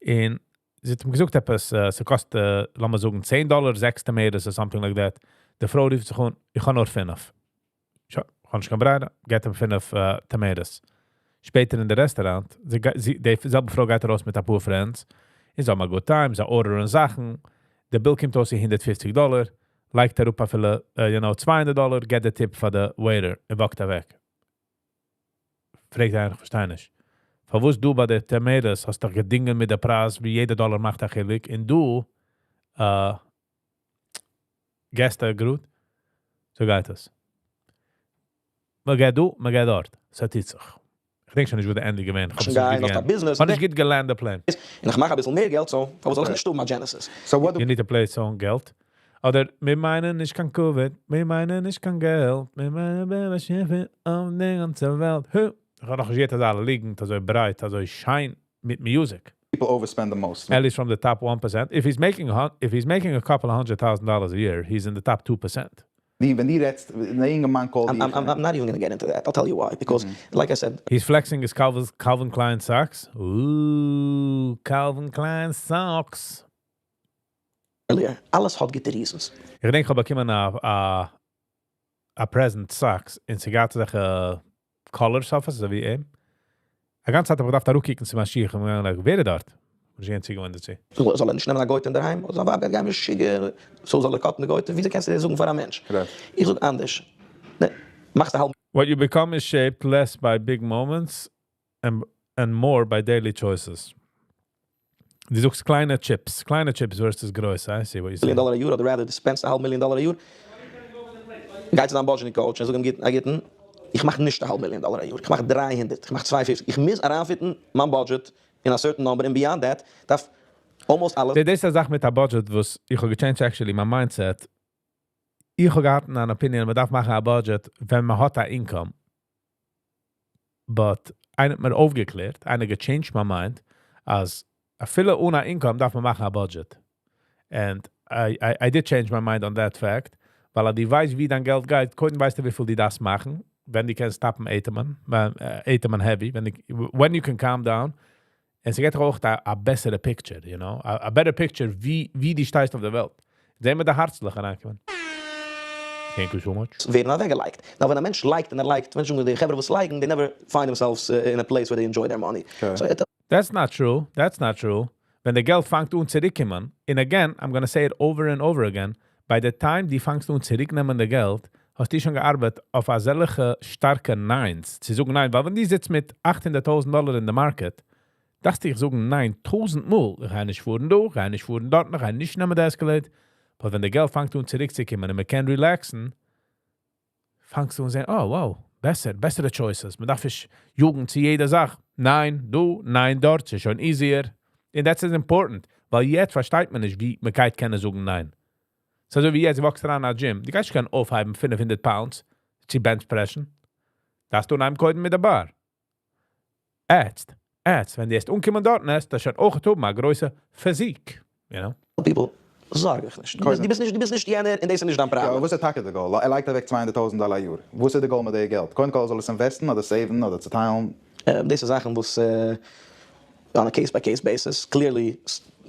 און זי האט אים געזאגט עפעס, ס'קאסט, לאמיר זאגן, 10 דאלאר, 6 tomatoes or something like that. די פרוי רופט זיך אן, "איך האב נאר 5." שוין, איך האב נישט קיין ברירה, געבט אים 5 tomatoes. שפעטער אין די restaurant, די זעלבע פרוי גייט ארויס מיט א פאר friends, און זיי האבן א good time, זיי order ן זאכן, די bill קומט אויס 150 דאלאר, לייגט אראפ אפילו, 200 דאלאר, געבט די tip פאר די waiter, און walk ט אוועק. פרעגט איינער, איך פארשטיי נישט. פארוואס דו ביי די tomatoes האסט דאך געדינגען מיט די פרייז, ווי יעדער דאלאר מאכט א חילוק, און דו געסט גוט, אזוי גייט עס. מען גייט דא, מען גייט דארט. ס'טוט זיך. איך דענק שוין נישט, וואו די ענדע געווען. איך האב עס גיין, נישט האסט א גוט business. האב נישט גוט גע land די plane. און איך מאך א ביסל מער געלט, so, פארוואס זאל איך נישט האבן א Genesis? So what do You need to play song געלט. אדער, מיר מיינען נישט קיין כבוד, מיר מיינען נישט קיין געלט, מיר מיינען באשעפער אויף די גאנצע וועלט. הו. איך האב נאך נישט געהערט אזא ליגנט, אזוי ברייט, אזוי שיין מיט music. people overspend the most? At least from the top 1%. If he's making a couple of $100,000 a year, he's in the top 2%. ווען דו רעדסט, א יונגערמאן call I'm, I'm, I'm not even going to get into that. I'll tell you why. Because, like I said, He's flexing his Calvin Klein socks. Ooh, Calvin Klein socks. earlier, אלעס האט גוטע reasons. איך דענק, איך האב באקומען א present socks און ס'געהאט אזעלכע colors אויף עס, אזוי ווי אים. א גאנצע צייט האב איך געדארפט אראפקוקן צו מיין שיך און מיר like, ווער איז דארט? וואס איז יענץ געווען דערצו? זאל ער נישט נעמען א גוי'טע אינדערהיים, אדער זיין ווייב גייט גיין משוגע, so זאל ער cut ן די גוי'טע, וויאזוי קענסטו דאס זאגן פאר א מענטש? Correct. איך זאג אנדערש. נע, מאכסט א האלב What you become is shaped less by big moments and more by daily choices. דו זאגסט קליינע chips, קליינע chips versus גרויסע. I see what you say. מיליאן דאלאר א יאר, אדער rather, דו spend סט א האלב מיליאן דאלאר א יאר. גייט צו דיין budgeting coach און זאג אים, א גוטן, איך מאך נישט א האלב מיליאן דאלאר א יאר, איך מאך 300, איך מאך 250. איך מוז אריינ fit ן מיין budget in a certain number and beyond that, דארף almost אלעס דאס איז א זאך מיט א budget, וואס איך האב גע change ט actually מיין mindset. איך האב געהאט אן opinion, מען דארף מאכן א budget, ווען מען האט א income. But איינער האט מיר אויפגעקלערט, איינער גע change ט my mind, אז אפילו אן א income דארף מען מאכן א budget. And I did change my mind on that fact, ווייל אז דו ווייסט, ווי דיין געלט גייט, קודם ווייסטו, וויפיל דו דארפסט מאכן, ווען דו קענסט stop ן אטעמען, אטעמען heavy, when you can calm down, און ס'געט דיר אויך א בעסערע picture, a better picture, ווי דו שטייסט אויף דער וועלט. זעען מיר די הערצלעך אריינקומען. Thank you so much. ווערן אוועקגעלייגט. Now, ווען א מענטש לייגט און ער לייגט, מענטשן, די חברה וואס לייגן, they never find themselves in a place where they enjoy their money. Okay. So, it, That's not true. That's not true. ווען די געלט פאנגט אן צוריקקומען, and again, I'm gonna say it over and over again, by the time דו פאנגסט אן צוריקנעמען די געלט, האסטו שוין געארבעט אויף אזעלכע שטארקע Neins. צו זאגן ניין, ווייל ווען דו זיצט מיט 800.000 דאלאר אין די market, דארפסטו דיך זאגן ניין 1000 מאל. איך גיי נישט פארן דא, איך גיי נישט פארן דארט, איך גיי נישט נעמען די Escalade. אבער ווען די געלט פאנגט אן צוריקצוקומען און מען קען relax ן, פאנגסטו אן זען, oh wow, בעסער, בעסערע choices. מען דארף נישט יאגן צו יעדער זאך. ניין, דא, ניין, דארט, ס'איז שוין easier. And that's important, ווייל יעצט פארשטייט מען נישט, ווי מען גייט קענען זאגן ניין. ס'איז אזוי ווי יעצט walk סט אריין אין א gym, דו גייסט נישט קענען אויפהייבן 500 pounds צו bench press ן. דארפסטו אנהייבן קודם מיט די bar. יעצט, ווען דו וועסט אנקומען דארט, וועסטו שוין אויך האבן א גרויסע physique, you know? people, זארג דיך נישט. דו ביסט נישט יענער און דאס איז נישט דיין יא, פראבלעם. וואס איז טאקע די goal? ער לייגט אוועק 200.000 דאלאר א יאר. וואס איז די goal מיט די געלט? קודם כל זאל עס invest ן אדער save ן אדער צעטיילן? דאס איז זאכן, וואס on a case by case basis, clearly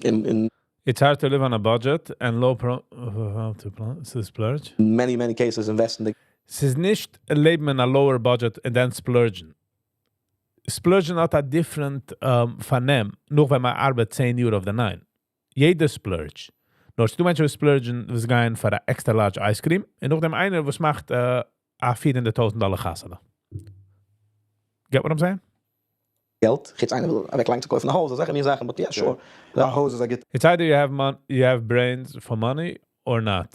in It's hard to live on a budget and low pro to to splurge. many, many cases invest in the ס'איז נישט לעבן אין a lower budget and then splurgen. Splurgen האט א different פארנעם, נאר ווען מען ארבעט 10 יאר אויף די 9. יעדער splurge. נאר ס'דא מענטשן וואס splurge ן, וואס גייען פאר א extra large ice cream, און נאכדעם איינער וואס מאכט א 400.000 דאלאר חתונה. Get what I'm saying? געלט. חוץ איינער וויל אוועקלייגן צו קויפן א הויז, אזעלכע מין זאכן, but yeah, sure. א הויז איז א גוט It's either you have brains for money or not.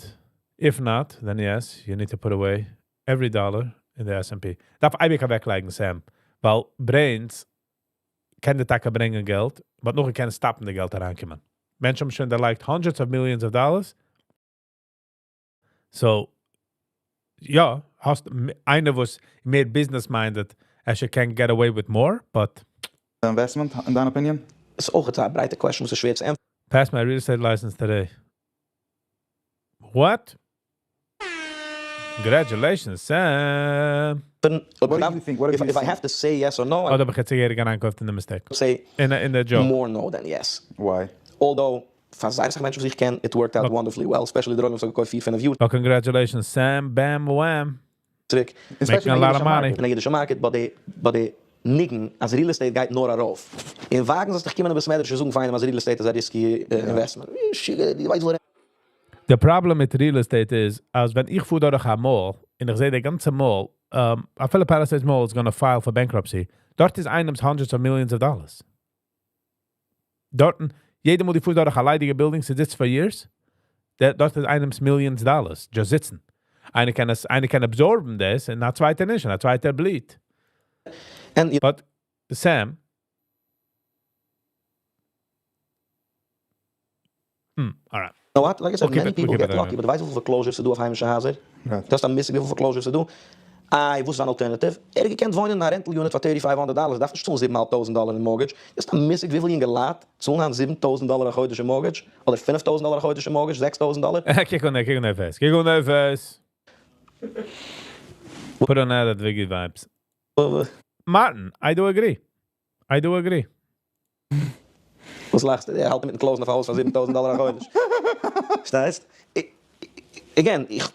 If not, then yes, you need to put away every dollar in the S&P. דארף אייביג אוועקלייגן, Sam. ווייל brands קען דיר טאקע ברענגען געלט, but נאכדעם קען stop ן די געלט אריינקומען. מענטשן האבן שוין דערלייגט hundreds of millions of dollars. So, יא, האסט איינער וואס מער business minded, ער קען get away with more, but investment, אין דיין opinion? ס'איז אויך א ברייטע question וואס איז שווער צו ענטפערן. Pass my real estate license today. What? Congratulations, Sam. What do you think? What have If, you if I seen? have to say yes or no, I אדער האב איך יעצט אריינגעקויפט אין די mistake. say אין די joke. more no than yes. Why? Although, פאר זייער אסאך מענטשן וואס איך קען, it worked out wonderfully well, especially די עולם וואס האט געקויפט פיר, פינף יאר Oh, congratulations, Sam. Bam, wham. צוריק. Especially Making a in the lot of Yiddish money. market. אין די אידישע market, but די, but די ניגון, אז real estate גייט נאר ארויף. און וואגן זיי זיך קומען אין בית מדרש און זאגן פאר איינעם, אז real estate איז א risky investment. שיגע, דו ווייסט וואו The problem מיט real estate איז, אז ווען איך פאר דורך א mall, און איך זע די גאנצע mall, אפילו Palisades Mall is gonna file for bankruptcy, דארט איז איינעמס hundreds of millions of dollars. דארט, יעדער מאל דו פארסט דורך א ליידיגע building, ס'זיצט for years, דארט איז איינעמס millions dollars, just זיצן. איינער קען עס, איינער קען absorb ן דאס, און א צווייטער נישט, און א צווייטער bleed. And you But, Sam, all right. know what? Like I said, We'll keep many it- we'll people keep it get lucky, there. but ווייסט וויפיל foreclosures ס'דא אויף היימישע הייזער? Right. דאס איז א מושג וויפיל foreclosures ס'דא. איי, וואס איז אן alternative? ער האט געקענט וואוינען אין א rental unit פאר 3500 דאלער, דארף נישט צאלן 7500 דאלער אין mortgage. דאס איז א מושג וויפיל יונגעלייט צאלן היינט 7000 דאלער א חודש אין mortgage, אדער 5000 דאלער א חודש אין mortgage, 6000 דאלער. קוק אן, קוק אן די face. קוק אן די face. Put on that Wiggy vibes. Martin, I do agree. I do agree. וואס לאכסטו? ער האלט מיטן close ן אויף א הויז פאר 7000 דאלער א חודש. פארשטייסט? Again, איך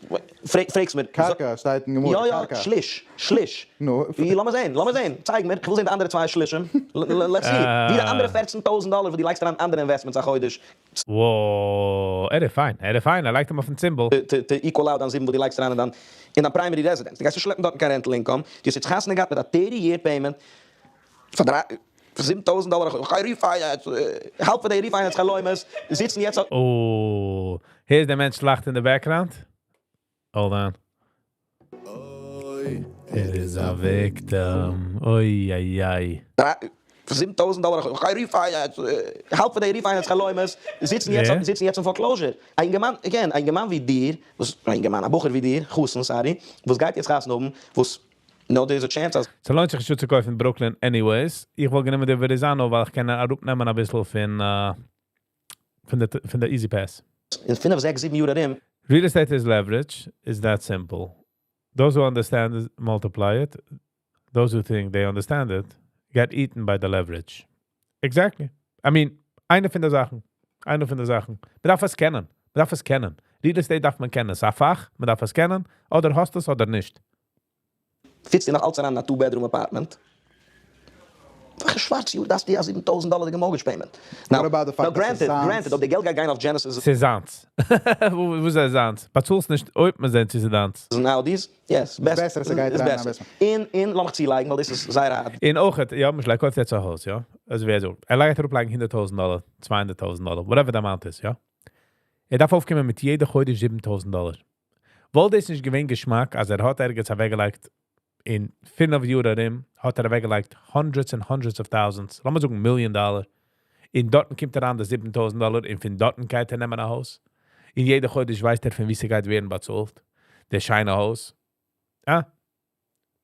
פרעג, פרעגסט מיר. קרקע, שטייט אין גמרא, יא, יא, קרקע. שליש, שליש. נו. ווי, לאמיר זען, לאמיר זען. צייג מיר, איך וויל זען די אנדערע צוויי שלישים. Let's see. ווי די אנדערע 14.000 דאלער, וואס דו לייגסט אריין אנדערע investments א חודש. Whoa, ער איז fine, ער איז fine. ער לייגט אים אויפן צימבל. To equal out אן זיבן, וואס דו לייגסט אריין אין דיין, אין דיין primary residence. דו גייסט נישט שלעפן דארט קיין rental income. דו האסט יעצט חתונה געהאט מיט א 30-year payment פאר דריי, פאר 7.000 דאלער. איך גיי refinance, האלב פון די refinance חלומות זיצן יעצט Oh, here's דער מענטש לאכט in the background. Hold on. אוי, ער איז א victim. אוי, איי, איי. פאר 7.000 דאלער. איך גיי refinance, האלב פון די refinance חלומות זיצן יעצט, Yeah. זיצן יעצט אין foreclosure. א יונגערמאן, again, א יונגערמאן ווי דיר, וואס, א יונגערמאן, א בחור ווי דיר, חתן, sorry, וואס גייט יעצט חתונה האבן, וואס, no, there's a chance אז ס'לוינט זיך שוין צו קויפן אין Brooklyn anyways. איך וואלט גענומען די Verrazano, ווייל איך קען אראפנעמען א ביסל פון, פון די, פון די E-ZPass. אין 5, 6, 7 יאר ארום, Real estate is leverage, is that simple. Those who understand it, multiply it. Those who think they understand it, get eaten by the leverage. Exactly. I mean, איינע פון די זאכן. איינע פון די זאכן. מען דארף עס קענען. מען דארף עס קענען. Real estate דארף מען קענען. ס'איז א פאך, מען דארף עס קענען. אדער האסט עס אדער נישט. fit סטו נאך אלץ אריין אין א two-bedroom apartment. וועלכע שווארץ יאר דארפסטו א 7.000 דאלער mortgage payment? Now, What about the fact now that granted, ס'איז granted, אויב די געלט גייט גיין אויף Genesis ס'איז זיינס. וואו איז עס זיינס? באצאלסט נישט, אויב מען זעט, ס'איז זיינס. Now these, yes, best, בעסער, ס'גייט איז אריין, בעסער. בעסער. אין, לאמיך צולייגן, ווייל דאס איז זייער הארט. און אויך, יא, מען קויפט יעצט א הויז, יא. אלזא ווער זאגט, ער לייגט אראפ 100.000 דאלער, 200.000 דאלער, whatever the amount is, יא. ער דארף אויפקומען מיט יעדע חודש 7.000 דאלער. וואלט דאס נישט געווען געשמאק, אז ער האט ערגעץ אוועקגעלייגט, אין פינף יאר ארום, האט ער אוועקגעלייגט hundreds and hundreds of thousands, לאמיר זאגן million דאלער. און דארט קומט ער אן די 7.000 דאלער, און פון דארט גייט ער נעמען א הויז. און יעדע חודש ווייסט ער, פון וואו ס'גייט ווערן באצאלט. דער שיינע הויז. אה?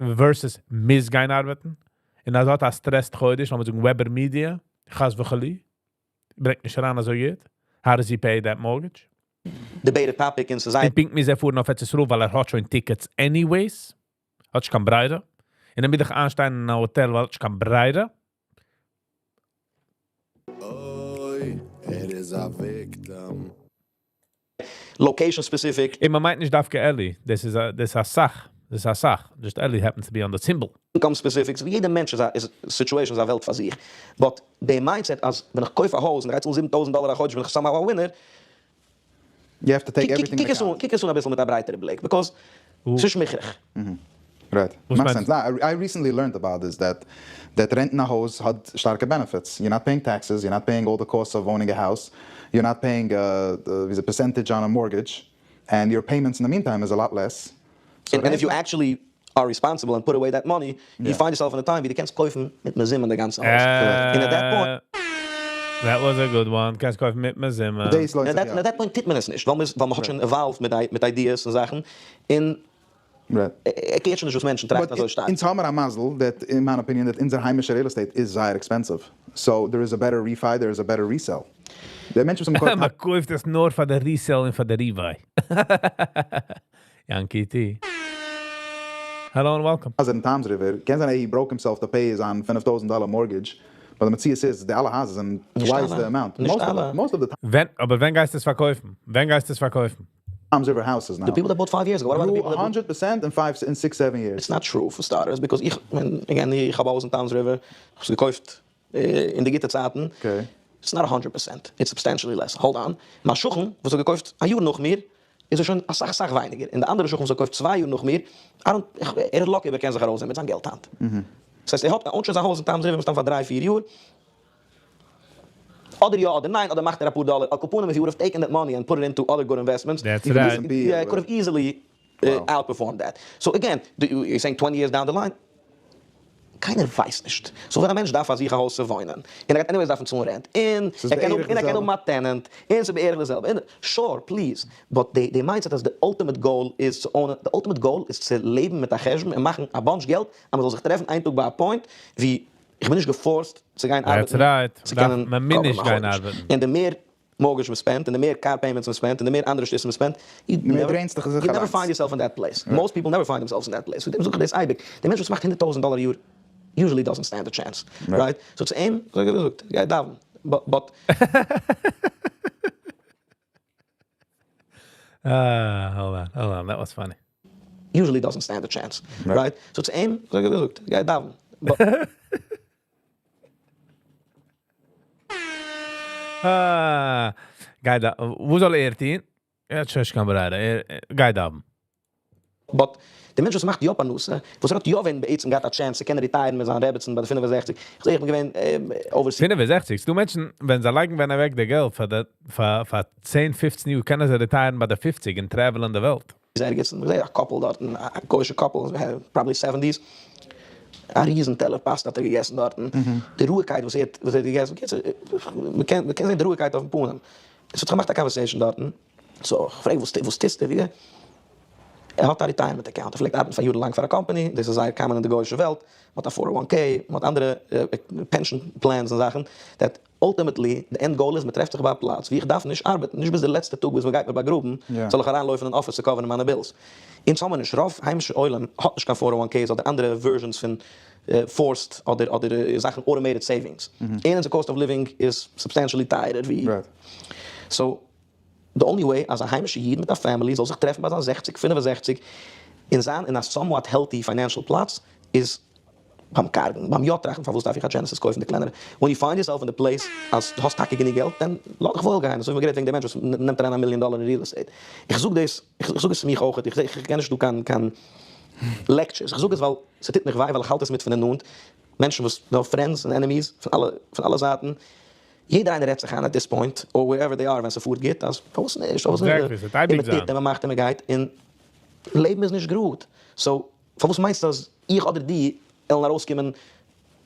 Versus מוז גיין ארבעטן. און ער האט א stressed חודש, לאמיר זאגן Weber Media, חס וחלילה. ברענגט נישט אריין אזוי גוט. How does he pay that mortgage? Debated topic אין society. און פונקט מוז ער פארן אויף ארץ ישראל, ווייל ער האט שוין tickets anyways. האט נישט קיין ברירה. און דאן וויל איך איינשטיין אין א האטעל, ווייל האט נישט קיין ברירה. אוי, ער איז א victim. Location specific. און מען מיינט נישט דווקא Eli. דאס איז א, דאס איז א זאך. דאס איז א זאך. Just Eli happens to be on the symbol. Income specific. So יעדער מענטש איז א, איז situation איז א וועלט פאר זיך. But the mindset אז ווען איך קויף א הויז און איך גיי צאלן 7.000 דאלער א חודש, בין איך somehow a winner. You have to take everything קוק into עס אן, account. קוק עס אן א ביסל מיט א ברייטערע בליק, because ס'איז מוכרח. Right. וואס Makes מיינסט sense. Nah, I recently learned about this that that renting a house האט שטארקע benefits. You're not paying taxes, you're not paying all the costs of owning a house, you're not paying the percentage on a mortgage, and your payments in the meantime is a lot less. So And if you rent- actually are responsible and put away that money, you find yourself in a time ווי דו קענסט קויפן מיט מזומן די גאנצע הויז. און at that point. That was a good one, קענסט קויפן מיט מזומן. דאס לוינט זיך יא. און at that point טוט מען עס נישט, ווייל מ'האט שוין evolved מיט ideas און זאכן, און ער קערט שוין נישט וואס מענטשן טראכטן אזוי שטארק. אונז האמער א מזל that אין מיין opinion that אונזער היימישע real estate איז זייער expensive, so there is a better refi there is a better resale. די מענטשן וואס האבן געקויפט. מען קויפט עס נאר פאר די resale און פאר די refi. יענקי טי. Hello and welcome. הייזער אין Toms River, קען זיין he broke himself to pay זיין 5000 דאלער mortgage, but די מציאות איז די אלע הייזער זענען twice the amount. נישט אלע. Most of the ווען, אבער ווען גייסטו עס פארקויפן? ווען גייסטו עס פארקויפן? Toms River houses now. The people that bought 5 years ago, what about the people that bought 100 percent in 5 in 6 7 years. It's not true for starters, because איך, again, איך האב א הויז אין Toms River, איך האב עס געקויפט אין די גוטע צייטן. Okay. It's not 100 percent, it's substantially less. Hold on. מיין שכן וואס האט געקויפט א יאר נאך מיר, איז ער שוין אסאך אסאך ווייניגער. און די אנדערע שכן וואס האט געקויפט 2 יאר נאך מיר, I don't, ער איז lucky אויב ער קען זיך ארויסזען מיט זיין געלט היינט. דאס הייסט ער האט אויך שוין זיין הויז אין Toms River מסתם פאר דריי פיר יאר. אדער יא אדער ניין, אדער מאכט ער אפאר דאלער. על כל פנים if he would have taken that money and put it into other good investments, That's Even right. S&P Yeah, he could have easily outperformed that. So again, you're saying 20 years down the line, קיינער ווייסט נישט. So ווען א מענטש דארף פאר זיך א הויז צו וואוינען, און ער גייט anyways דארפן צאלן rent, און ער קען האבן, און ער קען האבן א tenant, און ס'איז בערך די זעלבע, און sure, please, but די די mindset אז די ultimate goal איז צו own ען, די ultimate goal איז צו לעבן מיט א חשבון און מאכן א bunch געלט, אז מ'זאל זיך טרעפן איין טאג ביי א point ווי איך בין נישט גע forced צו גיין That's ארבעטן right. צו דארף קענען מען מוז cover ן נישט א גיין חודש. ארבעטן. און די מער mortgage מען spend ט, און די מער car payments מען spend ט, און די מער אנדערע שטותים מען spend ט, you מער never drain סטו דיך זיך you never אליינס. find yourself in that place. Most people never find themselves in that place. פון דעם זאג איך דאס אייביג. דער מענטש וואס מאכט 100,000 דאלער א יאר usually doesn't stand a chance. Right? So צו אים, אזוי ווי געזאגט, גיי דאווענען. But Ah, hold on, hold on, that was funny. Usually doesn't stand a chance. Right? So צו אים, אזוי ווי געזאגט, גיי דאווענען. But Ah, גיי דא, וואו זאל ער טון? ער האט שוין נישט קיין ברירה, ער גייט דאווענען. But דער מענטש וואס מאכט יא פרנסה, וואס ער האט יא ווען בעצם געהאט א chance צו קענען retire ן מיט זיין רעבעצן ביי די 65, איך זע איך בין געווען overseas. 65? ס'דא מענטשן, ווען זיי לייגן ווען אוועק די געלט פאר די, פאר, פאר 10, 15 יאר, קענען זיי retire ן ביי די 50 און travel ן די וועלט. ערגעץ, איך זע א couple דארטן, א גוי'שע couple, probably 70s, א ריזן טעלער פאסטע האט ער געגעסן דארטן, די רואיגקייט וואס ער האט, וואס ער האט געגעסן, בקיצור, מען קען, מען קען זען די רואיגקייט אויפן פנים. עס האט זיך געמאכט א conversation דארטן, so איך פרעג וואס וואס טוסטו, ווי ער האט א retirement account, ער פלעגט ארבעטן פאר יארן לאנג פאר א קאמפאני, דאס איז זייער common אין די גוי'אישע וועלט, מען האט א 401k, מען האט אנדערע pension plans און זאכן, that ultimately די end goal איז מען טרעפט זיך ביי א פלאץ ווי איך דארף נישט ארבעטן, נישט ביז די לעצטע טאג ביז מען גייט מיר באגראבן, זאל איך אריינלויפן אין אפיס צו cover ן מיינע bills. אונז האבן נישט, רוב היימישע עולם האט נישט קיין 401ks אדער אנדערע versions פון forced אדער אדער זאכן automated savings, און אונזער cost of living איז substantially טייערער ווי. So the only way אז א היימישע איד מיט א family זאל זיך טרעפן ביי זיין 60, 65 און זיין אין א somewhat healthy financial פלאץ איז ביים קארגן, ביים יא טראכטן פארוואס דארף איך א Genesis קויפן די קלענערע, when you find yourself in the place אז דו האסט טאקע גענוג געלט then לאז דיך וואויל גיין, אזוי ווי מ'האט גערעדט וועגן די מענטש וואס נעמט אריין א מיליאן דאלער אין real estate, איך זאג דאס, איך זאג עס צו מיך אויך, איך איך גיב נישט דא קיין קיין lectures, איך זאג עס ווייל ס'טוט מיך וויי ווייל איך האלט עס מיט פון די נאנט, מענטשן וואס נאר friends און enemies פון אלע פון אלע זייטן, יעדער איינער רעדט זיך איין at this point, or wherever they are ווען ס'פארט גוט, אז פארוואס נישט, פארוואס נישט, Exactly, ס'וועט אייביג און מ'טוט זיין. און מ'מאכט און מ'גייט, און לעבן איז נישט גראד, so פארוואס מיינסטו אז איך אדער דו וועלן ארויסקומען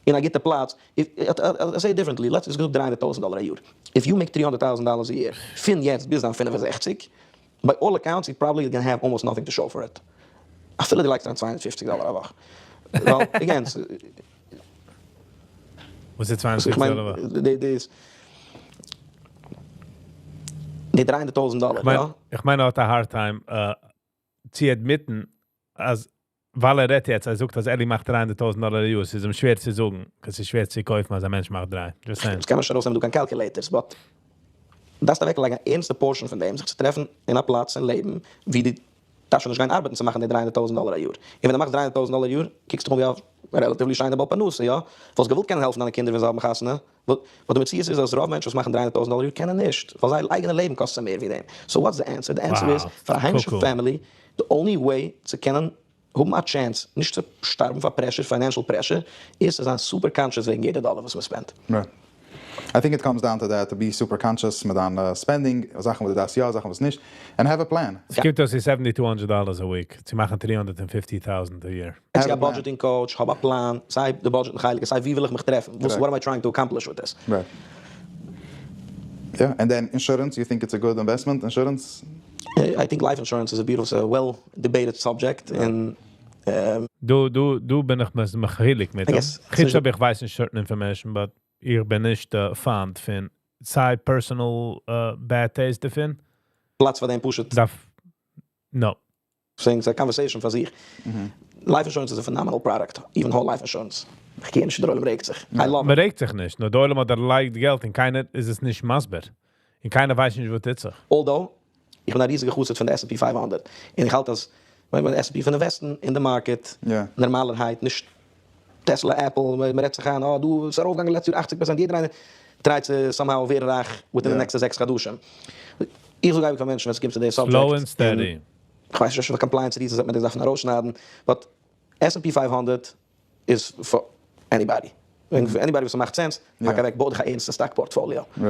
אין א גוטע פלאץ, I say it differently, let's געזאגט 300,000 דאלער א יאר, if you make 300,000 dollars a year פון יעצט ביז דיין 65, by all accounts you probably gonna have almost nothing to show for it, אפילו דו לייגסט אריין 250 דאלער א וואך, ווייל again, וואס איז 250 דאלער א וואך? די 300,000 דאלער, יא? איך מיין ער האט א hard time צו admit ן אז ווייל ער רעדט יעצט, ער זאגט אז אלי מאכט 300,000 דאלער א יאר, ס'איז אים שווער צו זאגן, ווייל ס'איז שווער צו קויפן אז א מענטש מאכט דריי. Just saying. דאס קען מען נישט ארויסנעמען דא קיין calculators, but דארפסט אוועקלייגן א ערנסטע portion פון דעם זיך צו טרעפן אין א פלאץ אין לעבן ווי דו דארפסט שוין נישט גיין ארבעטן צו מאכן די 300,000 דאלער א יאר. און ווען דו מאכסט 300,000 דאלער א יאר קוקסטו דיך אן ווי א relatively שיינע בעל פרנסה, יא? וואלסט געוואלט קענען העלפן דיינע קינדער ווען זיי האבן חתונה, but די מציאות איז אז רוב מענטשן וואס מאכן 300,000 דאלער א יאר קענען נישט, ווייל זייער אייגענע לעבן קאסט זיי מער ווי דעם. So what's the answer? די answer איז, פאר א היימישע family, the only way צו קענען האבן א chance נישט צו שטארבן פאר pressure, financial pressure, איז צו זיין super conscious וועגן יעדע דאלער וואס מען spend ט. I think it comes down to that, to be super conscious מיט דיין spending, זאכן וואס דו דארפסט יא, זאכן וואס נישט, and have a plan. עס קומט אויס $7,200 a week צו מאכן 350,000 a year. גיי צו א budgeting coach, האב א plan, סיי די budget חלק, סיי ווי וויל איך מיך טרעפן, וואס, what am I trying to accomplish with this? Right. Yeah, and then insurance, you think it's a good investment, insurance? I think life insurance is a beautiful, well debated subject, and דא, דא, דא בין איך מחולק מיט אים. חוץ אויב איך ווייס נישט certain information, but איך בין נישט fan פון סיי personal bad taste דערפון. פלאץ פאר דעם פשוט. דארף, no. ס'איז א conversation פאר זיך. Life insurance is a phenomenal product, even whole life insurance. איך קען נישט, דער עולם רעגט זיך. I love it. מען רעגט זיך נישט, נאר דער עולם האט דערלייגט געלט און קיינער איז עס נישט מסביר. און קיינער ווייסט נישט וואס טוט זיך. Although, איך בין א ריזיגער חסיד פון די S&P 500. און איך האלט אז ווען מען S&P פון invest ן אין די market, נארמאלערהייט, נישט Tesla, Apple, מען רעדט זיך איין, אה, דא איז ארויפגעגאנגען לעצטע יאר 80%, יעדער איינער try ט צו somehow ווערן רייך within the next 6 חדשים. איך זאג אייביג פאר מענטשן ווען עס קומט צו די subject. Slow and steady. איך ווייס נישט פאר compliance reasons וועט מען די זאכן ארויסשניידן, but S&P 500 is for anybody. For anybody וואס מאכט sense, פאק אוועק, בוי דיך א ערנסטע stock portfolio.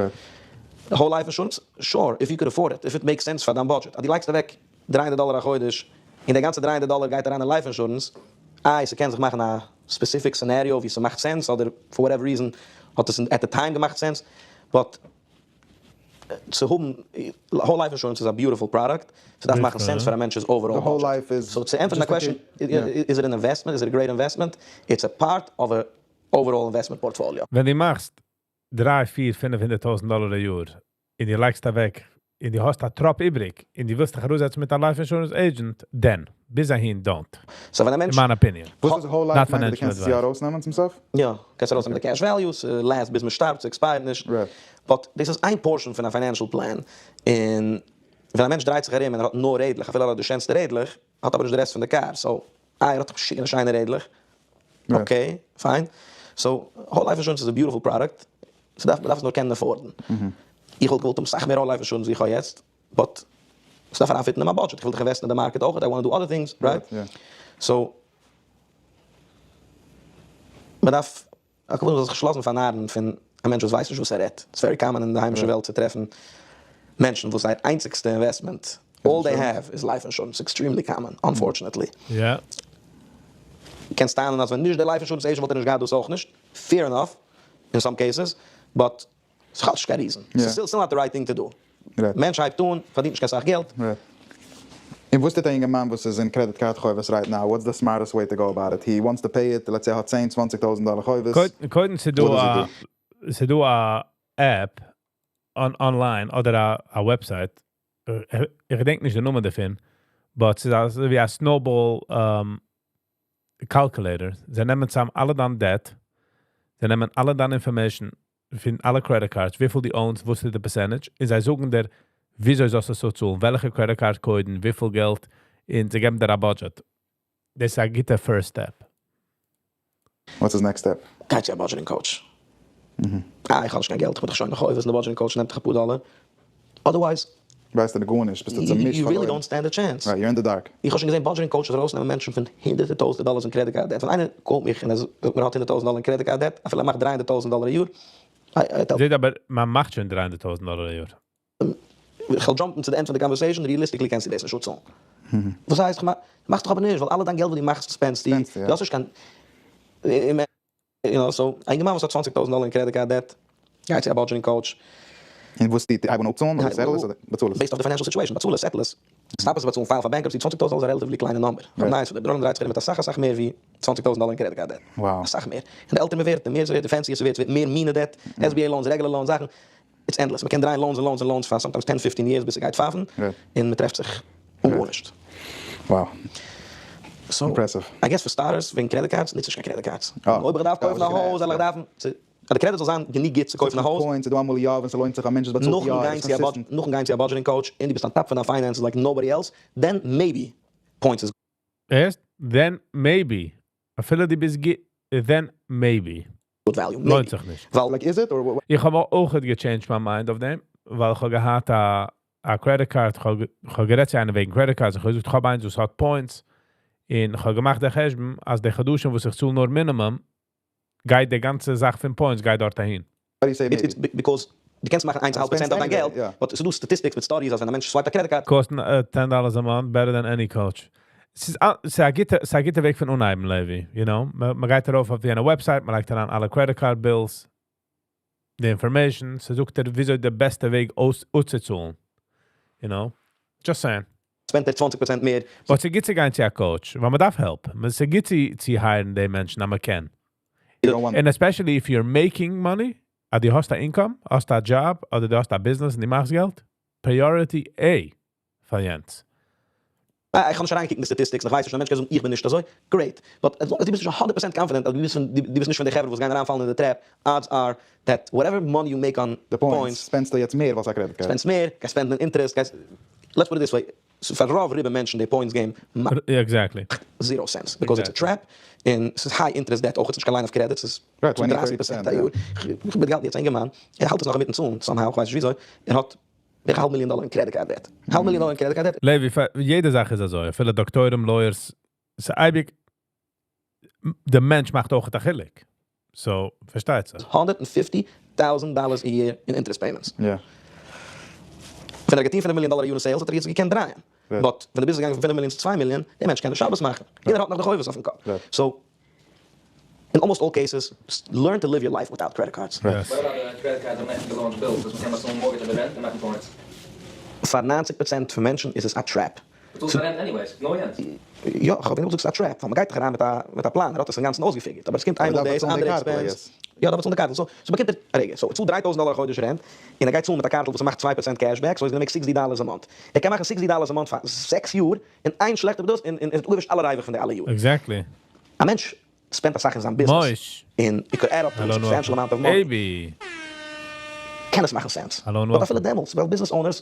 The whole life insurance, sure, if you could afford it, if it makes sense פאר דיין budget. אז דו לייגסט אוועק 300 דאלער א חודש, און די גאנצע 300 דאלער גייט אריין אין life insurance, איי, ס'קען זיך מאכן א specific scenario ווי ס'מאכט sense, אדער for whatever reason האט עס at the time געמאכט sense, but צו האבן, whole life insurance is a beautiful product. ס'דארף מאכן sense פאר א מענטש's overall The whole budget. life is So to answer just the question, is it an investment? Is it a great investment? It's a part of a overall investment portfolio. ווען דו מאכסט 3, 4, 500.000 דאלער א יאר און דו לייגסט אוועק און דו האסט א טראפ איבריג און דו ווילסט דיך ארויסזעצן מיט א life insurance agent, then ביז אהין don't. So ווען א מענטש In my opinion. וואס איז whole life Not מיינט, דו financial קענסט עס advice. יא ארויסנעמען צום סוף? יא, קענסט ארויסנעמען די cash values, last ביז מען שטארבט, expire ט נישט. But דאס איז איין portion פון א financial plan. און ווען א מענטש דרייט זיך ארום און ער האט נאר רעדלעך, אפילו ער האט די שענסטע רעדלעך, האט אבער נישט די rest פון די car. So, אה, ער האט שיינע שיינע רעדלעך. Okay, fine. So, whole life insurance is a beautiful product. ס'דארף, מ'דארף עס נאר קענען afford ן. איך וואלט געוואלט האבן אסאך מער whole life insurance ווי איך האב יעצט, but ס'דארף אריינ fit ן אין מיין budget. איך וויל דאך invest ן אין די market אויך. I want to do other things, right? Yeah. So, מ'דארף, איך וויל זיך נישט לאזן פארנארן פון א מענטש וואס ווייסט נישט וואס ער רעדט. It's very common אין די היימישע וועלט צו טרעפן מענטשן וואס זייער איינציגסטע investment, all they have is life insurance. Extremely common, unfortunately. קענסט טענה'ן אז ווען נישט די life insurance agent וואלט ער נישט געהאט דאס אויך נישט. Fair enough, in some cases, but ס'איז נישט קיין reason. It's still not the right thing to do. מענטש הייבט אן, פארדינט נישט קיין סאך געלט. און וואס טוט א יונגערמאן וואס איז אין credit card חובות right now? What's the smartest way to go about it? He wants to pay it, let's say ער האט 10, 20.000 דאלער חובות. קודם ס'דא What does he א ס'דא א app online אדער א website. איך געדענק נישט די נאמען דערפון, but ס'איז אזוי ווי א snowball calculator. זיי נעמען צוזאם אלע דיין debt, זיי נעמען אלע דיין information פון אלע credit cards, וויפיל דו own סט, וואס איז די percentage, און זיי זאגן דיר, וויאזוי זאלסטו עס צאלן, וועלכע credit card קודם, וויפיל געלט, און זיי געבן דיר א budget. דאס איז א גוטע first step. What's his next step? גיי צו א budgeting coach. אה, איך האב נישט קיין געלט, איך בין דאך שוין נאך חובות, און דער budgeting coach נעמט דיך א פאר דאלער. Otherwise, ווייסטו גארנישט, ביסטו צעמישט. you really don't stand a chance. Right, you're in the dark. איך האב שוין געזען budgeting coaches ארויסנעמען מענטשן פון הונדערטער טויזנטער דאלארס אין credit card debt. ווען איינער קומט מיך און ער זאגט מיר האט 100.000 דאלאר אין credit card debt, אפילו ער מאכט 300.000 דאלאר א יאר, I tell זעט אבער, מען מאכט שוין 300.000 דאלאר א יאר. איך וועל jump ן צו the end of the conversation, realistically קענסטו דאס נישט צאלן. וואס הייסט, איך מאך דאך אבער נישט, ווייל אלע דיין געלט וואס דו מאכסט, spend סטו. Spend סטו, יא. דו האסט נישט קיין, so, א יונגערמאן וואס האט 20.000 דאלאר אין credit card debt, גייט צו א budgeting coach. און וואס די, הייבן אן אפצאלן, אדער settle עס, אדער באצאל עס? Based on the financial situation, באצאל עס, settle עס. Stop עס באצאלן, file פאר bankruptcy, 20.000 דאלאר איז א relatively קליינע number. Nice, דער עולם דרייט זיך מיט א סאך, א סאך מער ווי 20.000 דאלאר אין credit card debt. א סאך מער. און די עלטער מען ווערט, די מער ס'ווערט, די fancier ס'ווערט, ס'ווערט מער מינע debt, SBA loans, regular loans, זאכן. It's endless. מען קען דרייען loans און loans און loans פאר sometimes 10, 15 years, ביז ס'גייט פייפן. און מען טרעפט זיך אן גארנישט. So, Impressive. I guess for starters, וועגן credit cards, ניץ נישט קיין credit cards. Oh. אויב איך דארף קויפן א הויז, זאל איך דארפן, די credit זאל זיין גענוג גוט צו קויפן א הויז. Points, דא אמאל יא, ווען ס'לוינט זיך, א מענטש באצאלט נאכן יא, גיין איז צו א consistent. נאכן גיין צו א budgeting coach, און דו ביסט on top פון דיין finances like nobody else, then maybe points is ערשט, then maybe. אפילו דו ביסט then maybe. Good value. לוינט Maybe. זיך נישט. ווייל Like, is it, or what? איך האב אויך גע change ט my mind אויף דעם, ווייל איך האב געהאט א credit card, איך האב גערעדט צו איינעם וועגן credit cards, איך האב געזאגט, איך האב איינס, וואס האט points, און איך האב געמאכט דער חשבון, אז די חדשים, וואס איך צאל נאר minimum, גייט די גאנצע זאך פון points, גייט דארט אהין. do you say maybe? It's because דו קענסט מאכן איינס א האלב פראצענט אויף דיין געלט, but ס'איז דא statistics מיט studies אז ווען א מענטש swipe ט א credit card. קאסטן 10 dollars a month, better than any coach. ס'איז א גוטע וועג פון אנהייבן, Levi, you know? מ'גייט ארויף אויף די website, מ'לייגט אריין אלע credit card bills, די information, ס'זאגט דיר וויאזוי די בעסטע וועג אויסצוצאלן. You know? Just saying. Spend ער 20% מער. But ס'גוט צו גיין צו א coach, ווייל מ'דארף help. ס'גוט צו hire ן די מענטשן, אז מ'קען. You don't want And especially if you're making money, אז דו האסט א income, האסט א job, אדער דו האסט א business און דו מאכסט געלט, priority A פאר יענץ. איך האב נישט אריינגעקוקט אין די statistics, איך ווייס נישט, א מענטש קען זאגן איך בין נישט אזוי, great. But as long as דו ביסט נישט 100% confident, אז דו ביסט נישט פון די חברה וואס גייען אריינפאלן אין די trap, odds are that whatever money you make on the points, spend סטו יעצט מער וואס א credit card. Spend סט מער, גייסט spend ן interest, גייסט, let's put it this way, so פאר רוב רובא מענטשן די points game מאכט zero sense, because it's a trap, און ס'איז high interest debt, אויך איז נישט קיין line of credit, ס'איז 30% א יאר. איך בין געהאלטן יעצט א אינגערמאן, ער האלט עס נאך אינמיטן צאלן, somehow, איך ווייס נישט וויאזוי, ער האט בערך א האלב מיליאן דאלער אין credit card debt. האלב מיליאן דאלער אין credit card debt. Levi, פאר יעדע זאך איז אזוי, פילע דאקטוירים, lawyers, ס'איז אייביג, דער מענטש מאכט אויך א חילוק. So, פארשטייט זיך. $150,000 a year in interest payments. ווען ער האט געטון 5 מיליאן דאלער א יאר אין sales, האט ער יעצט געקענט דרייען. But ווען די business איז געגאנגען פון 5 מיליאן צו 2 מיליאן, דער מענטש קען נישט שבת מאכן. יעדער האט נאך די חובות אויפן קאפ. So, in almost all cases, learn to live your life without credit cards. Yes. What about the credit cards האבן נעכטן גע launch ט bills, וואס מ'קען באצאלן mortgage אדער rent און מאכן points? פאר 90% פון מענטשן איז עס א trap. באצאלסט rent anyways, נאר יענץ. יא, איך האב געזאגט ס'איז א trap, ווייל מ'גייט דאך אריין מיט א פלאן, ער האט עס אינגאנצן אויסגע figure ט, אבער עס קומט איינמאל דאס אנדערע expense. יא, דארף באצאלן די קארטל. So באקומט ער א רגע. So ער צאלט 3000 דאלער א חודש rent, און ער גייט צאלן מיט א קארטל וואס ער מאכט 2% cashback, so he's gonna make 60 dollars a month. ער קען מאכן 60 dollars a month פאר 6 יאר, און איין שלעכטע דאס, און ער האט אפגעווישט אלע ריווח פון די אלע יארן. א מענטש spend ט אסאך אין זיין business. מויש. און it could add up to a substantial amount of money. Baby. קען עס מאכן sense. Hello, But אפילו דעמאלטס, ווייל business owners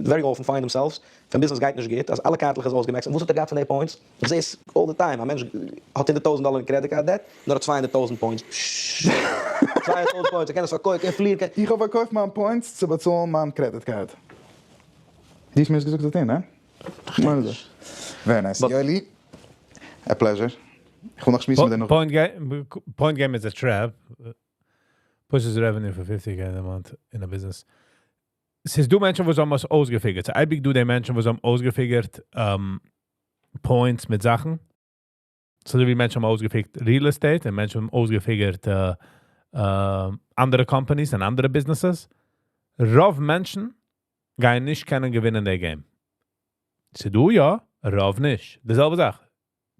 very often find themselves, ווען business גייט נישט גוט, אז אלע קארטלעך איז אויסגע max ט, און וואס האט ער געהאט פון די points? איך זע עס all the time, א מענטש האט 100,000 דאלער אין credit card debt, נאר האט 200,000 points. 200,000 points, ער קען עס פארקויפן, ער קען פליען, קען. איך האב פארקויפט מיין points צו באצאלן מיין credit card. דו האסט מיר עס געזאגט צו טון, ניין? Very nice. Yoeli, a pleasure. איך וויל נאך שמועסן מיט דיר נאך. Point game is a trap. Pushes revenue for 50k a month in a business. ס'איז דא מענטשן וואס האבן עס אויסגע figure ט. אייביג דא די מענטשן וואס האבן אויסגע figure ט points מיט זאכן. אזוי ווי מענטשן האבן אויסגע figure ט real estate און מענטשן האבן אויסגע figure ט אנדערע companies און אנדערע businesses. רוב מענטשן גייען נישט קענען געווינען די game. ס'דא יא, רוב נישט. די זעלבע זאך.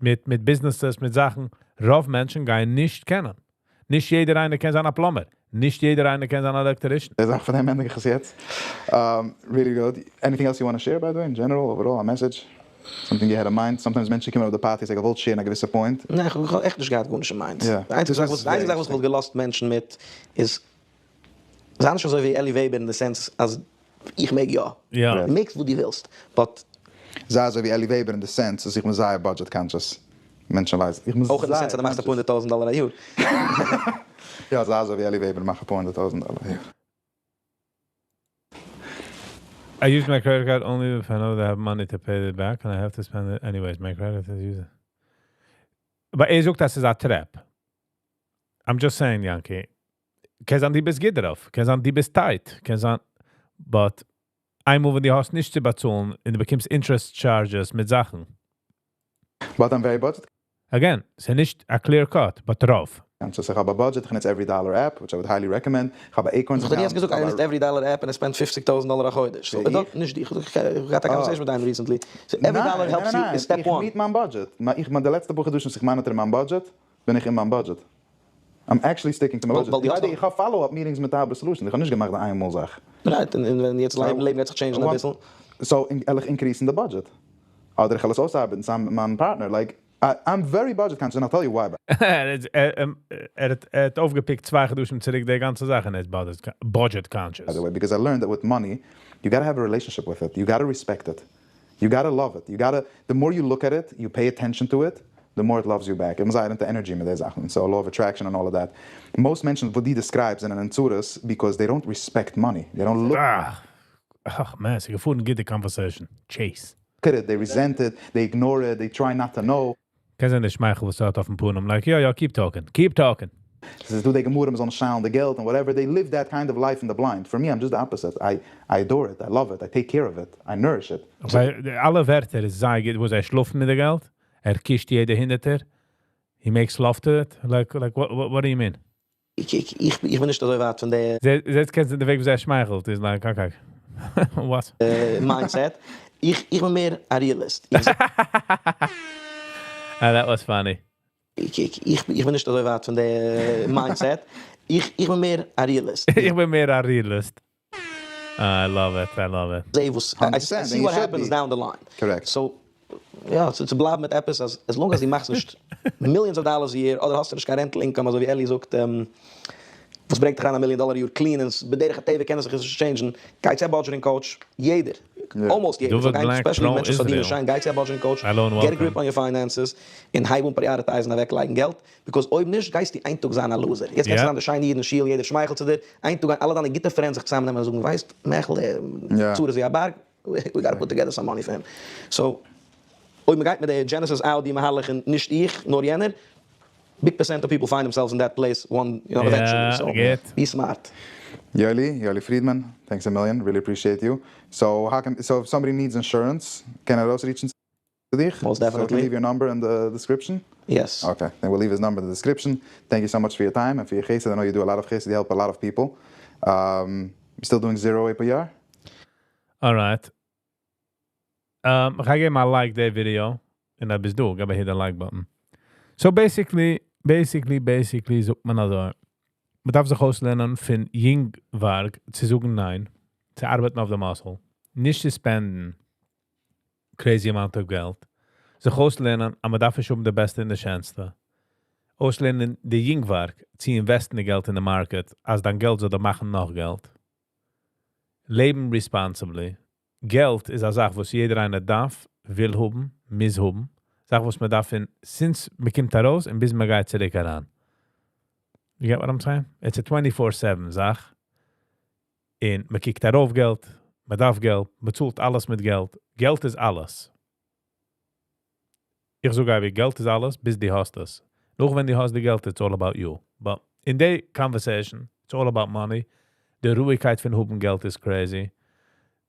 מיט businesses, מיט זאכן, רוב מענטשן גייען נישט קענען. נישט יעדער איינער קען זיין א plumber. נישט יעדער איינער קען זיין אן electrician. די זאך פון דעם ענדיג איך עס יעצט. Really good. Anything else you want to share, by the way, in general, overall, a message? Something you had in mind? Sometimes מענטשן קומען אויף די party, זיי געוואלט share ן א געוויסע point. ניין, איך האב עכט נישט געהאט גארנישט אין mind. די איינציגע זאך וואס איך וואלט געלאזט מענטשן מיט איז, זיי נישט אזוי ווי Eli Weber אין די sense אז איך מעג יא. דו מעגסט וואס דו ווילסט, but זיי אזוי ווי Eli Weber אין די sense אז איך בין זייער budget conscious. מענטשן ווייסן. איך בין אויך אין די sense אז דו מאכסט אפאר הונדערט טויזנט דאלער א יאר. יא, זיי אזוי ווי Eli Weber, מאך אפאר הונדערט טויזנט דאלער א יאר. I use my credit card only if I know that I have money to pay it back and I have to spend it anyways. My credit is used. אבער ער זאגט, דאס איז א trap. I'm just saying, Yankee. קען זיין, דו ביסט גוט דערויף. קען זיין, דו ביסט tight. קען זיין, but איינמאל ווען דו האסט נישט צו באצאלן און דו באקומסט interest charges מיט זאכן. But I'm very budget Again, ס'איז נישט a clear cut, but רוב. conscious. איך האב א budget, איך נוץ Every Dollar app, which I would highly recommend. איך האב א Acorns איך האב דיר יעצט געזאגט, איינער נוצט Every Dollar app און ער spend 50,000 דאלער א חודש. So, דארט נישט דיך. איך האב געהאט א conversation מיט איינעם recently. So, Every Dollar helps you is step איך one. meet מיין budget. איך מיין די לעצטע פאר חדשים איך monitor מיין budget, בין איך אין מיין budget. I'm actually sticking to my budget. ווייל דו האסט איך האב follow-up meetings מיט Abra Solutions. איך האב נישט געמאכט די איינמאל זאך. Right, און ווען יעצט לעבן גייט זיך change ן אביסל. So, וועל איך increase ן the budget. אדער איך וועל עס אויסארבעטן צוזאמען מיט מיין partner. Like, I'm very budget conscious and I'll tell you why. ער האט אויפגע pick ט 2 חדשים צוריק די גאנצע זאך און ער איז budget conscious. By the way, because I learned that with money, you gotta have a relationship with it. You gotta respect it. You gotta love it. You gotta, the more you look at it, you pay attention to it, the more it loves you back. מ'איז זייער into energy מיט די זאכן. So law of attraction and all of that. Most מענטשן, וואס דו describes, זענען אין צרות because they don't respect money. They don't look Ah. Ach man, ס'איז געפארן גוט די conversation. Chase. at it, they resent it, they ignore it, they try not to know. קענסט זען די שמייכל וואס ער האט אויפן פנים. Like, יא, יא, keep talking. Keep talking. ס'איז דא די גמרא מ'זאל נישט שיילן די געלט און whatever, they live that kind of life in the blind, for me I'm just the opposite, I I adore it, I love it, I take care of it, I nourish it. Okay, אלע ווערטער איז זייער גוט, וואס ער שלאפט מיט די געלט, ער קישט יעדע הונדערטער, he makes love to it, like what do you mean? איך, איך, איך, איך בין נישט אזוי ווייט פון די זעהט קענסט די וועג ווי ער שמייכלט איז like, okay. What? Mindset. איך, איך בין מער א realist. איך Ah, that was funny. איך, איך, איך, איך בין נישט אזוי ווייט פון די mindset. איך, איך בין מער א realist. איך בין מער א realist. I love it, I love it. זעה וואס, I, I 100%, see and you what should happens be. down the line. Correct. So, יא, צו, צו בלייבן מיט עפעס, אז as long as דו מאכסט נישט millions of dollars a year, אדער האסטו נישט קיין rental income, אזוי ווי אלי זאגט, וואס ברענגט דיך אריין א מיליאן דאלאר א יאר clean, און בדרך הטבע קען עס זיך נישט change ן, גיי צו א budgeting coach, יעדער, almost יעדער, David גיין, Black, especially pro מענטשן וואס פארדינען Israel. שיין, גיי צו א budgeting coach, Hello and get a welcome. grip on your finances, און הייב אן prioritize ן אוועקלייגן געלט, because אויב נישט, גייסטו איין טאג זיין א loser. יעצט קענסטו זיין דער שיינע איד אין שול, יעדער שמייכלט צו דיר, איין טאג גייען אלע דיינע גוטע friends זיך צוזאמנעמען און זאגן, ווייסט, מעכל, צרות ווי א בארג, we gotta put together some money for him. So, אויב מען גייט מיט די Genesis Audi מהלך און נישט איך, נאר יענער, big percent of people find themselves in that place one, eventually. So, גוט. be smart. Yoeli, Yoeli Friedman, thanks a million, really appreciate you. So how can so if somebody needs insurance, can I also reach to dich? Most So can definitely. leave your number in the description? Yes. Okay, then we'll leave his number in the description. Thank you so much for your time and for your חסד. I know you do a lot of חסד, you help a lot of people. You still doing zero APR? Alright. איך גיי געבן א like די video. און דא ביסטו דא, גיב hit the like button. So basically זאגט מען אזוי. מען דארף זיך אויסלערנען פון יונגווארג צו זאגן ניין, צו ארבעטן אויף די muscle, נישט צו spend ן crazy amount of געלט. זיך אויסלערנען, אז מען דארף נישט האבן די בעסטע און די שענסטע. אויסלערנען די יונגווארג צו invest ן די געלט אין די market, אז דיין געלט זאל דיר מאכן נאך געלט. לעבן responsibly. געלט איז א זאך, וואס יעדער איינער דארף, וויל האבן, מוז האבן. זאך, וואס מען דארף אין, since מען קומט ארויס און ביז מען גייט צוריק אריין. You get what I'm saying? It's a 24/7 זאך. און מען קוקט ארויף געלט, מען דארף געלט, מען צאלט אלעס מיט געלט. געלט איז אלעס. איך זאג אייביג, געלט איז אלעס, ביז דו האסט עס. נאר ווען דו האסט די געלט, it's all about you. But in the conversation, it's all about money. די רואיגקייט פון האבן געלט איז crazy.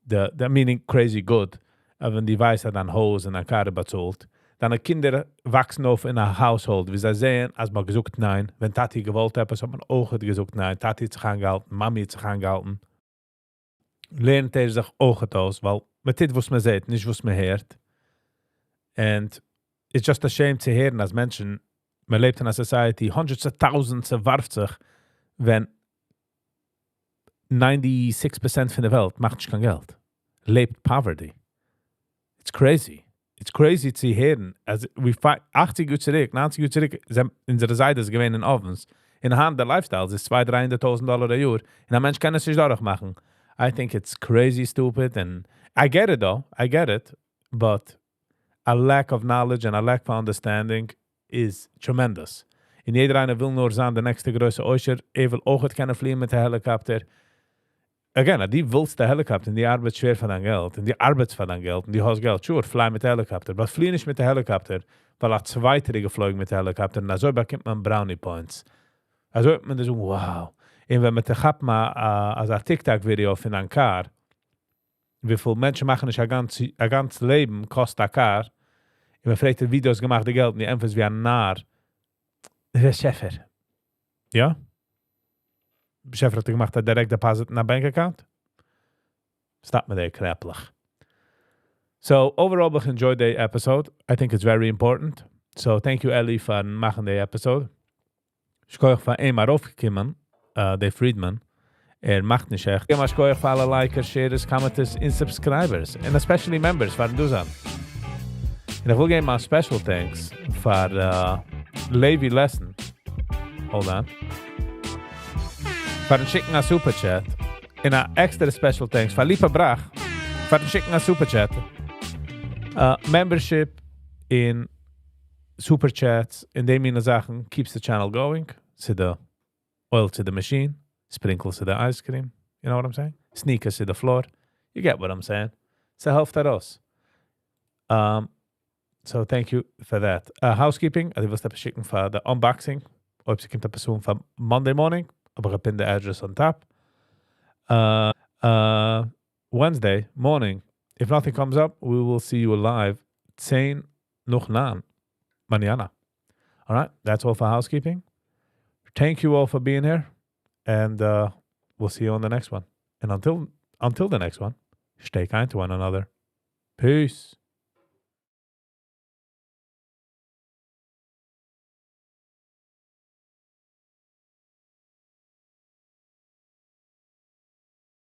The meaning crazy good. אבער ווען דו ווייסט, אז דיין הויז און דיין קאר באצאלט, דיינע קינדער וואקסן אויף אין א household, ווי זיי זעען, אז מ'האט געזאגט ניין. ווען טאטי געוואלט עפעס, האט מען אויך געזאגט ניין. טאטי האט זיך איינגעהאלטן, מאמי האט זיך איינגעהאלטן. לערנט ער זיך אויך אויס, ווייל מען טוט, וואס מען זעט, נישט וואס מען הערט. And it's just a shame צו הערן, אז מענטשן, מען לעבט אין א society, hundreds of thousands ווארפט זיך, ווען 96% פון דער וועלט מאכט נישט קיין געלט. לעבט poverty. It's crazy. It's crazy צו הערן. אז we fight 80 יאר צוריק, 90 יאר צוריק, זענען אונזערע זיידעס געווען אין ovens. און היינט דער lifestyle איז 200.000, 300.000 דאלאר א יאר. און א מענטש קען עס נישט דורכמאכן. I think it's crazy stupid and I get it though. I get it. But a lack of knowledge and a lack of understanding is tremendous. און יעדער איינער וויל נאר זיין דער נעקסטע גרויסע עושר, ער וויל אויך קענען פליען מיט די helicopter. Again, אז דו ווילסט די helicopter און דו ארבעטסט שווער פאר דיין געלט און דו ארבעטסט פאר דיין געלט און דו האסט געלט, sure, fly מיט helicopter, אבער פלי נישט מיט די helicopter, ווייל א צווייטער איז געפלויגן מיט די helicopter און אזוי באקומט מען brownie points. אזוי האט מען דאס, wow. און ווען מען כאפט מאל אזא TikTok video פון א car, וויפיל מענטשן מאכן נישט א גאנץ לעבן, קאסט א car, און מען פרעגט, ווי דו האסט געמאכט די געלט, און דו ענטפערסט ווי א נאר. דער שעפער. יא? שעפער האט געמאכט א direct deposit אין א bank account? Stop מיט די קרעפלעך. So, overall, I enjoyed the episode. I think it's very important. So, thank you, Eli, פאר מאכן די episode. שכוח פאר אים ארויפגעקומען, דער Friedman. ער מאכט נישט עכט. שכוח פאר אלע likers, sharers, commenters און subscribers. And especially members פארן דא זיין. און איך וויל געבן א special thanks פאר Levi Lesson. Hold on. פארן שיקן א super chat. און א extra special thanks פאר Lipa Brach. פארן שיקן א super chat. Membership און super chats און די מינע זאכן keeps the channel going. To the oil to the machine, sprinkles to the ice cream. You know what I'm saying? Sneakers to the floor. You get what I'm saying. ס'העלפט ארויס. So thank you for that. Housekeeping, אז דו ווילסט עפעס שיקן פאר the unboxing. אויב ס'קומט עפעס אן פאר Monday morning, אבער איך pin the address on top. Wednesday morning, if nothing comes up, we will see you live 10 נאך 9. Mañana. All right, that's all for housekeeping. Thank you all for being here, and we'll see you on the next one. And until the next one, stay kind to one another. Peace.